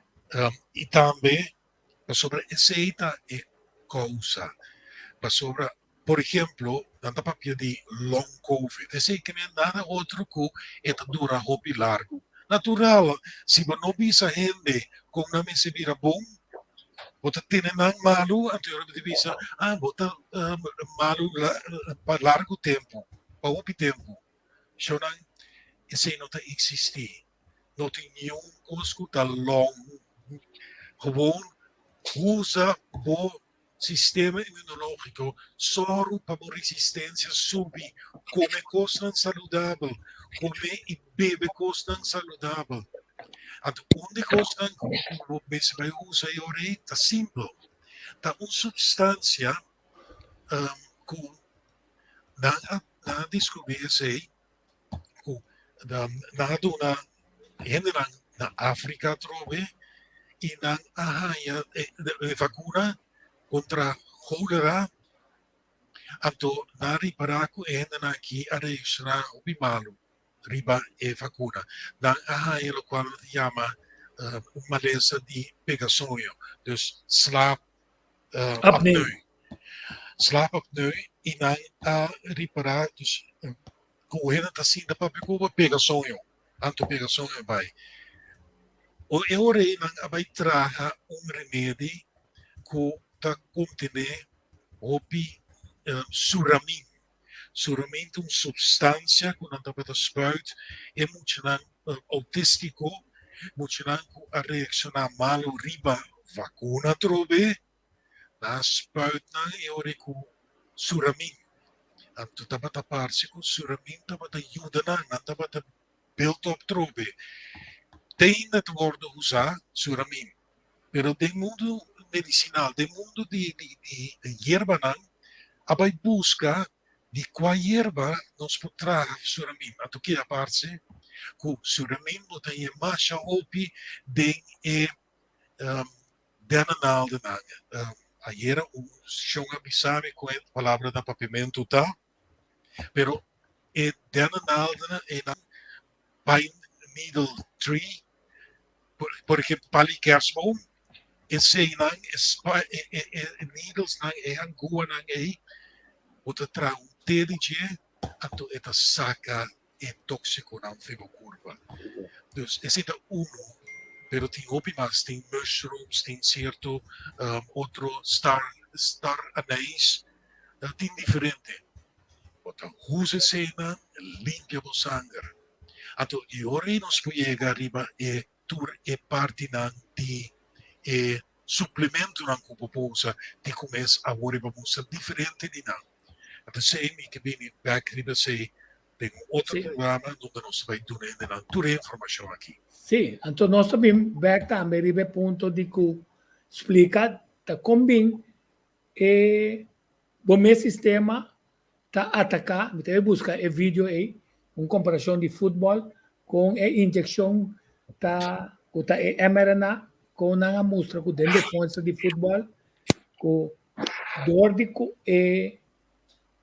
Speaker 7: I tambe pasobra esei ta e kousa. Pasobra, por ehemplo, nan ta papia di long covid. Esei ke men nada otro ku e ta dura hopi largu. Natural, si bo no bisa hende kon nan mester bira bon, bo ta tene nan malu, anto bo ta bisa, ah, bo ta malu pa largu tempu, pa hopi tempu. Shownan, esei no ta eksistí. No tin niun kos ku ta long. Gewoon usa bo sistema inmunológiko, sòru pa bo resistensia subi, kome kosnan saludabel, kome i bebe kosnan saludabel. Anto un di kosnan ku bo mester bai usa e ora ei ta simpel, ta un supstansia ku Nan a nan a diskubrí esei ku nan a duna hendenan na Afrika atrobe i nan a haña e vakuna kontra kólera. Anto nan a ripará ku e hendenan aki a reakshoná hopi malu riba e vakuna. Nan a haña lokual nan ta yama un malesa di pega soño, dus slaap
Speaker 4: Apneu.
Speaker 7: Slaapapneu i nan a ripará dus ku hende ta sinta papia ku bo pega soño, anto pega soño bai. E ora ei nan a bai traha un remedi ku ta kontené hopi suramin. Suramin ta un supstansia ku nan tabata spuit e muchanan outístiko, muchanan ku a reakshoná malu riba vakuna atrobe, nan a spuit nan e ora ku suramin. Anto tabata parse ku suramin tabata yuda nan, nan tabata build up atrobe. Te ainda ta wòrdu usá suramin, pero den mundu medisinal, den mundu di yerbanan a bai buska di kua yerba nos por traha suramin. Anto ke a parse ku suramin bo ta haña masha hopi den e dennenaaldennan. Ayera un shon a bisa mi ku e palabra na papiamentu ta, pero e dennenaaldennan einan. Pine needle tree, por ejemplo, pali kerstboom, eseinan, e, e, e needles nan, e anguanan ei, bo ta traha un té di dje, anto e ta saka e tóksikonan for bo kurpa. Dus esei ta unu, pero tin hopi mas, tin mushrooms, tin sierto otro star, star anijs, tin diferente. Bo ta usa eseinan, limpia bo sanger. Anto e ora ei nos por yega riba e tur e partinan di e suplementonan ku bo por usa di kumes awor riba mustra diferente di nan. Anto esei mi ke bini bek riba esei den un otro programa donde nos ta bai duna hendenan tur e informashon aki.
Speaker 4: Sí, anto nos ta bin bek tambe riba e punto di ku splika ta kon bin e bo mes sistema ta ataká, mi ta bai buska e video ei, un komparashon di futbòl kon e inyekshon ta ku ta e mRNA kon nan a mustra ku den defensa di futbòl ku dor di ku e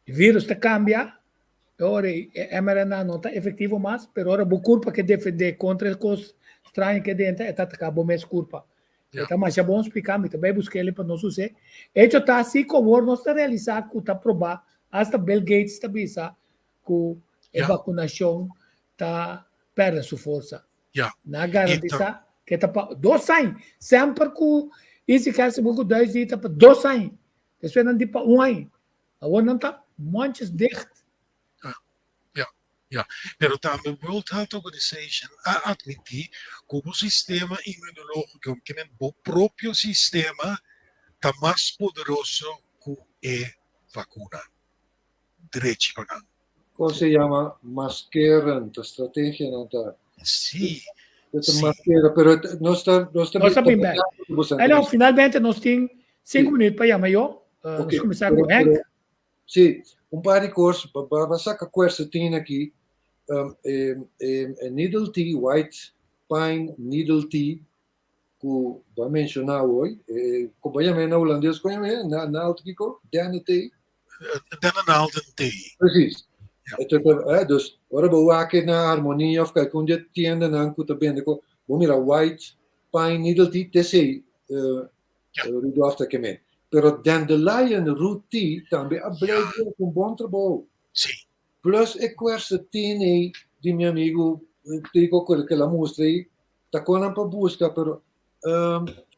Speaker 4: virus ta kambia e ora e mRNA no ta efektivo mas pero ora bo kurpa ke defendé kontra e kos straño ke drenta e ta ataká bo mes kurpa. E ta masha bon spliká, mi ta bai buska el pa nos us'é. Hecho ta asi ku awor nos ta realisá ku ta probá, asta Bill Gates ta bisa ku e vakunashon ta pèrdè su forsa. Nan a garantisá ku e ta pa dos aña. Semper ku Easy Cash ta ku duis dia ta pa dos aña. Despues nan di pa un aña. Awor nan ta mondjes dicht.
Speaker 7: Ja, ja. Pero tambe World Health Organization a admití ku bo sistema inmunológiko, ke men bo propio sistema, ta mas poderoso ku e vakuna. Drechi pa nan.
Speaker 8: Kon se yama maskeren, ta strategianan ta.
Speaker 7: Sí.
Speaker 8: Ta maskera, pero nos ta
Speaker 4: nos ta Nos ta bin bek. Eno, finalmente nos tin sinku minuut pa yama yo. Nos kuminsá ku Henk.
Speaker 8: Sí, un par di kos, ba saka quercetin aki, e e needle tea, white pine needle tea, ku bo a menshoná awor, kon bo a yam'é na hulandes, kon yam'é na naald kiko? Dennetee?
Speaker 7: Dennenaaldenthee.
Speaker 8: Precies. Dus ora bo wak na Harmonia of kalkun di e tiendanan ku ta bende ko, bo mira white pine needle tea, t'esei Rudolf ta kem'é. Pero dandelion root tea tambe a blei di un bon trabou.
Speaker 7: Sí.
Speaker 8: Plus e quercetin ei di mi amigu Tico ku el a mustra ei, ta kon nan pa buska, pero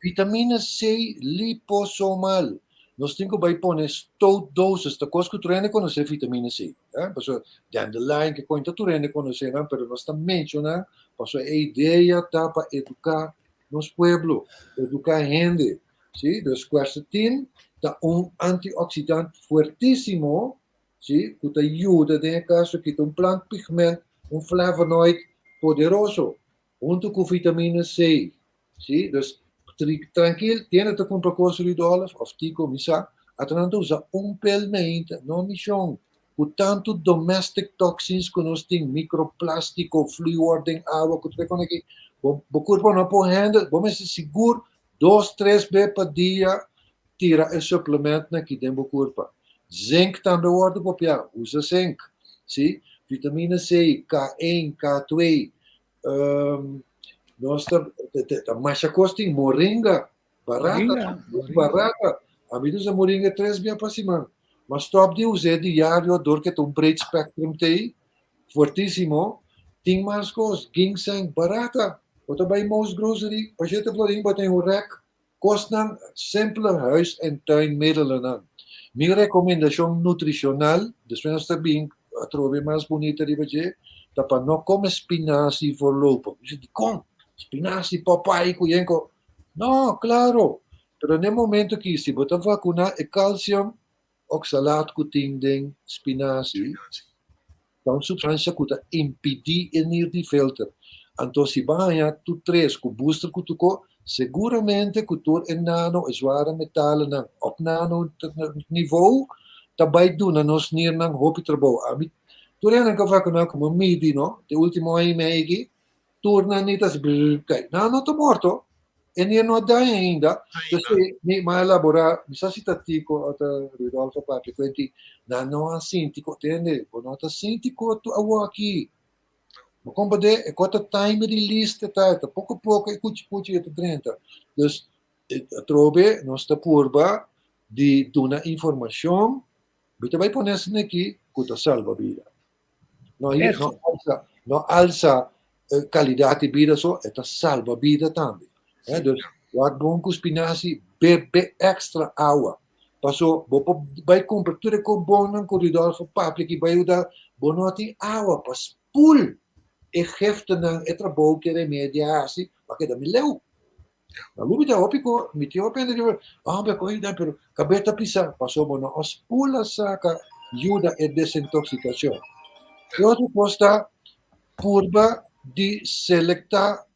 Speaker 8: vitamina C liposomal. Nos tin ku bai pone stoot doses, ta kos ku tur hende konosé vitamina C. Pasobra dandelion ke koin ta tur hende konosé nan, pero nos ta menshoná pasobra e idea ta pa eduká nos pueblo, eduká hende, si, dus quercetin ta un antioxidant fuertísimo, si, ku ta yuda den e kaso aki, ta un plant pigment, un flavonoid poderoso, huntu ku vitamina C, si, dus trankil, tiende ta kumpra kos Rudolf òf Tico, mi sa, ata nan ta usa un pel meinta, no mishon, ku tantu domestic toxins ku nos tin, microplastico, fluor den awa ku tur e kon aki, bo bo kurpo no por handle, bo mester sigur dos tres be pa dia tira e supplementnan aki den bo kurpa. Zinc tambe wòrdu popiá, usa zinc, si, vitamina C, K1, K2, nos ta ta masha kos tin, moringa, Barata, barata. Ami ta usa moringa tres bia pa siman. Ma stop di us'é diario dor ke ta un breed spectrum tei, fuertisimo. Tin mas kos, ginseng, barata. Bo ta bai Mo's Grocery, pa shete florin bo tin un rek. Kosnan simple huis en tuin middelennan. Mi rekomendashon nutrishonal, despues nos ta bin atrobe mas bunita riba dje, ta pa no kome spinazi voorlopig. Bo dikon? Spinazi, Popeye ku yenko. No, claro. Pero n'e momento aki si bo ta vacuna e calcium oxalaat cu tin den spinazi ta un substancia cu ta impidi e nir di filter. Anto si bo haña tur tres cu booster cu tuco, seguramente cu tur e nano, e zware metalenan op nano niveau ta bay duna nos nirnan hopi trabou. Ami tur esnan cu a vacuna como midi no, te ultimo aña y medio aki, Tur nan ni ta hasi brrr kai. Nan no ta morto. E nier no a daña ainda. Entonces, mi m'a elabora, mi sa si ta Tico o ta Rudolfo papia ku enti, nan no a sinti ku, tende, bo no ta sinti ku tu awoki. Bo komprendé e kos ta time release ta ta, ta poko poko e kuchi kuchi e ta drenta. Dus atrobe nos ta purba di duna informashon, mi ta bai pone esaki aki ku ta salba bida. No, no alsa, no alsa kalidat di bida so, e ta salba bida tambe. Dus wak bon ku spinazi, bebe extra awa. Paso bo por bai kumpra tur e kobonnan ku Rudolfo papia ki bai yuda, bo no tin awa pa spul e giftennan, e trabou ku e remedi a hasi, pa keda mi leu. Na lubi ta hopi ko, mi tin hopi hende ku ah mi a kohe yuda pero kabes ta pisa, paso bo no a spul a saka yuda e desintoxikashon. E otro kos ta purba di selekta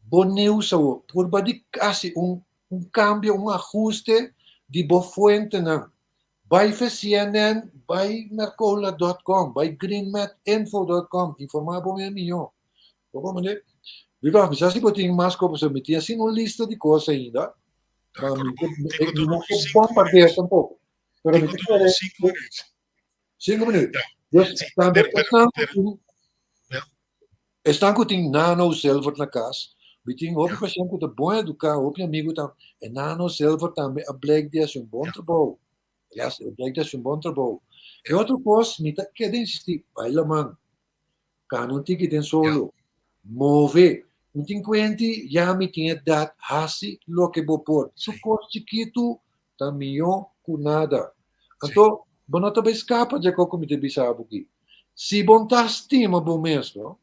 Speaker 8: bo news awor, purba di hasi un un kambio, un ahuste di bo fuentenan. Bai fe CNN, bai Mercola dot com, bai greenmetinfo dot com, informá bo mes mihó. Bo comprende? Rudolf, mi sa si bo tin mas kos, pasobra mi tin asina un lista di kos ainda, ma mi mi no ke bombardea tampoko. Pero mi ta kere. Sinku minuut. Dus tambe esnan ku tin esnan ku tin nano silver na kas, mi tin hopi pashent ku ta bon eduká, hopi amigu ta, e nano silver tambe a blijk di hasi un bon trabou. A blijk di hasi un bon trabou. E otro kos mi ta keda insistí, bai laman. Kana un tiki den solo. Move. Mi tin kuenti, ya mi tin edat, hasi loke bo por. Su kos chikitu ta mihó ku nada. Anto, bo no ta bai skapa dje kos ku mi ta bisa bo aki. Si bo no ta stima bo mes, no,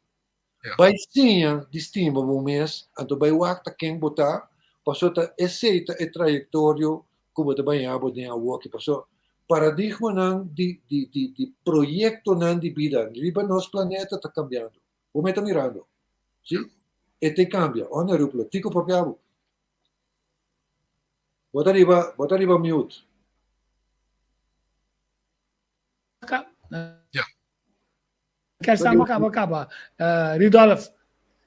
Speaker 8: bai siña di stima bo mes, anto bai wak ta ken bo ta, pasobra ta esei ta e trayektorio ku bo ta baña bo den awoki. Pasobra paradigmanan di di di di proyektonan di bida riba nos planeta ta kambiando. Bo me ta mirando. Si? E te kambia. Ona Ruplo, kiko papia bo? Bo ta riba, bo ta riba mute.
Speaker 4: Ja. Kesta kaba kaba. Uh, Rudolf,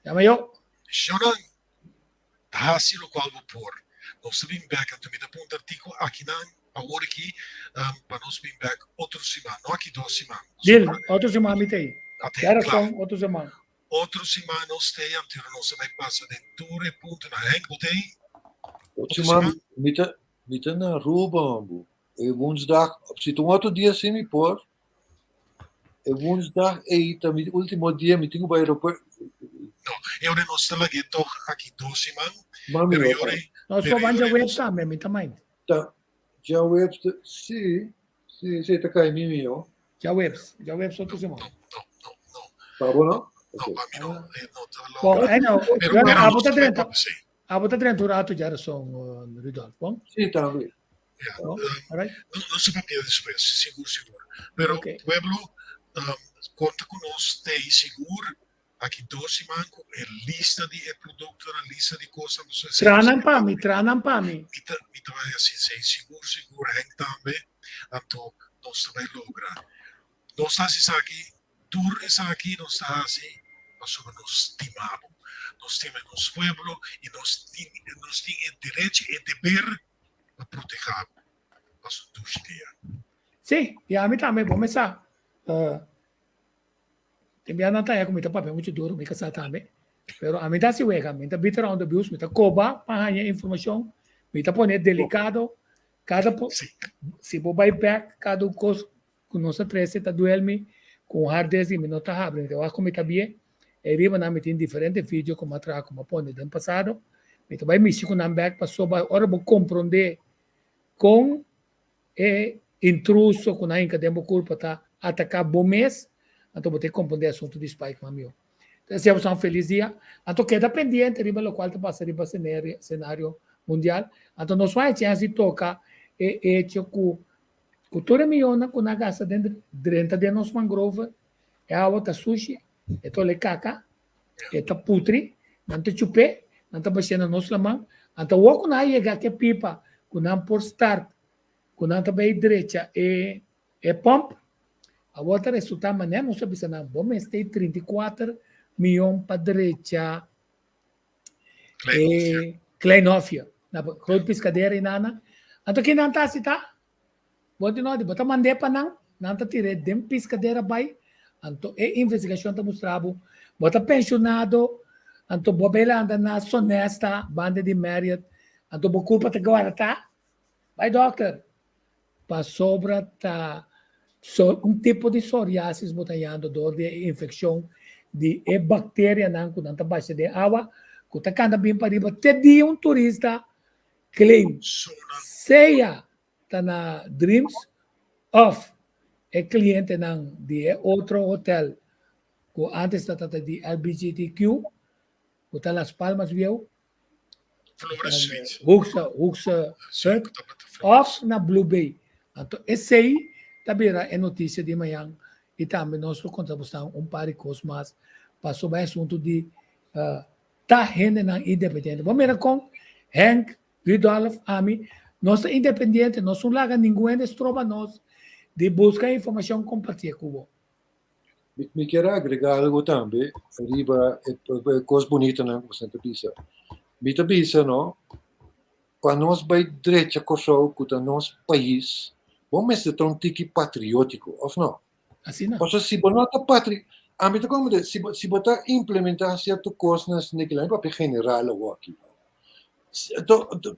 Speaker 4: yama yo.
Speaker 7: Shonan, hasi lokual bo por. Nos ta bin bek, anto mi ta punta artiko akinan awor aki um, pa nos bin bek otro siman, no aki dos siman.
Speaker 4: Deal, otro siman mi ta ei. Ya razon, otro siman.
Speaker 7: Otro siman nos ta ei, anto nos ta bai pasa den tur e puntonan. Henk, bo ta ei?
Speaker 8: Otro siman mi ta, mi ta na Aruba, hombo. E woensdag, si ta un otro dia si mi por. E woensdag ei ta mi ultimo dia, mi tin ku bai aeropuerto.
Speaker 7: No, e ora nos ta lag'é tog aki dos siman.
Speaker 8: Mami,
Speaker 7: Pero e ora ei,
Speaker 4: Nos
Speaker 7: pero
Speaker 4: por
Speaker 7: e
Speaker 4: ban
Speaker 7: ora ei
Speaker 4: djaweps
Speaker 7: nos
Speaker 4: tambe, mi ta mind.
Speaker 8: Ta djaweps ta, si, si, si ta kai mi mihó.
Speaker 4: Djaweps, djaweps otro siman.
Speaker 8: Pa bo no?
Speaker 7: No, pa mi no, e no ta
Speaker 4: Bon,
Speaker 7: logra.
Speaker 4: eh no,
Speaker 7: Pero,
Speaker 4: bueno,
Speaker 7: pero
Speaker 4: abo
Speaker 7: nos
Speaker 4: ta
Speaker 7: ta bai
Speaker 4: drenta,
Speaker 7: papia sí.
Speaker 4: abo ta drenta un rato djarason, Rudolf, bon?
Speaker 8: Si, tambe.
Speaker 7: Ja,
Speaker 4: No?
Speaker 7: um,
Speaker 4: Alright.
Speaker 7: no, nos ta papia despues, sigur, sigur. Pero
Speaker 4: Ok.
Speaker 7: pueblo, um, konta ku nos ta ei sigur aki dos siman ku e lista di e produktonan, lista di kosnan ku esei
Speaker 4: Traha
Speaker 7: nos
Speaker 4: nan
Speaker 7: ta
Speaker 4: pa mi, traha nan pa mi.
Speaker 7: Mi ta, mi ta bai hasi esei sigur, sigur, Henk tambe, anto nos ta bai logra. Nos ta hasi esaki, tur esaki nos ta hasi pasobra nos stima bo, nos stima nos pueblo i nos tin, nos tin e derecho, e deber pa proteha bo pa su dushi dia.
Speaker 4: Sí, i ami tambe, bo me sa. Uh, tin bia nan ta ku mi ta papia muchu duro, mi kasá tambe. Pero ami ta hasi wega, mi ta beat around the bush, mi ta koba pa haña informashon, mi ta pone delikado, kada po, si bo bai bek, kada un kos ku nos a trese ta duel mi, ku un hard disk di mi no ta habri, mi ta wak ku mi ta bie, e riba nan mi tin diferente video ku mi a traha ku mi a pone den pasado, mi ta bai mishi ku nan bek pasobra ora bo komprondé kon e intruso ku nan hinka den bo kurpa ta ataká bo mes, anto bo ta komprondé asuntu di spike mas mihó. Ta desea boso un felis dia. Anto keda pendiente riba lokual ta pasa riba senario mundial. Anto nos no a chèns di toka e echo ku ku tur e mionnan ku nan a gasta den drenta den nos mangrove, e awa ta sushi, e ta ole kaka, e ta putri, nan ta chup'é, nan ta bash'é na nos laman. Anto awor ku nan a yega aki e pipa ku nan por start, ku nan ta bai drecha e E pump awor ta resulta manera nos a bisa nan bo mester 34 miyon pa drecha e Klein Hofje na Groot Piscadera y nana. Anto ki nan ta hasi ta? Bo di no, bo ta mand'é pa nan, nan ta tir'é den Piscadera bai. Anto e investigacion ta mustra bo. Bo ta penshonado, anto bo a bai landa na Sonesta, banda di Marriott, anto bo kurpa ta guarda. Bai dòkter. Pasobra ta so, un tipo di psoriasis bo ta yando dor di infekshon di e bakterianan ku nan ta basha den awa, ku ta kanda bin pariba te dia un turista claim sea ta na Dreams òf e klientenan di e otro hotel ku antes ta tata di LBGTQ, ku ta Las Palmas bieu,
Speaker 7: Flores Suites.
Speaker 4: Hoekse, Hoekse Hut, òf na Blue Bay. Anto esei ta bira e notisia di mañan i tambe nos lo konta bosnan un par di kos mas pasobra e asuntu di ta hendenan independiente. Bo mira kon Henk, Rudolf, ami, nos ta independiente, nos no laga ningun hende stroba nos di buska informashon kompartié ku bo.
Speaker 8: Mi kier agregá algu tambe riba e kos bunitonan ku boso ta bisa. Mi ta bisa no, pa nos bai drecha Kòrsou ku ta nos pais, bo mester ta un tiki patriótiko, òf no?
Speaker 4: Asina.
Speaker 8: Pasobra si bo no ta patri, ami ta komprendé, si bo si bo ta implementá sierto kosnan esei kilanan, mi papia general awor aki,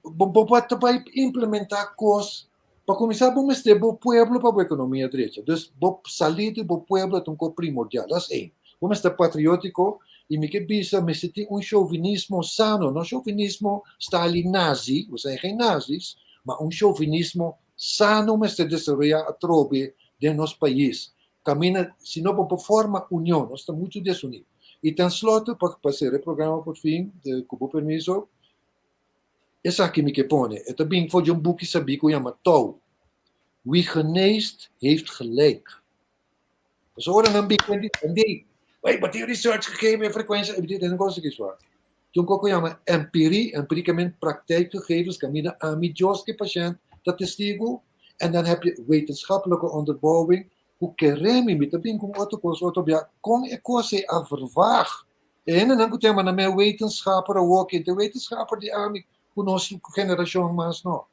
Speaker 8: bo bo ta bai implementá kos, pa kuminsá bo mester bo pueblo pa bo ekonomia drecha. Dus bo salí di bo pueblo ta un kos primordial, dat is één. Bo mester ta patriótiko i mi ke bisa mester tin un chauvinismo sano, no chauvinismo stalin-nazi, we zijn geen nazis, ma un chauvinismo sano mester desaroyá atrobe den nos pais. Kaminda si no bo por forma union, nos ta muchu desuní. I ten slote, pa pa sera e programa por fin, ku bo permiso, esaki mi ke pone, e ta bin for di un buki sabí ku yama Touw. Wie geneest, heeft gelijk. Pasobra ora nan bin ku nan di, Hey, bo tin research gegeven en frekuensia, e di, kos aki swa. Tin un kos ku yama empirie, empiricamente praktijkgegevens, kaminda ami Dios ku e pashènt ta testigu, en dan heb je wetenschappelijke onderbouwing ku keremi, mi ta bin ku un otro kos otro bia, kon e kos ei a vervaag. E hendenan ku ta yama nan mes wetenschapper awor, ken ta e wetenschapper di ami ku nos generashon mas no.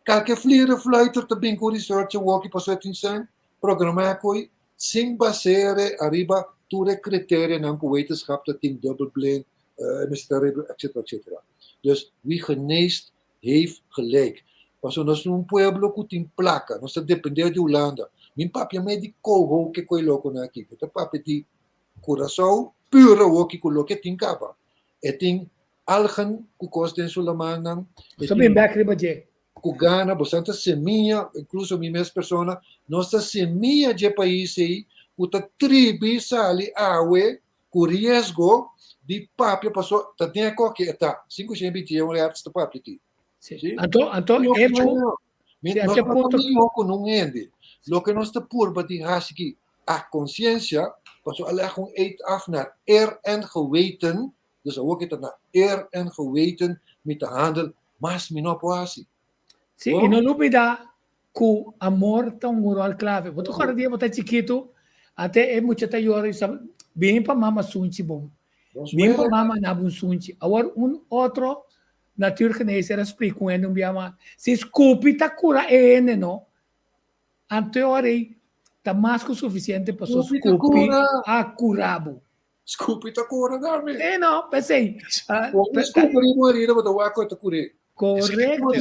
Speaker 8: Kalke flierefluiter ta bin ku research awor ki pasobra e tin sèn programá koe sin basere ariba tur e kriterianan ku wetenschap ta tin, dubbelblind, mester ta riba, etcetera, etcetera. Dus wie geneest heeft gelijk. Pasobra nos ta un pueblo ku tin plaka, nos ta depende di Hulanda. Mi papia mei di koho ke koe lokonan aki, mi ta papia di Curaçao puro awoki ku loke tin kaba. E tin algen ku kos den su lamannan, e
Speaker 4: Nos ta
Speaker 8: tin
Speaker 4: bin bek riba dje.
Speaker 8: ku gana, boso ta semia, inkluso mi mes persona, nos ta semia dje pais ei ku ta tribi sali awe ku riesgo di papia paso ta den e koki e ta, sin ku shen bitia un rèts ta papia aki.
Speaker 4: Sí.
Speaker 8: Sí?
Speaker 4: Anto, anto,
Speaker 8: Loke
Speaker 4: hecho,
Speaker 8: no, mi,
Speaker 4: sí,
Speaker 8: nos
Speaker 4: ese
Speaker 8: no ta
Speaker 4: punto,
Speaker 8: mihó ku nun hende. Loke nos ta purba di hasi aki a konsiensia, paso a leg un eed af naar eer en geweten, dus awor ki ta na eer en geweten mi ta handel mas mi no por hasi.
Speaker 4: Sí, i no lubida ku amor ta un ròl klave. Bo ta kòrda dia bo ta chikitu, ante e mucha ta yora i sa, Bini pa mama sunchi bo. Bini pa mama na bo un sunchi. Awor un otro natuurgenezer a splika un hende un bia mas, si skupi ta kura e hende no, anto e ora ei ta mas ku sufisiente paso skupi a kura bo.
Speaker 8: Skupi ta kura tambe.
Speaker 4: Sí, no, p'esei.
Speaker 8: Ora skupi riba un herida bo ta wak ku e ta kur'é.
Speaker 4: Korekto.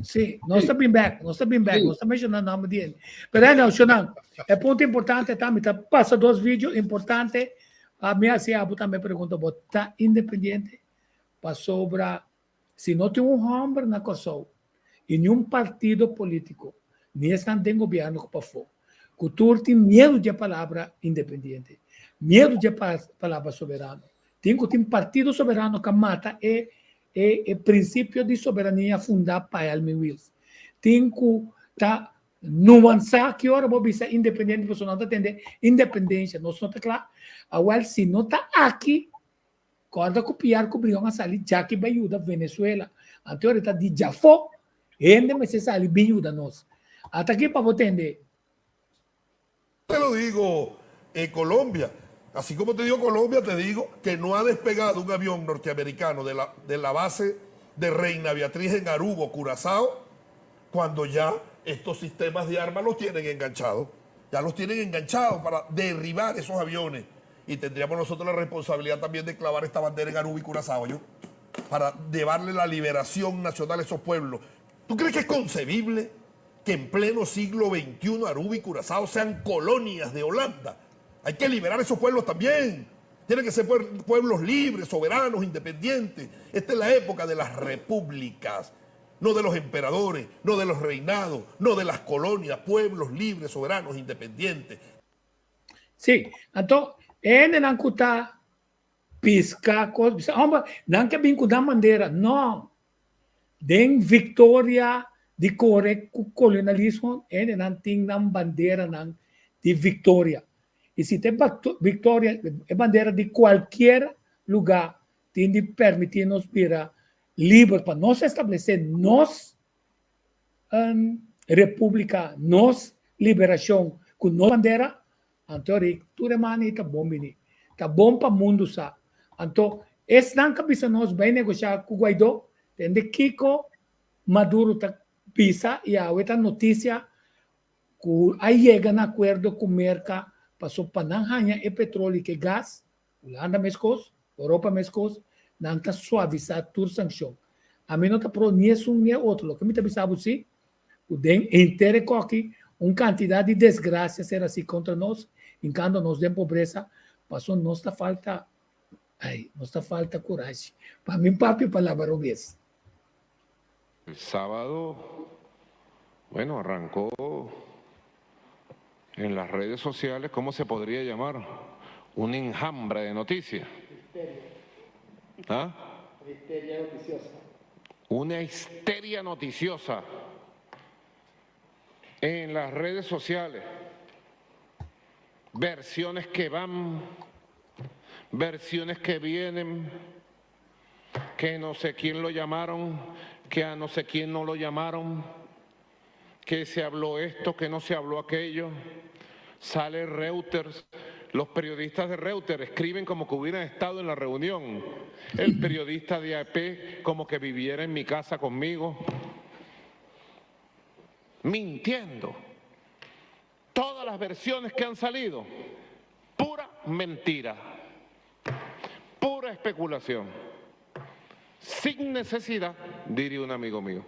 Speaker 4: Sí, nos ta bin bèk, nos ta bin bèk, nos ta menshoná nòmber di hende. Pero anyhow, Shonan, e punto importante ta, mi ta pasa dos video importante pa mi hasi abo tambe pregunta, bo ta independiente? Pasobra si no tin un hòmber na Kòrsou i niun partido polítiko, ni esnan den gobièrnu ku pafó, ku tur tin miedu dje palabra independiente, miedu dje palabra soberano. Tin ku tin partido soberano ka mata e e e prinsipio di soberania fundá pa Helmin Wiels. Tin ku ta nuansá ki ora bo bisa independiente pasobra nan ta tende independensia, nos no ta kla. Awèl si no ta aki Kòrda ku Piar ku Brion a sali djaki bai yuda Venezuela. Anto ora ta di djafó, hende mester sali bin yuda nos. Ata aki pa bo tende.
Speaker 5: Te lo digo eh Colombia, así como te digo Colombia te digo que no ha despegado un avión norteamericano de la de la base de Reina Beatriz en Aruba o Curazao cuando ya estos sistemas de armas los tienen enganchados. Ya los tienen enganchados para derribar esos aviones. Y tendríamos nosotros la responsabilidad también de clavar esta bandera en Aruba y Curazao, ¿yo? Para llevarle la liberación nacional a esos pueblos. ¿Tú crees que es concebible que en pleno siglo XXI Aruba y Curazao sean colonias de Holanda? Hay que liberar esos pueblos también. Tienen que ser pueblos libres, soberanos, independientes. Esta es la época de las repúblicas, no de los emperadores, no de los reinados, no de las colonias, pueblos libres, soberanos, independientes.
Speaker 4: Sí, anto e hendenan ku ta piska kos bisa homber nan ke bin ku nan bandera. No, den viktoria di kore ku kolonialismo e hendenan tin nan banderanan di viktoria. I si ta e viktoria e bandera di kualkier lugá tin di permití nos bira liber pa nos establesé nos repúblika, nos liberashon ku nos bandera, anto Rick, tur e mani ta bon bini. Ta bon pa mundu sa. Anto esnan ka bisa nos bai negoshá ku Guaidó, tende kiko Maduro ta bisa i awe ta notisia ku a yega na akuerdo ku Merka paso pa nan haña e petroli ku e gas, Hulanda meskos, Europa meskos, nan ta suavisá tur sankshon. Ami no ta pro ni esun ni e otro. Loke mi ta bisa bo si, ku den henter e koki un kantidat di desgrasia ser hasi kontra nos, hinkando nos den pobresa, paso nos ta falta, ai, nos ta falta kurashi. Pa mi papia palabra robes.
Speaker 6: El sábado, bueno, arrancó en las redes sociales, ¿cómo se podría llamar? Un enjambre de noticias. ¿Ah?
Speaker 19: Una histeria noticiosa.
Speaker 6: Una histeria noticiosa en las redes sociales. Versiones que van, versiones que vienen, que no sé quién lo llamaron, que a no sé quién no lo llamaron, que se habló esto, que no se habló aquello. Sale Reuters, los periodistas de Reuters escriben como que hubieran estado en la reunión. El periodista de AP como que viviera en mi casa conmigo. Mintiendo. Todas las versiones que han salido, pura mentira, pura especulación. Sin necesidad, diría un amigo mío.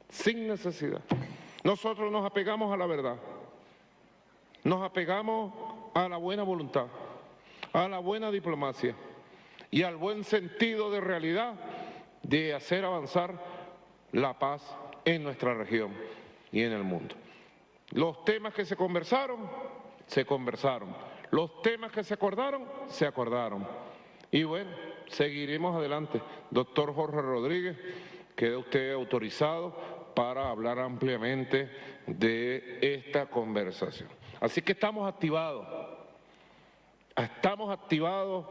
Speaker 6: Sin necesidad. Nosotros nos apegamos a la verdad. Nos apegamos a la buena voluntad, a la buena diplomacia y al buen sentido de realidad de hacer avanzar la paz en nuestra región y en el mundo. Los temas que se conversaron, se conversaron. Los temas que se acordaron, se acordaron. Y bueno, seguiremos adelante. Doctor Jorge Rodríguez, queda usted autorizado para hablar ampliamente de esta conversación. Así que estamos activados, estamos activados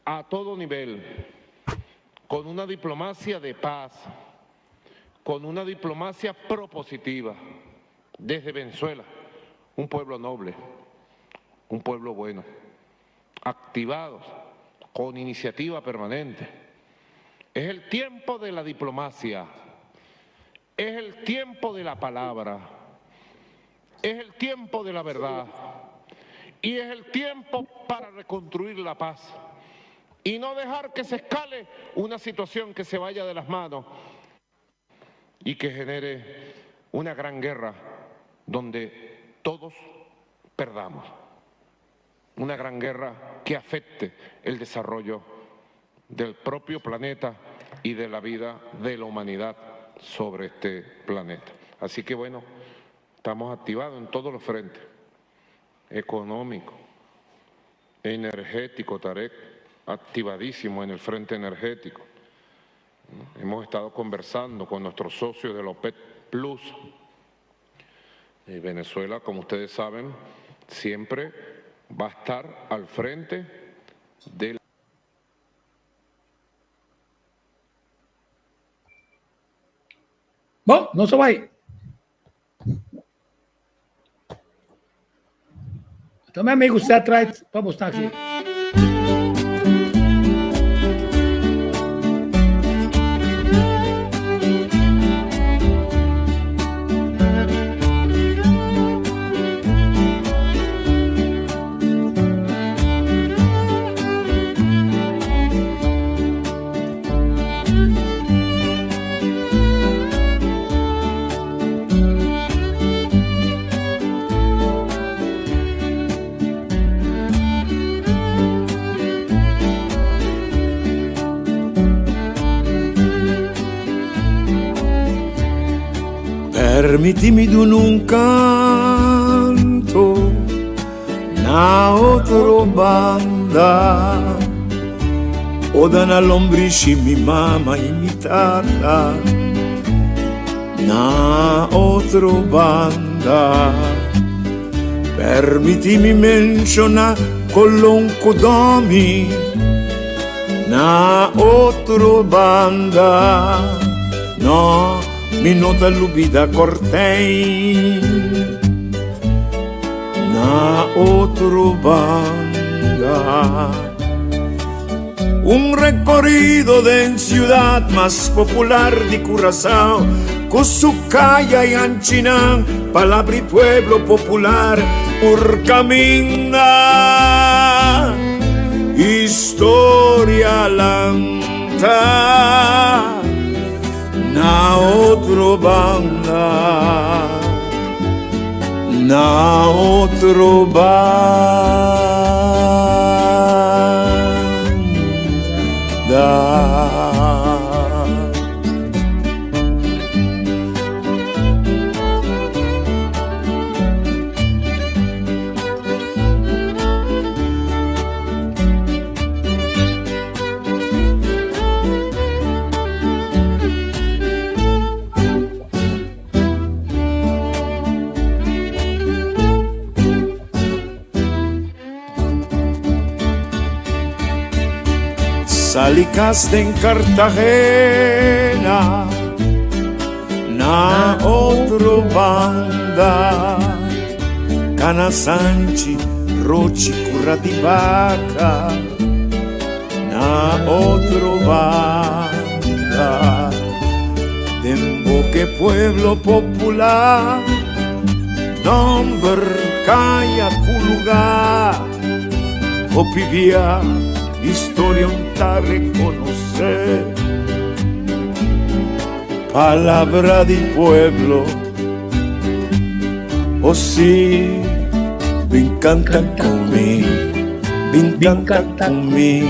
Speaker 6: a todo nivel, con una diplomacia de paz, con una diplomacia propositiva desde Venezuela, un pueblo noble, un pueblo bueno, activados con iniciativa permanente. Es el tiempo de la diplomacia, es el tiempo de la palabra, es el tiempo de la verdad y es el tiempo para reconstruir la paz y no dejar que se escale una situación que se vaya de las manos y que genere una gran guerra donde todos perdamos. Una gran guerra que afecte el desarrollo del propio planeta y de la vida de la humanidad sobre este planeta. Así que bueno, estamos activados en todos los frentes, económico, energético, Tarek, activadísimo en el frente energético. Hemos estado conversando con nuestros socios de la OPEP Plus. Y Venezuela, como ustedes saben, siempre va a estar al frente de
Speaker 4: Bon, nos a bai. Anto mi amigo Seth Wright pa bo sta aki.
Speaker 1: Permitimi duna un canto na otro banda Oda na lombrishi mi mama y mi tata Na otro banda Permitimi menciona Colon cu Domi Na otro banda No, mi no ta lubida Cortijn Na otro banda Un recorrido den ciudad mas popular di Curaçao Cu su caya y anchinan palabra y pueblo popular Por caminda historia lanta Na otro banda Na otro banda. Sali cas den Cartagena na otro banda Cana Sanchi, Rochi, Curatibaca na otro banda Den boke pueblo popular Nomber kaya ku lugar Hopi bia historia un ta reconoce Palabra di pueblo Oh si Bin canta cu mi Bin canta cu mi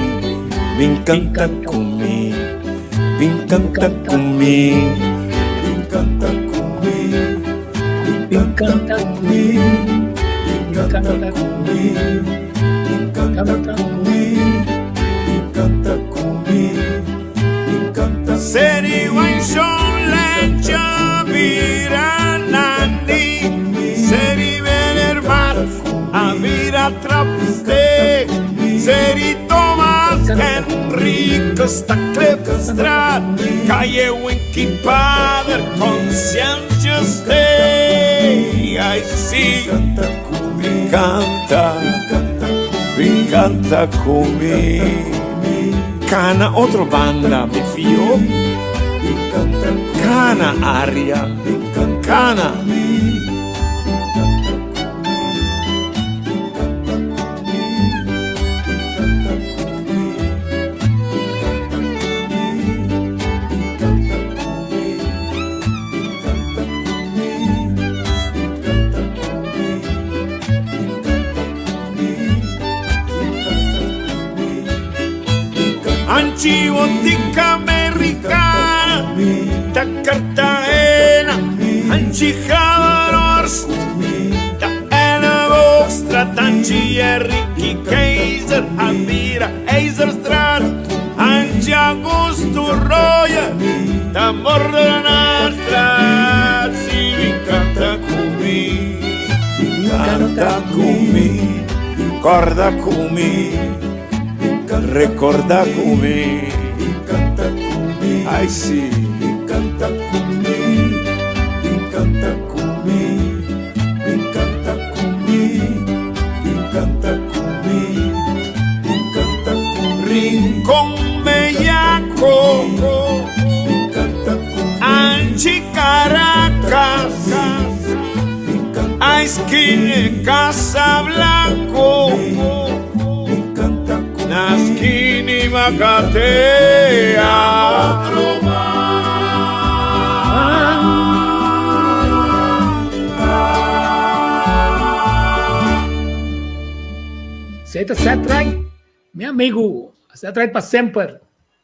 Speaker 1: Bin canta cu mi Bin canta cu mi Bin canta cu mi Bin canta cu mi Bin canta cu mi Bin canta cu mi Bin canta cu mi Bin canta
Speaker 2: Seri Wanshon Lencha bira Nandi Seri Benermat a bira Trapsteek Seri Thomas Henricus ta Klipstraat Calle Winky Pader Conscientious Day Ay si Bin
Speaker 1: canta Bin canta cu mi Cana otro banda mi fio Cana aria Cana.
Speaker 2: Anchi Botica Americana, ta Cartagena, Anchi Havarors, ta Elleboogstraat, Anchi Ricky Keizer, Amira Eizerstraat, Anchi Augusto Roya, ta Mordenastraat, si mi canta cu mi,
Speaker 1: Canta cu mi, corda cu mi, recorda cu mi. Ay si.
Speaker 3: Canta cu mi, canta cu mi, canta cu mi, canta cu mi, canta cu mi.
Speaker 2: Rincón Bellaco, Anchi Caracas, a esquina Casablanco, Nasquini Macatea.
Speaker 4: Esei ta set right, mi amigu. Set right pa semper.